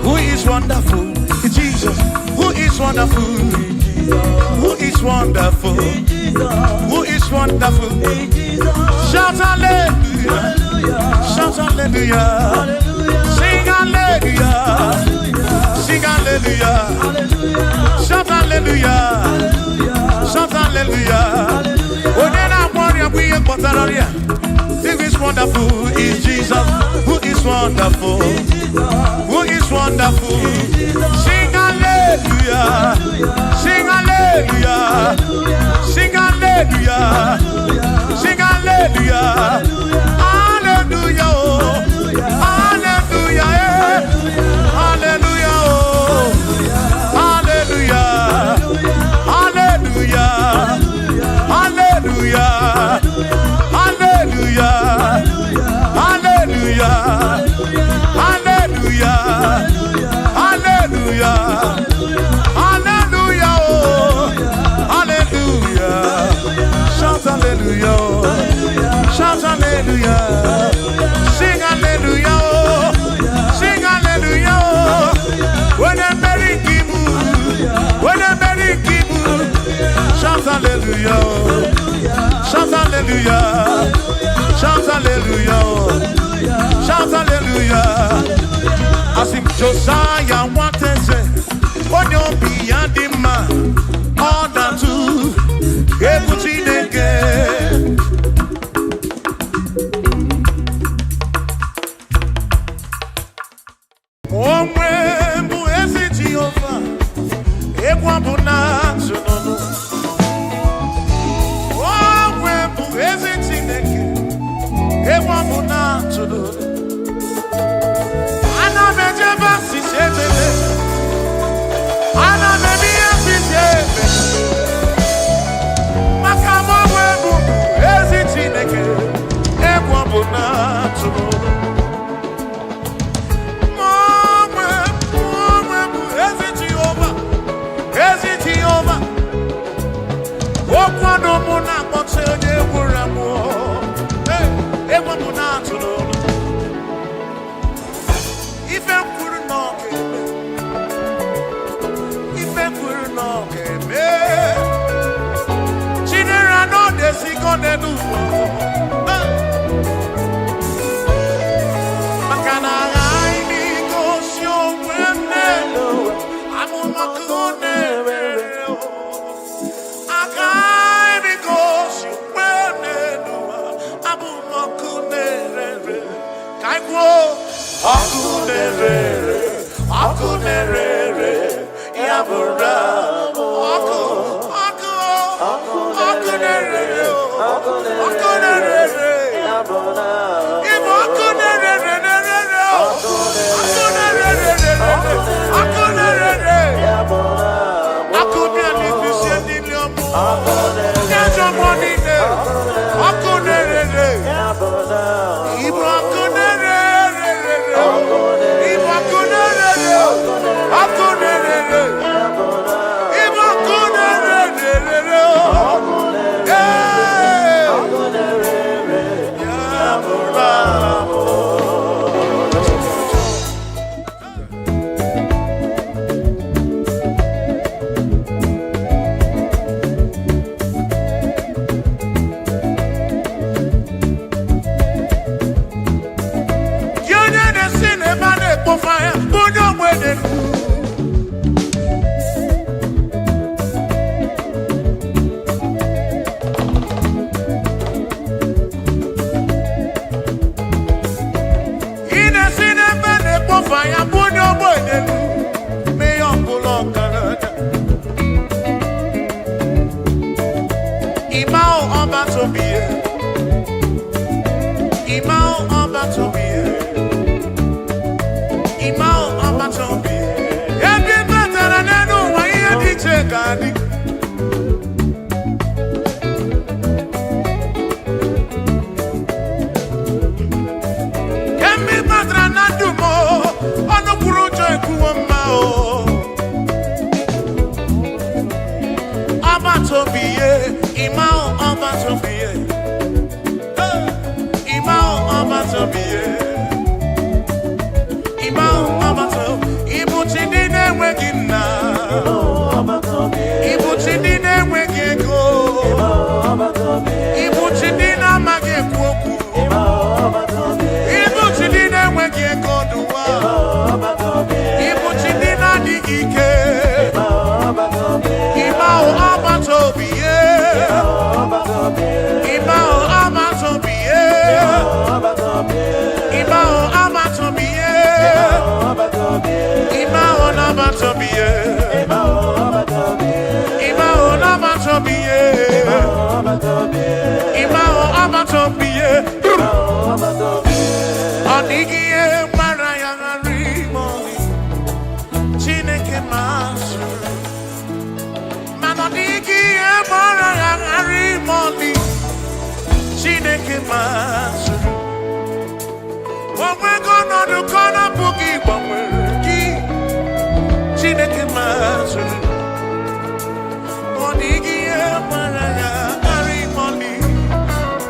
Who is wonderful? Jesus. Who is wonderful? Who is wonderful? Who is wonderful? Shout hallelujah. Shout hallelujah. Sing hallelujah. Sing hallelujah. Shout hallelujah. Shout hallelujah. Onye na-agwọ ọrịa bụ ihe kpọtara ọrịa. Who is wonderful is Jesus. Who is wonderful? Who is wonderful? Sing hallelujah. Sing hallelujah. Sing hallelujah. Sing hallelujah. Hallelujah. Oh. Hallelujah. Eh. Hallelujah. Oh. Hallelujah. Hallelujah. Hallelujah. Hallelujah. Hallelujah. Hallelujah. Hallelujah. Hallelujah. Oh. Hallelujah. Shout hallelujah. Oh. Shout hallelujah. Sing hallelujah. Oh. Sing hallelujah. Oh. When I'm Mary Kibu. When I'm Mary Kibu. Shout hallelujah. Oh. Shout hallelujah. Shout hallelujah. Oh. Shout hallelujah. Asị m Josaya nwata eze, onye obi ya dị mma, ọ na-atụ egwu Chineke. Onwe bụ ezi Jehova, egwu ọ bụ na-atụ n'ọnụ. Onwe bụ ezi Chineke, egwu ọ bụ na-atụ n'ọnụ. Ana m ejebe asịsị ejebe. Ana m eme ihe asịsị eme. Maka m onwe bụ ezi Chineke, egwu ọ bụ na-atụ n'ọnụ. Onwe onwe bụ ezi Jehova, ezi Jehova. Okwu ọnụ mụ na-akpọtụ onye gwụrụ agwụ. Hey, egwu ọ bụ na-atụ n'ọnụ. Ife m kwuru na ọ ga-eme. Ife m kwuru na ọ ga-eme. Chinere na ọ na-esigo n'elu ụwa. Hey! Maka na aghaghị m igosi onwe m n'elu ụwa. Amụma ka ọ na-ewere. Agaghị m igosi Na-ere ọkụ, na-ere ere, ya bụrụ ọkụ, ọkụ, ọkụ na-ere ere, ọkụ na-ere ere. Ịbụ ọkụ na-ere ere, na-ere ere, ọkụ na-ere ere, ọkụ na-ere ere. Ọkụ bịa n'isi ndị ọmụ, ndị ajọ mmụọ niile, ọkụ na-ere ere. Ịbụ ọkụ na-ere ere, ịbụ ọkụ na-ere ere, ọkụ na-ere ere, ịbụ ọkụ na-ere ere. Ee, ya bụrụ abụ. Gị onye na-esi n'ebe a na-ekpofu ahịa bụ onye ogbenye. Ị na-esi n'ebe a na-ekpofu ahịa bụ onye ogbenye. Mee ya ọbụla ọgaranya. Ịma ọba tobie. Ịma ọba tobie. Ịma ọgbata obi ebe ị batara n'elu ụwa, ihe dị iche ga-adị. Kemgbe ị batara na ndụ m o, ọnụ kwuru ụjọ ekwuwo mma o. Ọgbata obi ye, ịma ọgbata obi ye. Ịma ọgbata obi ye. Ịma ọgbata, ịbụ chi ndị na-enweghị nna. Ịbụ chi ndị na-enweghị ego. Ịbụ chi ndị na-amaghị ekwu okwu. Ịbụ chi ndị na-enweghị ego n'ụwa. Ịbụ chi ndị na-adịghị ike. Ịma ọgbata obi ye. Ịma ọgbata obi ye. Ịma ọgbata obi ye. Ịma ọgbata obi ye. Ịma ọgbata obi ye. Ịma ọgbata obi ye. Ọ dịghị ihe gbara ya ghara ime ọlị. Chineke mazụrụ. Mana ọ dịghị ihe gbara ya ghara ime ọlị. Chineke mazụrụ. O nwego ọnọdụ ka ọ na-apụghị gbanwere gị. Chineke mazụrụ. Ọ dịghị ihe gbara ya ghara ime ọlị.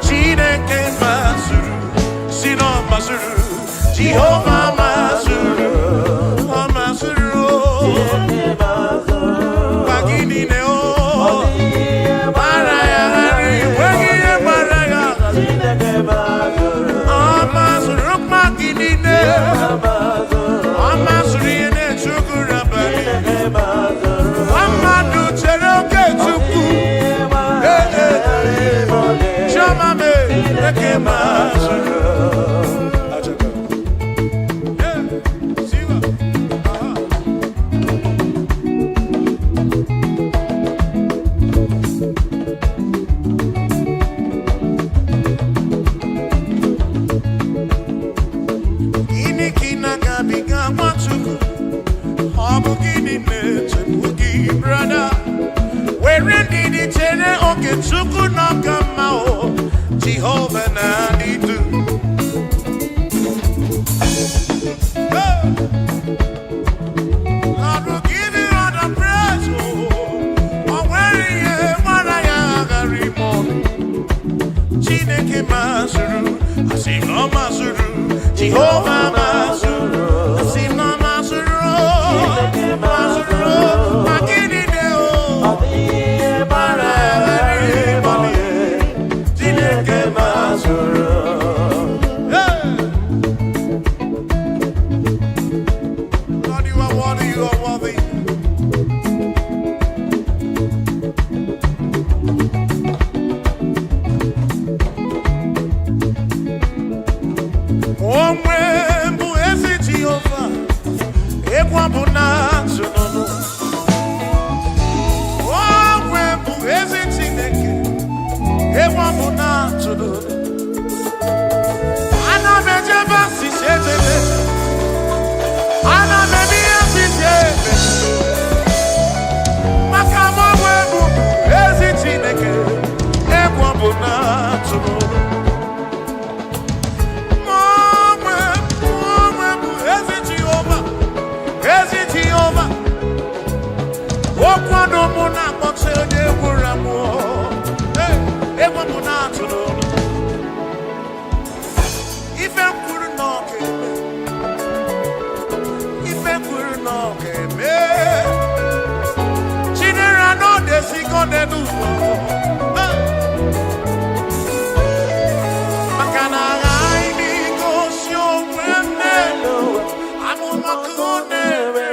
Chineke mazụrụ. Si na ọ mazụrụ. Jehova mazụrụ. Ọ mazụrụ. Gwa gị niile o. Gbara ya ghara, enweghị ihe gbara ya. Ọ mazụrụ mkpa gị niile. Ọ mazụrụ ihe na-echu gụrụ abalị. Nwa mmadụ chere oge Chukwu. Ee, ee, ee. Chioma mee, eke mazụrụ. Ee, siwa. Aha. Gịnị ka ị na-agabiga, Nwachukwu? Ọ bụ gịnị na-echegbu gị, brother? Were ndidi chere oge Chukwu n'ọka mma o, Jehova na-adị du. Hey! Lord will give you all the praise, oh. O nwere ihe gbara ya aghara ime ọnụ. Chineke mazụrụ, asị m na ọ mazụrụ, Jehova mazụrụ, asị m na ọ mazụrụ, mazụrụ, ma gịnị dị o? Mara ghara ịgbalị, Chineke mazụrụ. Hey! Lord, you are worthy, you are worthy. Onwe ụwa. Maka na aghaghị m igosi onwe m n'elu ụwa, abụ m ọkụ na-ere.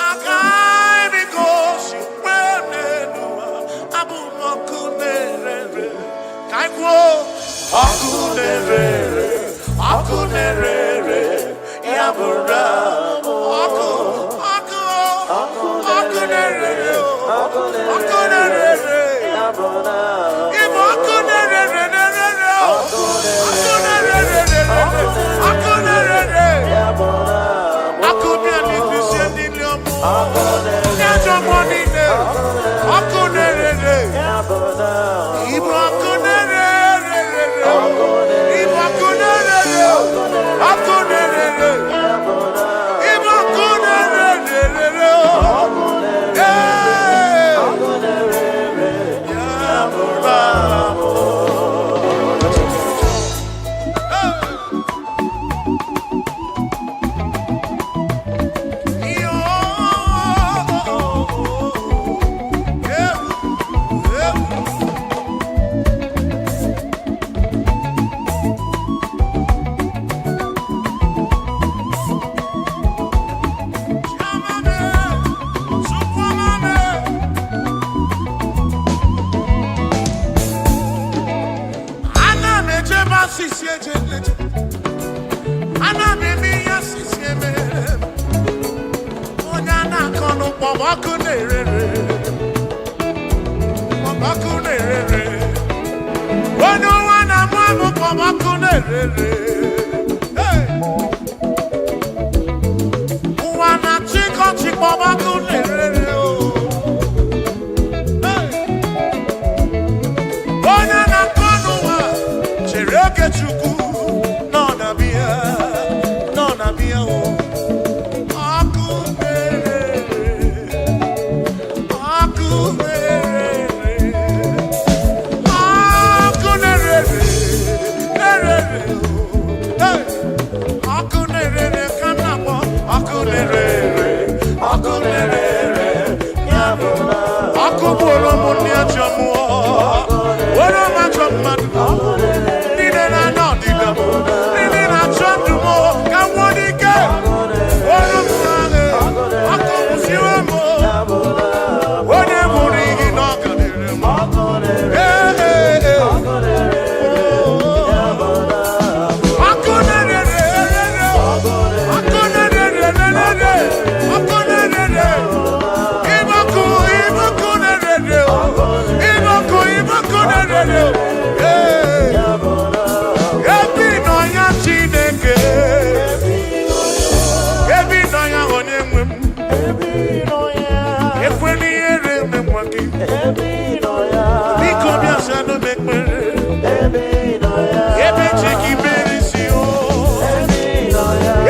Agaghị m igosi onwe m n'elu ụwa, abụ m ọkụ na-ere. Ka anyị kwuo, ọkụ na-ere, ọkụ na-ere, ya bụrụ ọkụ, ọkụ, ọkụ na-ere, ọkụ na-ere. Ịbụ ọkụ na-ere na-ere, ọkụ na-ere, ọkụ na-ere. Ọkụ bịa n'ibisi niile ọmụ, ndị ajọ mmụọ niile, ọkụ na-ere. Ịbụ ọkụ na-ere, ịbụ ọkụ na-ere, ọkụ na-ere, ịbụ ọkụ na-ere. Ee. Ya bụrụ abụ. Ana m ejebe asịsị eje nleje, ana m eme ihe asịsị eme. Onye a na-akọ n'ụkpọ ọkụ na-erere, ọkụ na-erere. Onye ụwa na-amụ amụ kpọm ọkụ na-erere. Hey! Ụwa na-achịkọ chịkpọm ọkụ na-erere o. Hey! Onye na-akọ n'ụwa chere oge Chukwu nọ na bịa, nọ na bịa o. Ọkụ na-erere, ọkụ na-erere, ọkụ na-erere, na-erere o. Hey! Ọkụ na-erere ka m na-akpọ, ọkụ na-erere, ọkụ na-erere, ya bụ ọkụ gbuoro m ndị ajọ mmụọ, were m ajọ mmadụ niile na-ana ọdịda m, niile na-achọ ndụ m ka m nwụọ n'ike. Were m agha, ọkụ kwụsịrị m. Onye mụrụ iyi na ọ ga dịrị m. Ee, ee, ee. Ọkụ na-erere, ọkụ na-erere, ọkụ na-erere. Ịbọkụ, ịbọkụ na-erere, ịbọkụ, ịbọkụ na-erere. Ee. Ebi nọ ya Chineke, ebi nọ ya onye nwe m, ekwela ihere eme nwa gị. Biko bịa zanụ m ekpere, ebe chi gị mere isi o,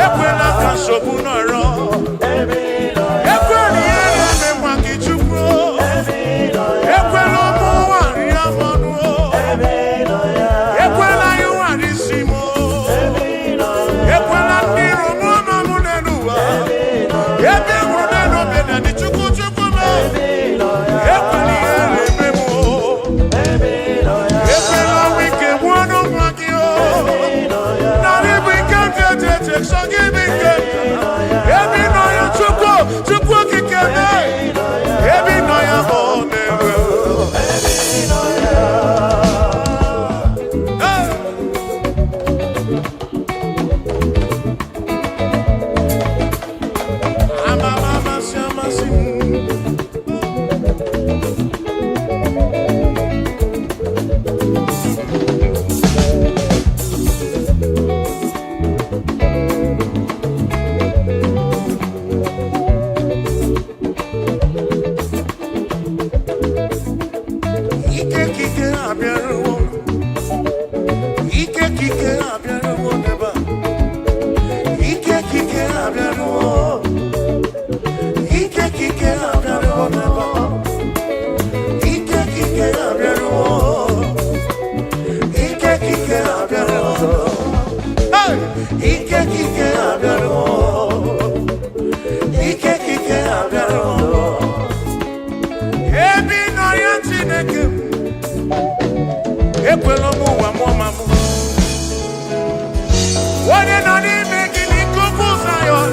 ekwela ka nsogbu nọrọ, ekwela ihere eme nwa gị Chukwu, ekwela ụmụ ụwa rie m ọnụ, ekwela ịwa isi m, ekwela ndị iro m ọnụ m n'elu ụwa, ebe hụrụ n'elu obe na dị Chukwu Chukwu m, ekwela ihere. Ebe ị nọ ya, Chineke m, ekwela m ụwa mụọ ma mụ. Onye nọ n'ime gị n'ikuku Zayọn,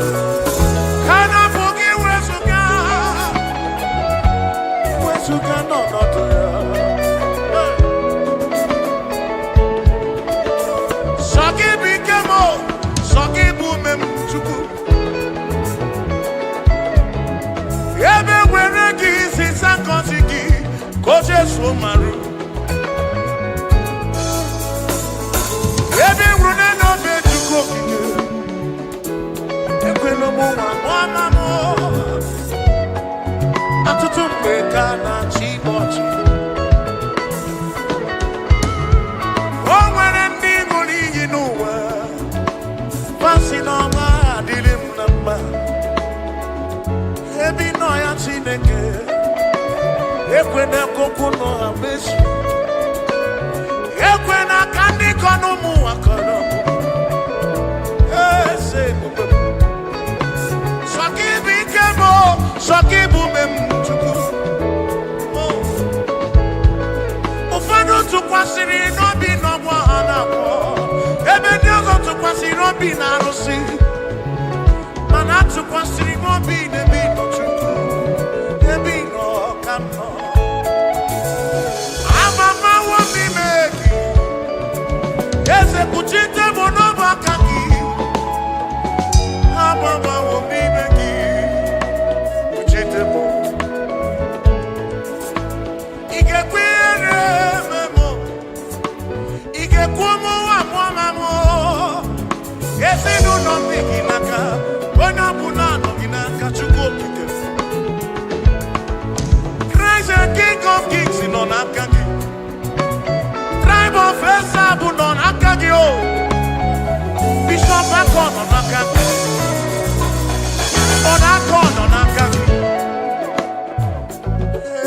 ka na-apụ gị wezụga, wezụga n'ọnọdụ ya. Sọ gị bụ ike m, o, sọ gị bụ ume m, Chukwu. Ebe were gị sisa ngọzi gị, ka o Jesu marụ. Ebe nwụrụ n'elu obe Chukwu okike, ekwela m ụwa mụọ ma mụ. Ọtụtụ mgbe ka a na-achị igbe ọchị. O nwere ndị ṅụrụ iyi n'ụwa, fasị na ọma adịrị m na mma. Ebe ị nọ ya, Chineke, ekwena ka okwu nọ ha mezu. Ekwena ka ndị kọ n'ụmụ ụwa kọrọ m. Eze ebube m. Sọ gị bụ ike m, o, sọ gị bụ ume m, Chukwu. O. Ụfọdụ tụkwasịrị n'obi n'ọgwụ ha na-agwọ, ebe ndị ọzọ tụkwasịrị obi na arụsị, mana atụkwasịrị m obi n'ebe ị nọ, Chukwu, ebe ị nọ ka m nọ. Amamawo m n'ime gị, eze kpuchite m n'ọbụ aka gị. Amamawo m n'ime gị, kpuchite m. Ị ga-ekwe ihere eme m? Ị ga-ekwu mụ nwa mụọ ma mụ? Ezinụlọ m dị gị n'aka, onye ọbụla nọ gị n'aka, Chukwu okike. Christ the King of Kings nọ n'aka gị. Tribe of Esau bụ nọ n'aka gị o. Bishop Akọ nọ n'aka gị. Ọ na-akọ nọ n'aka gị.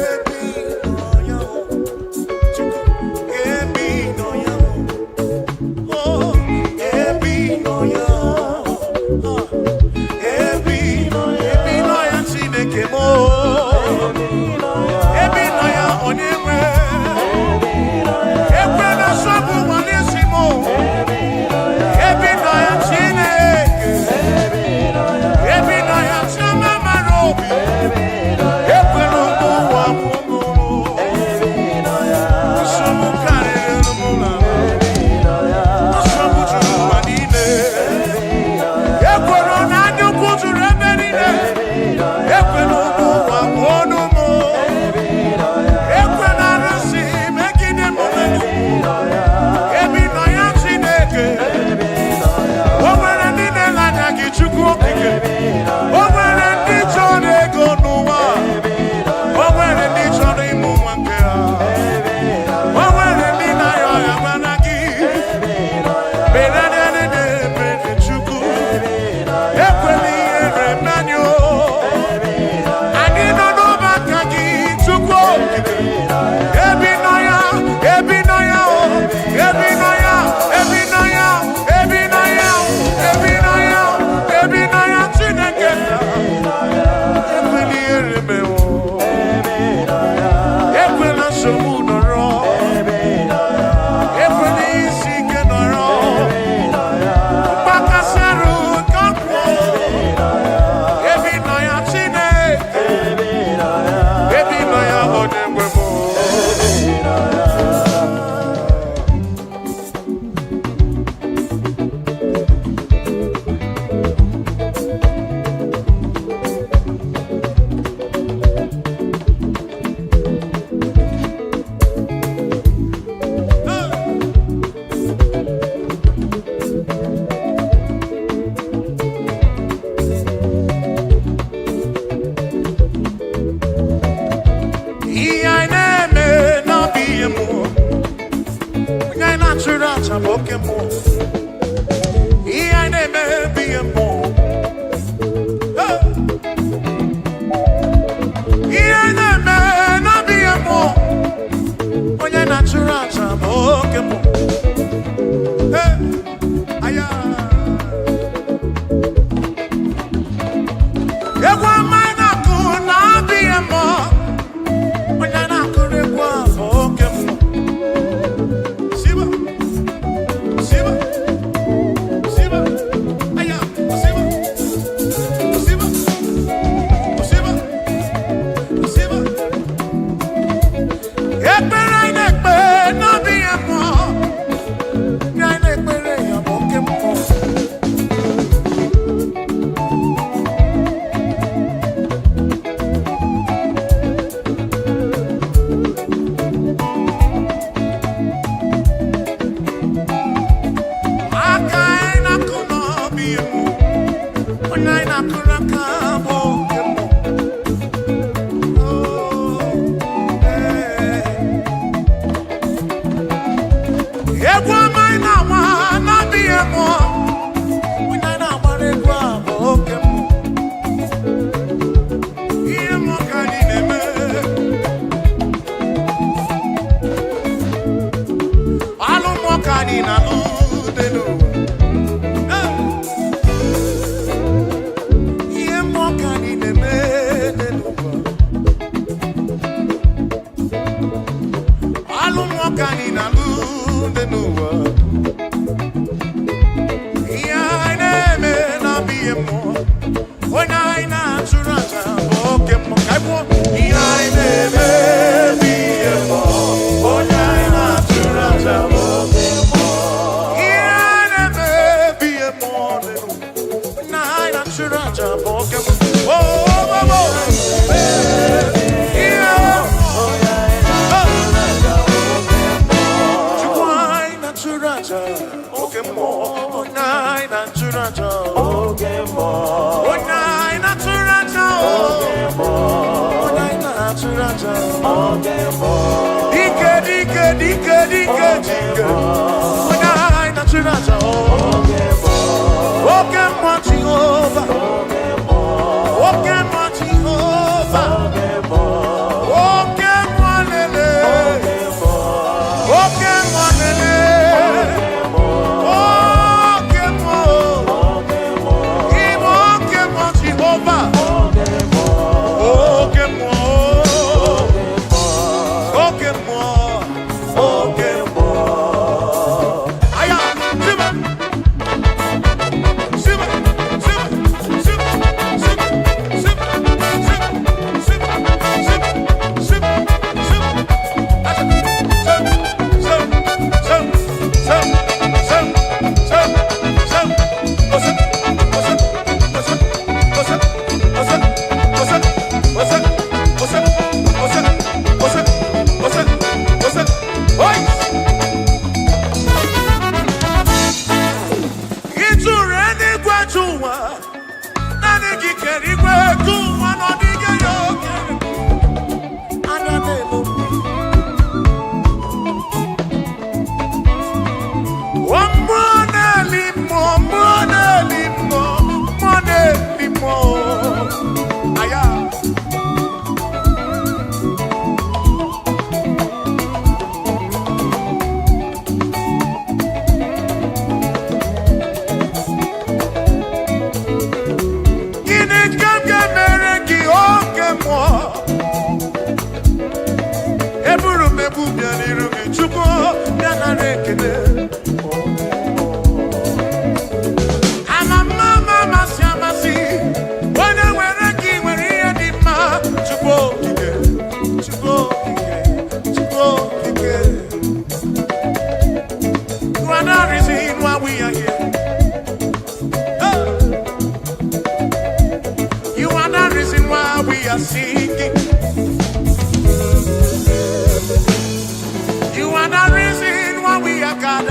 Ebe ị nọ ya o, Chukwu, ebe ị nọ ya o. Oh, ebe ị nọ ya o. Ebe ị nọ ya, ebe ị nọ ya, Chineke m o. Ebe ị nọ ya, onye nwe. Ekwela nsogbu ụwa n'isi m o. Ebe ị nọ ya, Chineke. Ebe ị nọ ya, Chioma mara obi. Ekwela ụmụ ụwa mụ mụrụ. Nsogbu karịrị m na. Nsogbu juru ụwa niile. Ekwela na anya ukwu juru ebe niile. Ekwela ụmụ ụwa mụ ọnụ mụ. Ekwela arụsị megide m megide. Ebe ị nọ ya, Chineke. O nwere ndị na-ele anya gị, Chukwu okike. O nwere ndị chọrọ ego n'ụwa. O nwere ndị chọrọ ịmụ nwa nke ha. O nwere ndị na-arịọ ọrịa mana gị. Mere na ebere Chukwu. Ekwela ihere mmenụ. Anyị nọ n'ọgbakọ gị, Chukwu okike. Ebi nọ ya, ebi nọ ya, o. Ebi nọ ya, ebi nọ ya, ebi nọ ya, ebi nọ ya, ebi nọ ya, Chineke. Ekwela ihere mewo. Ekwela nsogbu nọrọ. Ekwela isi ike nọrọ. Mgbakasị arụ ka ọ pụọ. Ebi nọ ya, Chineke. Ebi nọ ya, onye nwe m. Ihe anyị na-eme na-abụ ihe mmụọ. Onye anyị na-achụrụ aja bụ oke mmụọ. Ihe anyị na-eme bụ ihe mmụọ. Hey! Ihe anyị na-eme na-abụ ihe mmụọ. Onye na-achụrụ aja bụ oke mmụọ. Hey! Aya! Egwu ọma anyị na-akụ na-abụ ihe mmụọ. Onye dị n'ụwa. Ihe anyị na-eme na-abụ ihe mmụọ. Onye anyị na-achụrụ aja bụ oke mmụọ. Ka anyị kwuo, ihe anyị na-eme bụ ihe mmụọ. Onye anyị na-achụrụ aja bụ oke mmụọ. Ihe anyị na-eme bụ ihe mmụọ dị n'ụwa. Onye anyị na-achụrụ aja bụ oke mmụọ. Oh, oh, oh, oh. Ihe mmụọ. Chukwu anyị na-achụrụ aja oke mmụọ. Onye anyị na-achụrụ aja. Onye anyị na-achụrụ aja. Onye anyị na-achụrụ aja. Dike, dike, dike, dike, dike. Onye anyị na-achụrụ aja. Oke mmụọ Jehova. Oke mmụọ Jehova. Oke mmụọ lele. Oke mmụọ lele. Oke mmụọ. Ịbụ oke mmụọ Jehova. Oke mmụọ. Oke mmụọ. Oke mmụọ. Aya, sibe. Sibe, sibe, sibe, sibe, sibe, sibe, sibe, sibe, sibe, sibe. Ịtụrụ eluigwe jụ ụwa, naanị gị kere igwe gụ ụwa na ọ dịghị ya oke. Anya na-elu mmiri. Mmụọ na-eli mmụọ, mmụọ na-eli mmụọ, mmụọ na-eli mmụọ. Aya. Gịnị ka m ga-emere gị oke mmụọ? Eburu m ebu bịa n'iru gị, Chukwu, bịa nara ekele. Ama mma ama amasị amasị, onye nwere gị nwere ihe dị mma. Chukwu okike, Chukwu okike, Chukwu okike. You are the reason why we are here. Hey. You are the reason why we are singing. You are the reason why we are gathered.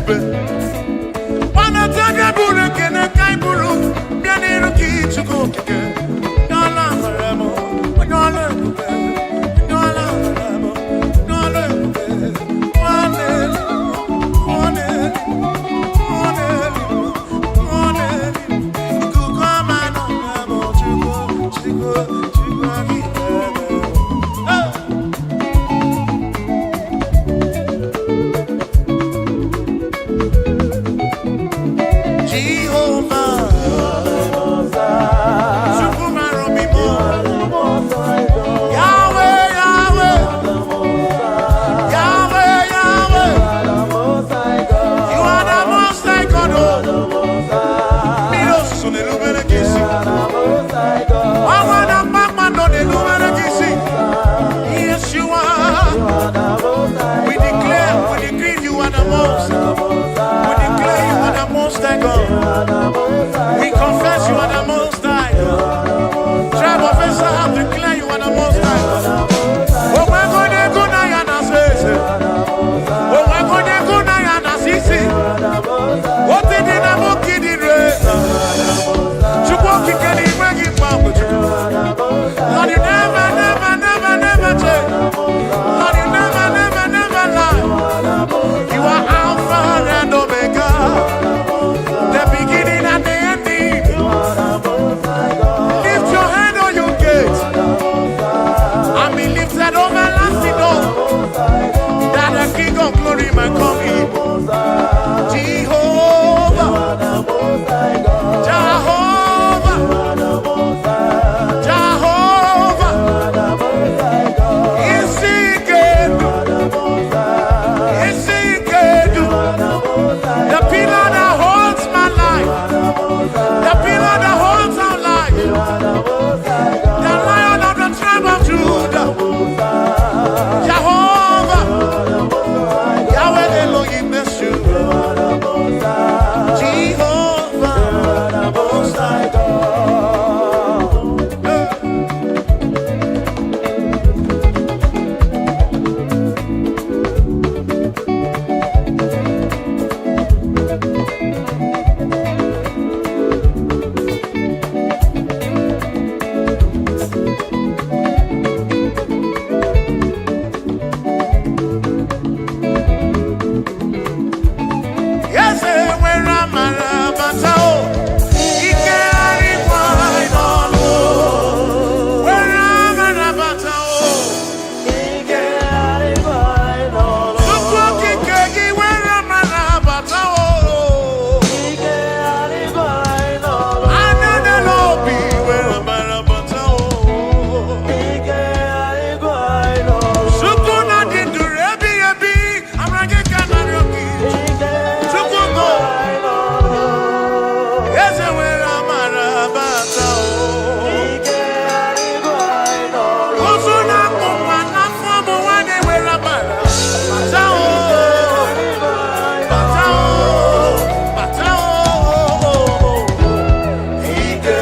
Ebube gbanata gị bụrụ ekene ka ị bụrụ bịa n'iru gị, Chukwu Okike, onye ọla amara m, onye ọla ebube, onye ọla amara m, onye ọla ebube. Nwanne, nwanne, nwanne, nwanne, ikuku ọma nọ na m. Chukwu, Chukwu, Chukwu gị ebe. Hey! Jehovah, Chukwu mara obi m. Yahweh, Yahweh, Yahweh, Yahweh, you are the Most High God. Oh. Mmiri ozuzo na-erubere gị isi. Ọnwa na kpakpando na-erubere gị isi. Yes, you are. We declare, we decree you are the most. We declare you are the Most High God. We confess you are the Most High. Tribe of Issachar declare you are the Most High. Onwego na ya na sese. Onwego na ya na sisi. Ote dị na nwoke dị re. Chukwu Okike na igwe gị mgbanwe Chukwu. Lord, you never, never, never, never change. Lord, you never, never, never lie. You are Alpha and Omega, the beginning and the ending. Lift your hand on your gate and be lifted over everlasting door, that the King of Glory may come in. Jehovah, Jehovah, Jehovah, is he good? Is he good? The pillar that holds my life, the pillar that holds our life, the Lion of the tribe of Judah, Jehovah, Yahweh Elohim Yeshua, Jehovah, Most High God. Hey. Eze nwere amara bata o, ike arịkwa anyị n'ọnụ. Nwere amara bata o, Chukwu Okike gị nwere amara bata o. Anya n'elu obi nwere amara bata o. Chukwu na dị ndụ ebighị ebi, amara gị ka narị obi. Chukwu go, eze nwere amara bata o. Ozu na-akpụ nwa n'afọ bụ nwaanyị nwere amara. Bata o, bata o, bata o. Ike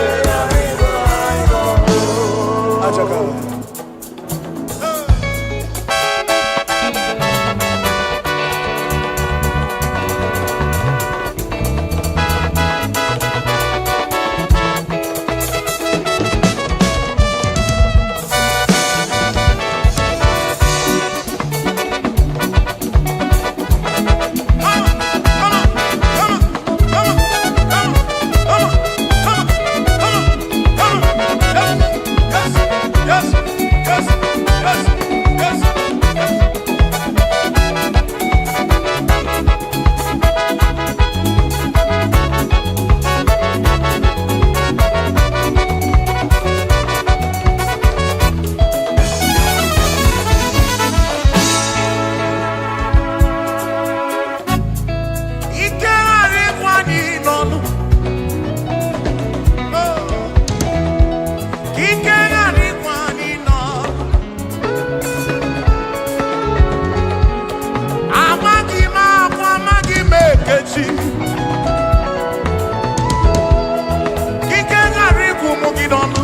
Ajaka. Yes, yes, yes, yes, yes. Ike ghara ịgwa anyị n'ọnụ. Oh. Ka ike ghara ịgwa anyị n'ọnụ. Amaghị m akwa, amaghị m ekechi. Ka ike ghara ịgwụ mụ gị n'ọnụ.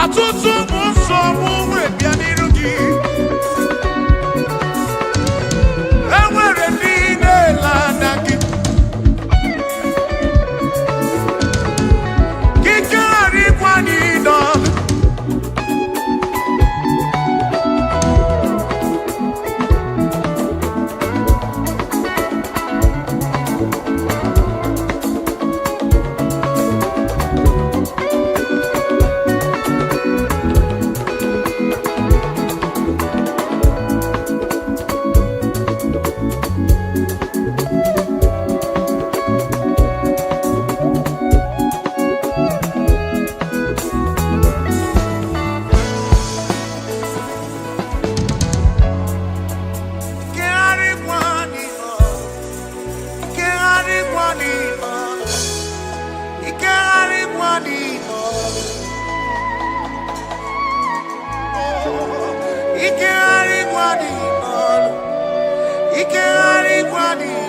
Ọtụtụ bụ nsogbu wee bịa n'iru gị. Mani.